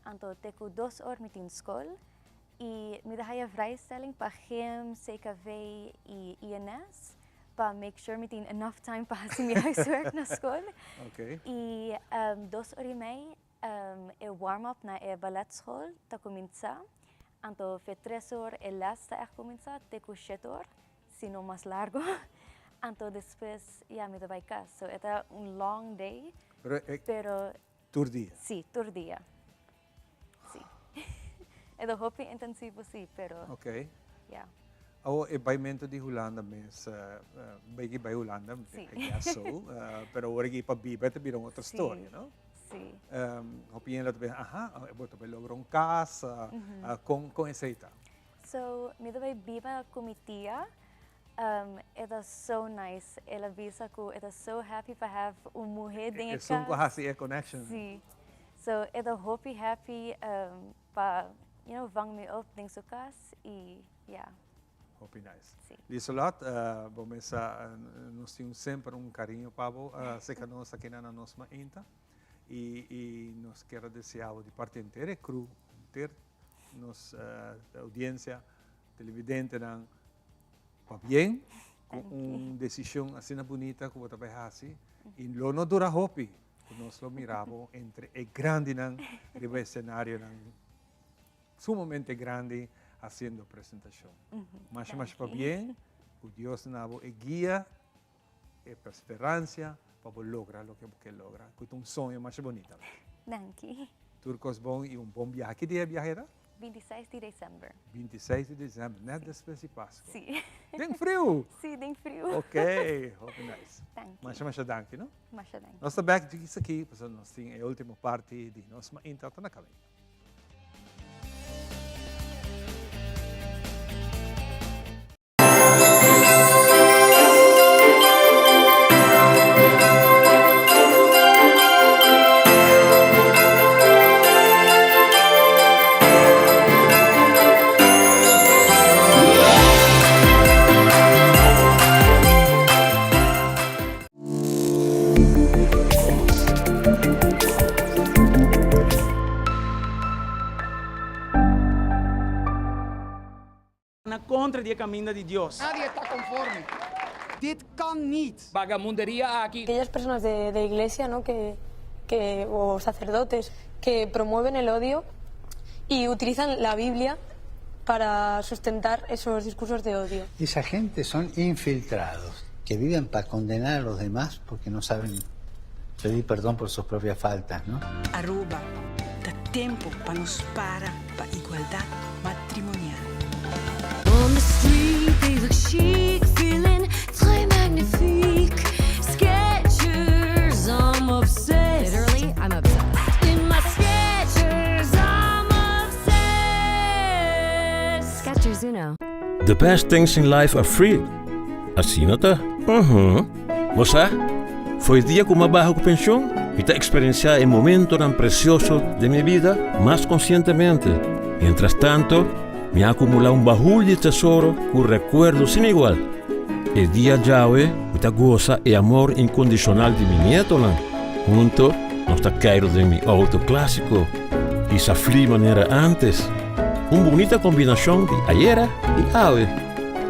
Anto te ku dos or mi tin skol i mi ta haya vrijstelling pa gym, CKV i INS pa make sure mi tin enough time pa hasi mi huiswerk na skol. Okay. I dos or i mei e warm up na e balletschool ta kuminsá. Anto fe tres or e les ta ègt kuminsá te ku shet or, si no mas largo. Anto despues ya mi ta bai kas. So e ta un long day, Pero e pero tur dia? Sí, tur dia. Sí. E ta hopi intensivo sí, pero Ok. ya. Awo e baimento di Hulanda mes, bai ki bai Hulanda, Sí. I guess so, pero awor aki pa biba ta bira un otro Sí. storia, no? Sí. Hopi hende ta pensa, aha, bo ta bai logra un cas, con con esey ta? So, mi ta bai biba cu mi tia, e ta so nice, el a bisa cu e ta so happy pa have un muhe den e cas. Esun cu haci e connection. Sí. So, e ta hopi happy pa, you know, vang mi op den su cas y ya. Hopi nice. Sí. Lieselot, bo mesa nos tin semper un cariño pa bo, seca nos aki na nos mainta y y nos kier a desea bo di parti henter e crew, henter nos audiencia, televidentenan, pabien cu un decision asina bunita cu bo ta bay haci y lo no dura hopi cu nos lo mira bo entre e grandinan riba escenarionan sumamente grandi haciendo presentacion. Masha masha pabien cu Dios na bo e guia, e perseverancia pa bo logra loke bo ke logra cu ta un soño masha bunita. Danki. Tur cos bon y un bon biahe. Ki dia e biahe ta? 26 di december. 26 di december, net despues di Pasco. Sí. Den friu! Sí, den friu. Ok, hopi nice. Danki. Masha masha danki, no? Masha danki. Nos ta bek djis aki, pasobra nos tin e ultimo parti di nos mainta ta na caminda. Na kontra di e kaminda di Dios. Nadie ta conforme. Dit kan niet. Bagamunderia aki. Aquellas personas de, de iglesia ¿no? que, que, o sacerdotes que promueven el odio y utilizan la Biblia para sustentar esos discursos de odio. Esa gente son infiltrados que viven para condenar a los demás porque no saben pedir perdón por sus propias faltas, ¿no? Aruba, ta tempo pa nos para pa igualdad matrimonial. On the street they look chic, feeling très magnifique. Skechers, I'm obsessed. Literally, I'm obsessed. In my Skechers, I'm obsessed. Skechers Uno. The best things in life are free. Asina ta? Uhum. Bo sa? Fo'i dia ku m'a baha ku penshon, mi ta eksperensiá e momentonan presioso den mi bida mas konsientemente. Miéntras tanto, mi a akumulá un bahul di tesoro ku rekuerdo sin igual. E dia djawe mi ta gosa e amor inkondishonal di mi nietonan. Hunto nos ta keiru den mi outo klásiko i sa fli manera ántes. Un bunita kombinashon di ayera i awe.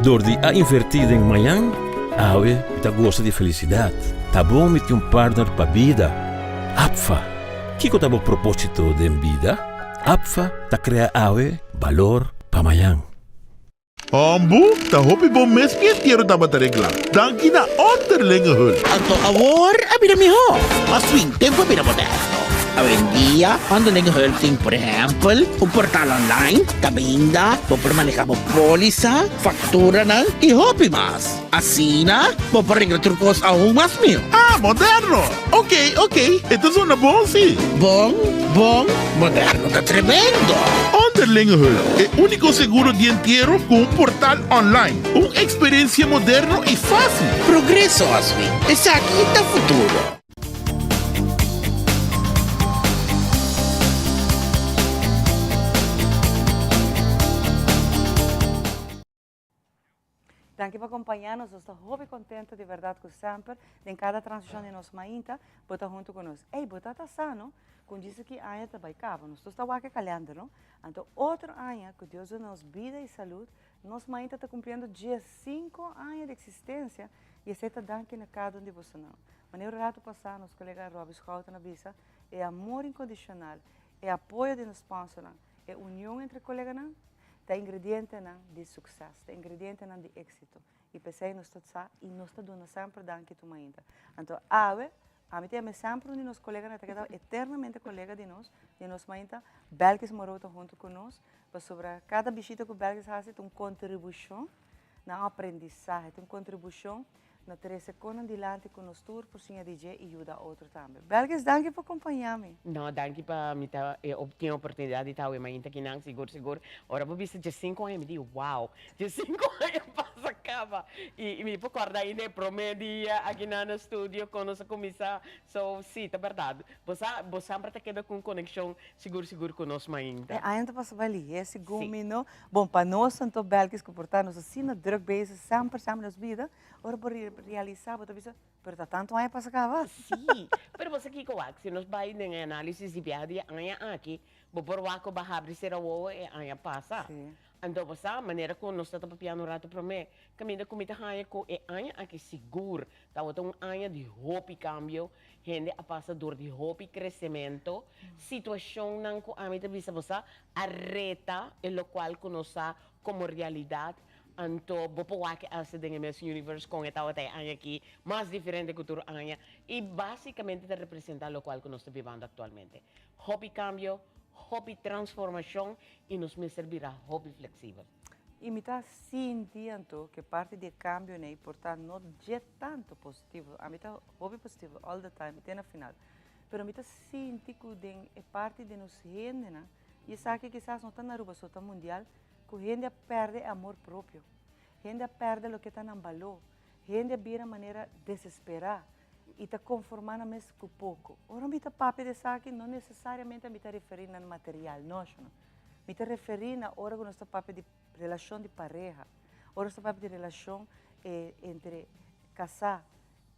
Dor di a invertí den mañan, awe mi ta gosa di felisidat. Ta bon mi tin un partner pa bida. APFA, Kiko ta bo propósito den bida? APFA ta krea awe balor pa mañan. Hombu, ta hopi bon mes mi entiero tabata reglá. Danki na Onderlinge Hulp. Anto awor a bira mihó. Mas fin, tempu a bira moderno. Awendia, Onderlinge Hulp tin, por ehèmpel, un portal online kaminda bo por manehá bo pólisa, fakturanan i hopi mas. Asina, bo por regla tur kos aun mas mihó. Ah, moderno! Ok, ok, e ta zona bon si. Bon, bon, moderno ta tremendo! Onderlinge Hulp, e úniko seguro di entiero ku un portal online. Un eksperensia moderno i fásil. Progreso, Oswin. Esaki ta futuro. Danki pa kompañá nos. Nos ta hopi kontentu di bèrdat ku semper den kada transmishon di nos mainta bo ta huntu ku nos. Ey, bo ta ta sa no ku un djis aki aña ta bai kaba. Nos tur ta wak e kalènder no. Anto otro aña ku Dios duna nos bida i salud, nos mainta ta kumpliendo diesinku aña di eksistensia i esei ta danki na kada un di bosonan. Manera un ratu pasá nos kolega Robby Schouten a bisa, e amor inkondishonal, e apoyo di nos sponsornan, E union entre koleganan ta ingredientenan di sukses, ta ingredientenan di éksito. I p'esei nos ta sa i nos ta duna semper danki tur mainta. Anto awe, ami ta yama semper un di nos koleganan, e ta keda eternamente kolega di nos, di nos mainta, Belkis Moreau ta huntu ku nos, pasobra kada bishita ku Belkis hasi ta un kontribushon na aprendisahe, ta un kontribushon Na trese konan dilanti ku nos tur por siña di dje i yuda otro tambe. Belkis, danki pa kompañá mi. No, danki pa mi ta tin oportunidat di ta awe mainta kinan, sigur sigur. Ora bo bisa diesinku aña mi di wow, diesinku aña pasa kaba. I mi por kòrda ainda e promé dia akinan na studio kon nos a kuminsá. So, sí, ta bèrdat. Bo sa, bo semper ta keda ku un konekshon sigur sigur ku nos mainta. E aña ta pasa bai lihé, segun mi, no? Bon, pa nos anto Belkis ku por ta nos asina druk bezig semper semper nos bida, ora bo realisa bo ta bisa, pero ta tantu aña pasa kaba. Sí, pero bo sa kiko wak, si nos bai den e análisis di biaha di e aña aki, bo por wak ku bo a habri sera wowo e aña pasa. Anto bo sa, manera ku nos ta ta papiando un ratu promé, kaminda ku mi ta haña ku e aña aki sigur tabata un aña di hopi kambio, hende a pasa dor di hopi kresementu, situashonnan ku ami ta bisa bo sa, a reta e lokual ku nos sa komo realidat, anto bo por wak hasta den e mes universe kon e tabata e aña aki, mas diferente ku tur aña, i basikamente ta representá lokual ku nos ta bibando aktualmente. Hopi kambio, hopi transformashon i nos mester bira hopi fleksibel. I mi ta sinti anto ku e parti di e kambionan ei por ta no dje tantu positivo, ami ta hopi positivo all the time te na final, pero mi ta sinti ku den e parti di nos hendenan, i esaki kisas no ta na Aruba so, ta mundial, ku hende a pèrdè e amor propio, hende a pèrdè loke ta nan baló, hende a bira manera desesperá i ta konformá nan mes ku poko. Ora mi ta papia di esaki no nesesariamente mi ta referí na material, no ashonan. Mi ta referí na ora ku nos ta papia di relashon di pareha, ora nos ta papia di relashon entre kasá,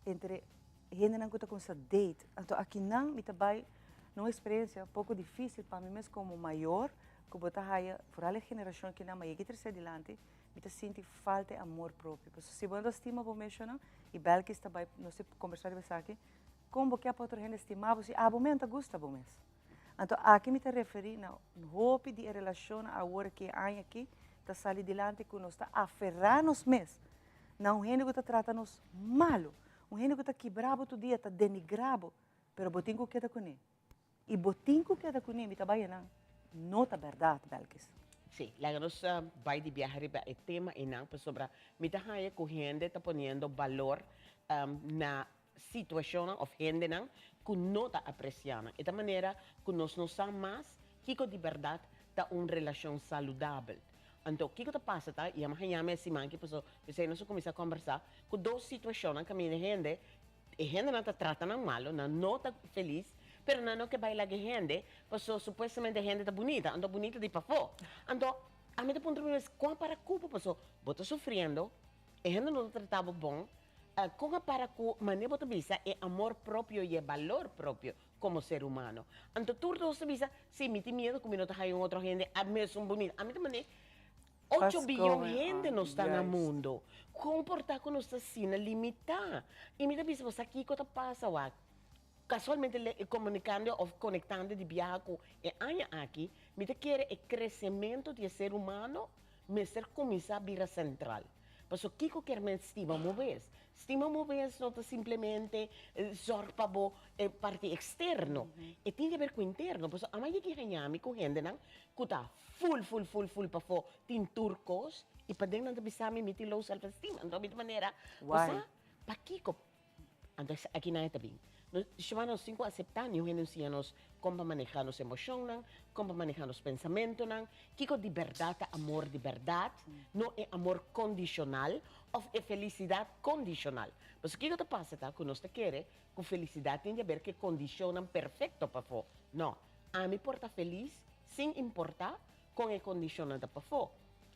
entre hendenan ku ta kuminsá date. Anto akinan mi ta bai na un eksperensia poko difísil pa mi mes komo mayor, ku bo ta haya, foral e generashon akinan, ma yega e trese dilanti, mi ta sinti falta e amor propio. Pasobra si bo no ta stima bo meshonan, i Belkis ta bai, nos ta kombersá riba esaki, kon bo ke pa otro hende stima bo si abo mes no ta gusta bo mes? Anto aki mi ta referí na hopi di e relashonnan awor aki, e aña aki, ta sali dilanti ku nos ta aferá nos mes na un hende ku ta trata nos malu, un hende ku ta kibra bo tur dia, ta denigrá bo, pero bo tin ku keda kuné. I bo tin ku keda kuné, mi ta bai einan. No ta bèrdat, Belkis. Sí, laga nos bai di biaha riba e tema einan, pasobra mi ta haña ku hende ta poniendo balor na situashonnan òf hendenan ku no ta apresiá nan. E ta manera ku nos no sa mas kiko di bèrdat ta un relashon saludabel. Anto, kiko ta pasa ta, i a haña mi e siman aki pasobra p'esei nos a kuminsá kòmbersá, ku dos situashonnan kaminda hende, e hendenan ta trata nan malu, nan no ta felis, pero nan no ke bai laga e hende pasobra supuestamente e hende ta bunita, anto bunita di pafó. Anto, ami ta puntra mi mes, kon a para ku bo? Pasobra bo ta sufriendo, e hende no ta trata bo bon, Kon a para ku manera bo ta bisa e amor propio i e balor propio komo ser humano? Anto tur nos ta bisa, si, mi tin miedu ku mi no ta haña un otro hende a mesun bunita. Ami ta manera, ocho biyon hende nos ta na mundu. Kon por ta ku nos ta asina limitá? I mi ta bisa bo sa kiko ta pasa wak. Kasualmente komunikando òf konektando di biaha ku e aña aki, mi ta kere e kresementu di e ser humano mester kuminsá bira sentral. Paso kiko kier men stima bo mes? Stima bo mes no ta simplemente zorg pa bo e parti externo. E tin ke ber ku interno. Paso ama yegi haña mi ku hendenan ku ta ful ful ful ful pafó tin tur kos i paden nan ta bisa mi mi tin low self esteem. Anto mi ta manera, bo sa pakiko? Anto aki nan e ta bin. Nos shuma nos tin ku aseptá niun hende siña nos kon pa manehá nos emoshonnan, kon pa manehá nos pensamentunan, kiko di bèrdat ta amor di bèrdat, no e amor kondishonal òf e felisidat kondishonal. Pasobra kiko ta pasa ta ku nos ta kere ku felisidat tin di aber ku e kondishonnan perfekto pafó. No, ami por ta felis sin importá kon e kondishonnan ta pafó.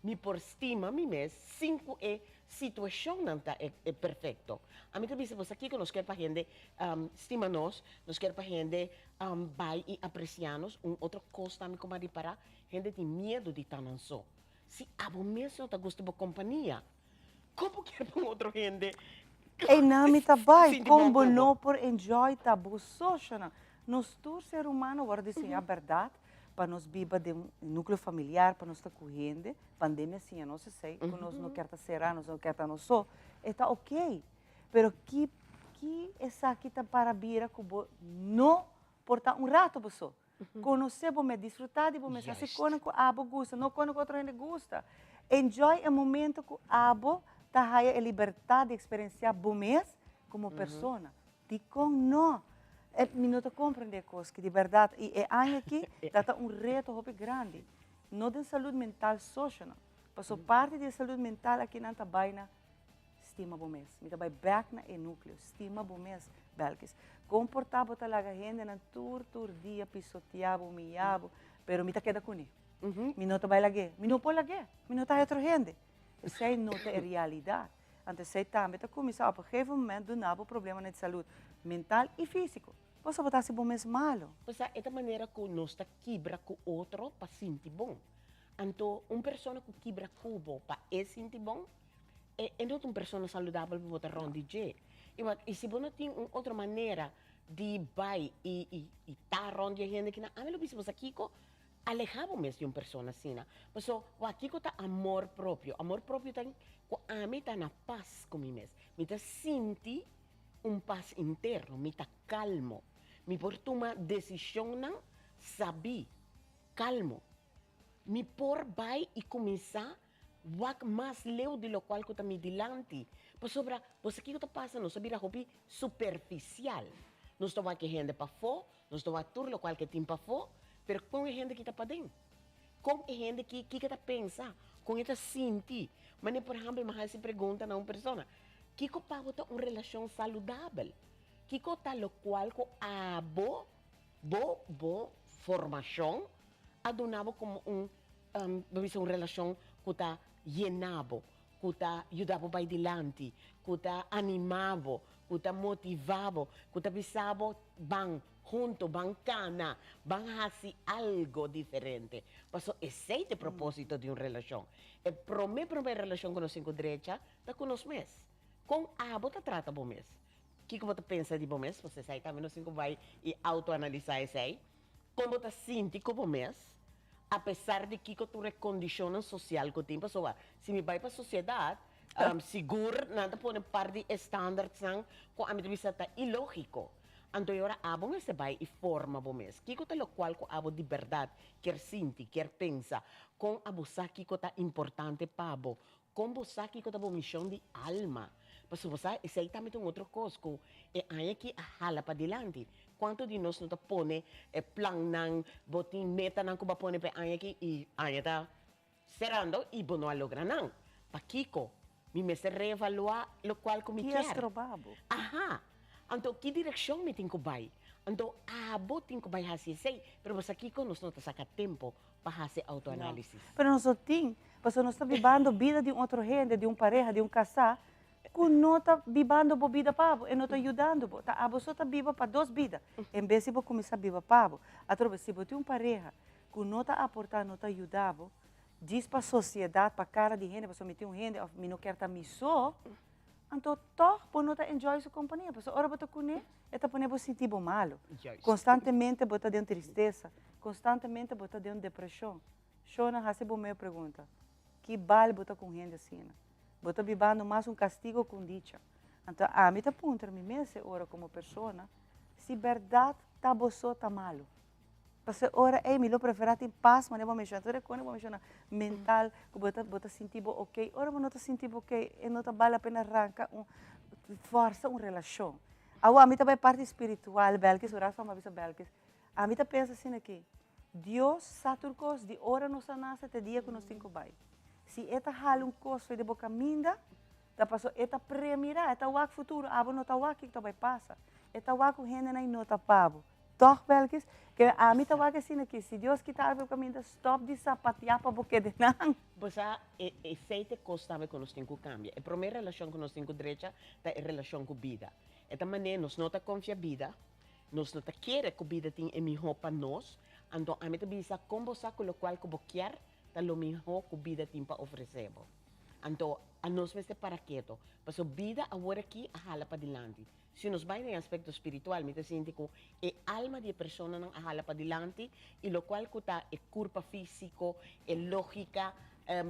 Mi por stima mi mes sin ku e situashonnan ta e perfekto. Ami ta bisa bo sa kiko nos kier pa hende stima nos, nos kier pa hende bai i apresiá nos. Un otro kos tambe ku mi a ripará, hende tin miedu di ta nan so. Si abo mes no ta gusta bo kompania, kon bo kier pa un otro hende Ey nan mi ta bai, sinti bon kon bo ku bo? no por enjoy ta bo soshonan. Nos tur ser humano wòrdu diseñá bèrdat pa nos biba den un núkleo familiar, pa nos ta ku hende. Pandemia siña nos esei, ku nos no kier ta será, nos no kier ta nos so. E ta okey, pero ki ki esaki ta para bira ku bo no por ta un rato bo so. Konosé bo mes, disfrutá di bo mes, hasi kosnan ku abo gusta, no kosnan ku otro hende gusta. Enjoy e momento ku abo ta haya e libertat di eksperensiá bo mes komo persona. Dikon no? Mi no ta komprendé e kos ki di bèrdat. I e aña aki ta ta un reto hopi grandi. No den salud mental so no. Pasobra parti di e salud mental aki nan ta bai na Stima bo mes. Mi ta bai bek na e nukleo. Stima bo mes, Belkis. Kon por ta bo ta laga hendenan tur tur dia pisotea bo, humiya bo, pero mi ta keda kuné. Mi no ta bai lag'é. Mi no por lag'é. Mi no ta haña otro hende. Esei no ta e realidat. Anto esei tambe ta kuminsá op un gegeven moment duna bo problemanan di salud mental i físiko. Pasobra bo ta hasi bo mes malu. Pasá e ta manera ku nos ta kibra ku otro pa sinti bon. Anto un persona ku kibra ku bo pa e sinti bon, E e no ta un persona saludabel pa bo ta rond di dje. I wat, i si bo no tin un otro manera di bai i i i ta rond di e hende kinan, ami lo bisa bo sa kiko, aleha bo mes di un persona asina. Paso, wak, kiko ta amor propio? Amor propio ta ku ami ta na pas ku mi mes. Mi ta sinti un pas interno, mi ta kalmo. Mi por tuma desishonnan sabí, kalmo. Mi por bai i kuminsá Wak mas leu di lokual ku ta mi dilanti. Pasobra, bo sa kiko ta pasa? Nos a bira hopi superfisial. Nos ta wak e hende pafó, nos ta wak tur lokual ke tin pafó, pero kon e hende ki ta paden? Kon e hende ki, kiko e ta pensa? Kon e ta sinti? Manera por ehèmpel, mi a hasi pregunta na un persona, Kiko pa bo ta un relashon saludabel? Kiko ta lokual ku abo, bo, bo formashon a duna bo komo un Bo bisa un relashon ku ta yena bo, ku ta yuda bo bai dilanti, ku ta animá bo, ku ta motivá bo, ku ta bisa bo ban hunto, ban kana, ban hasi algo diferente. Pasobra esei ta e propósito di un relashon. E promé promé relashon ku nos tin ku drecha ta ku nos mes. Kon abo ta trata bo mes? Kiko bo ta pensa di bo mes? Pasobra esei tambe nos tin ku bai i autoanalisá esei. Kon bo ta sinti ku bo mes, apesar di kiko tur e kondishonnan sosial ku tin? Pasobra si mi bai pa sosiedat, sigur nan ta pone par di e standardsnan ku ami ta bisa ta ilógiko. Anto e ora abo mester bai i forma bo mes. Kiko ta lokual ku abo di bèrdat kier sinti, kier pensa? Kon abo sa kiko ta importante pa bo? Kon bo sa kiko ta bo mishon di alma? Pasobra bo sa esei tambe ta un otro kos ku e aña aki a hala padilanti. Kuantu di nos no ta pone e plannan, bo tin metanan ku bo a pone pa e aña aki i aña ta serando i bo no a logra nan. Pakiko? Mi mester reevaluá lokual ku mi Ki a kier. stroba bo? Aha! Anto ki direkshon mi tin ku bai? Anto abo tin ku bai hasi esei. Pero bo sa kiko? Nos no ta saka tempu pa hasi autoanálisis. Pero nos no tin, pasobra nos ta bibando bida di un otro hende, di un pareha, di un kasá, ku no ta bibando bo bida pa bo, e no ta yudando bo. Ta abo so ta biba pa dos bida, en bes di bo kuminsá biba pa bo. Atrobe, si bo tin un pareha ku no ta aportá, no ta yuda bo, djis pa sosiedat, pa kara di hende, pasobra mi tin un hende òf mi no kier ta mi so, anto tòg bo no ta enjoy su kompania, pasobra ora bo ta kuné, E ta pone bo sinti bo malu. Konstantemente bo ta den un tristesa. Konstantemente bo ta den un depreshon. Shona hasi bo medio pregunta, Ki bal bo ta ku un hende asina? Bo ta bibando mas un kastigo ku un dicha. Anto ami ta puntra mi mes e ora komo persona si bèrdat ta bo so ta malu. Pasobra e ora ei mi lo preferá tin pas manera bo a menshona. Tur e kos ku bo a menshona mental ku bo ta bo ta sinti bo okey. Ora bo no ta sinti bo okey e no ta bal la pena ranka un fòrsa un relashon. Awor ami ta bai parti spiritual Belkis ora mi a bisa Belkis ami ta pensa asina aki Dios sa tur kos di ora nos a nase te dia ku nos tin ku bai. Si e ta hala un kos for di bo kaminda ta pasobra e ta premirá e ta wak futuro abo no ta wak kiko ta bai pasa. E ta wak ku hendenan i no ta pa bo. Tòg Belkis, ke ami ta wak asina ki si Dios kita algu kaminda stòp di sapatiá pa bo kede nan. Bo sa, e esei ta e kos tambe ku nos tin ku kambia. E promé relashon ku nos tin ku drecha ta e relashon ku bida. E ta manera nos no ta konfia bida, nos no ta kere ku bida tin e mihó pa nos, anto ami ta bisa kon bo sa ku lokual ku bo kier ta lo mihó ku bida tin pa ofresé bo. Anto anos mester para keto, pasobra bida awor aki a hala padilanti. Si nos bai den e aspekto spiritual, mi ta sinti ku e alma di e personanan a hala padilanti i lokual ku ta e kurpa físiko, e lógika,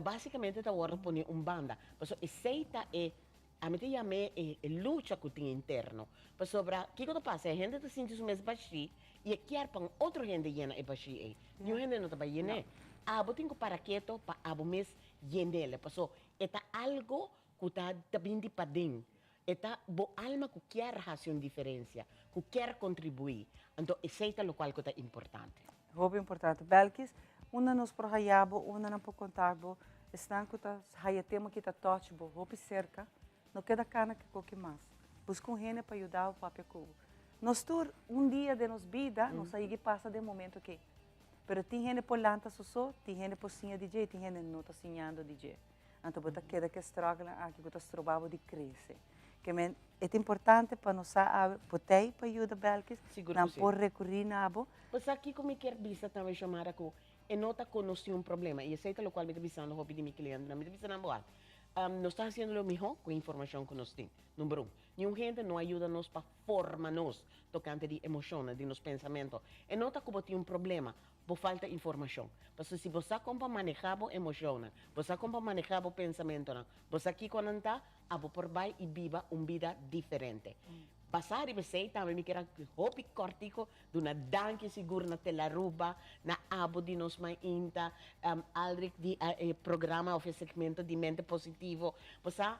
básikamente ta wòrdu pone un banda. Pasobra esei ta e, ami ta yam'é e lucha ku tin interno. Pasobra kiko ta pasa? E hende ta sinti su mes bashí i e kier pa un otro hende yena e bashí ei. Niun hende no ta bai yen'é. Abo tin ku para keto pa abo mes yen'el. Pasobra e ta algo ku ta ta bin di paden. E ta bo alma ku kier hasi un diferensia, ku kier kontribuí. Anto esei ta lokual ku ta importante. Hopi importante. Belkis, unda nos por haya bo, unda nan por kontak bo? Esnan ku ta haya tema ki ta touch bo hopi serka, no keda kana ku koki mas. Buska un hende pa yuda bo papia ku bo. Nos tur un dia den nos bida nos a yegi pasa den momento aki. Pero tin hende por lanta su so, tin hende por siña di dje i tin hende no ta siñando di dje. Anto bo ta keda ku e struggle aki ku ta stroba bo di krese. Ke men e ta importante pa nos sa awe bo ta ei pa yuda Belkis, Sigur nan ku si. por rekurí na bo. Bo sa kiko mi kier bisa tambe Xiomara ku e no ta konosí un problema i esei ta lokual mi ta bisando hopi di mi klientenan. Mi ta bisa nan bo al, nos ta hasiendo lo mihó ku e informashon ku nos tin, number un. Niun hende no a yuda nos pa forma nos tokante di emoshonnan, di nos pensamentu. E no ta ku bo tin un problema, Bo falta informashon. Pasobra si bo sa kon pa manehá bo emoshonnan, bo sa kon pa manehá bo pensamentonan, bo sa kiko nan ta, abo por bai i biba un bida diferente. Basá riba esei tambe mi kier a hopi kòrtiko duna danki sigur na Telaruba, na abo di nos mainta, Aldrich di e programa òf e segmento di Mente Positivo. Bo sa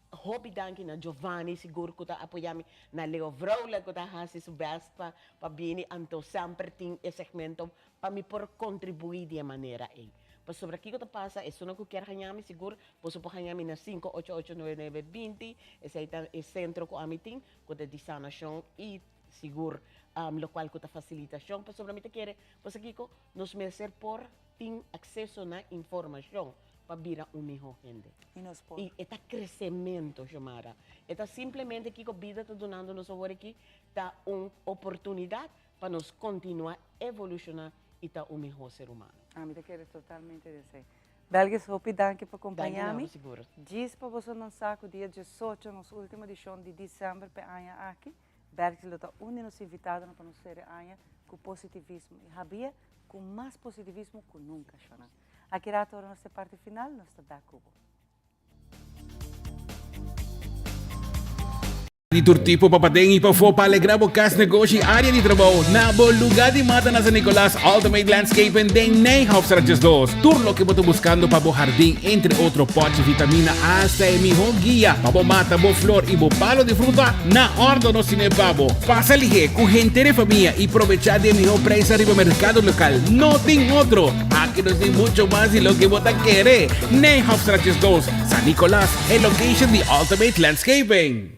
Hopi danki na Giovanni sigur ku ta apoya mi, na Leo Vrolijk ku ta hasi su best pa pa bini, anto semper tin e segmento pa mi por kontribuí di e manera ei. Pasobra kiko ta pasa, esunnan ku kier haña mi sigur boso por haña mi na sinku ocho ocho nuebe nuebe binti, esei ta e sentro ku ami tin ku ta di sanashon i sigur lokual ku ta fasilitashon, pasobra mi ta kere boso kiko nos mester por tin akseso na informashon. pa bira un mihó hende. I nos por. I e ta kresementu, Xiomara. E ta simplemente kiko bida ta dunando nos awor aki ta un oportunidat pa nos kontinuá evolushoná i ta un mihó ser humano. Ami ta kere totalmente den esei. Belgis, hopi danki pa kompañá mi. Danki na bo sigur. Djis pa boso nan sa ku dia diesocho, nos último edishon di desèmber p'e aña aki, Belgis lo ta un di nos invitadonan pa nos sere aña ku positivismo i habia ku mas positivismo ku nunka, Shona. Aki rato ora nos ta e parti final, nos ta bek ku bo. Di tur tipo pa paden y pafó pa alegra bo cas, negoshi y area di trabou. Na bo lugar di mata na San Nicolas, Ultimate Landscaping den Nijhofstraat 12. Tur loke bo ta buscando pa bo jardin, entre otro potje, vitamina hasta e miho guia pa bo mata bo flor y bo palo di fruta, na ordo nos tine pa bo. Pasa lihe cu henter e famia y probecha di e miho prijs ariba mercado local. No tin otro! Aki nos tin mucho mas di loke bo ta kere. Nijhofstraat 12, San Nicolas, e location di Ultimate Landscaping.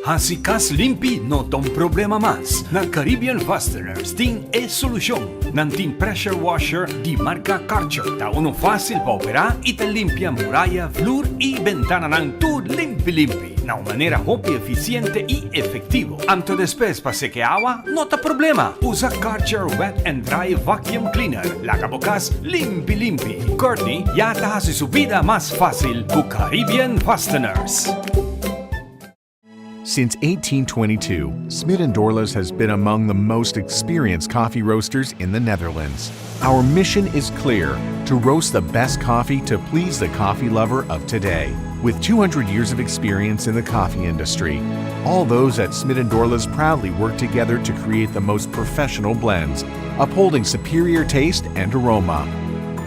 Hasi kas limpi no ta un problema mas. Na Caribbean Fasteners tin e solushon. Nan tin pressure washer di marka Karcher. Ta uno fásil pa operá i ta limpia muraya, vloer i bentananan tur limpi limpi na un manera hopi efisiente i efektivo. Anto despues pa seke awa no ta problema. Usa Karcher Wet and Dry Vacuum Cleaner. Laga bo kas limpi limpi. Courtney ya ta hasi su bida mas fásil ku Caribbean Fasteners. Since 1822, Smit & Dorlas has been among the most experienced coffee roasters in the Netherlands. Our mission is clear to roast the best coffee to please the coffee lover of today. With 200 years of experience in the coffee industry, all those at Smit & Dorlas proudly work together to create the most professional blends, upholding superior taste and aroma.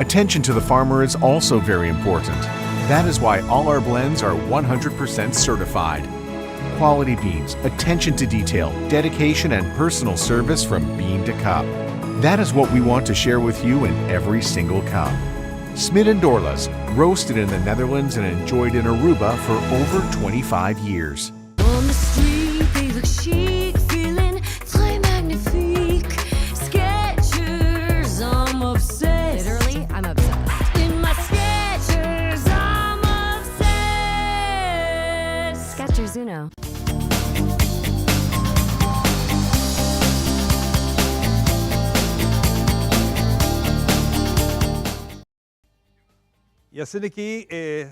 Attention to the farmer is also very important. That is why all our blends are 100% certified. Quality beans, attention to detail, dedication, and personal service from bean to cup. That is what we want to share with you in every single cup. Smit and Dorlas, roasted in the Netherlands and enjoyed in Aruba for over 25 years. On the street, they look chic, feeling très magnifique. Y asina aki e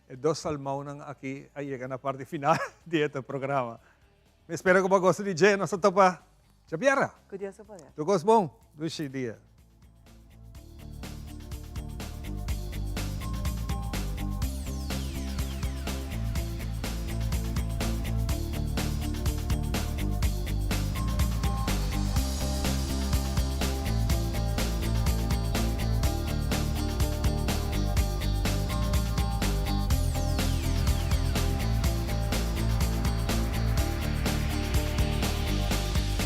e dos salmounan aki a yega na parti final di e programa. Mi spera cu bo a gosta di dje. Nos ta topa djabièrnè. Cu Dios su poder. Tur cos bon. Dushi dia.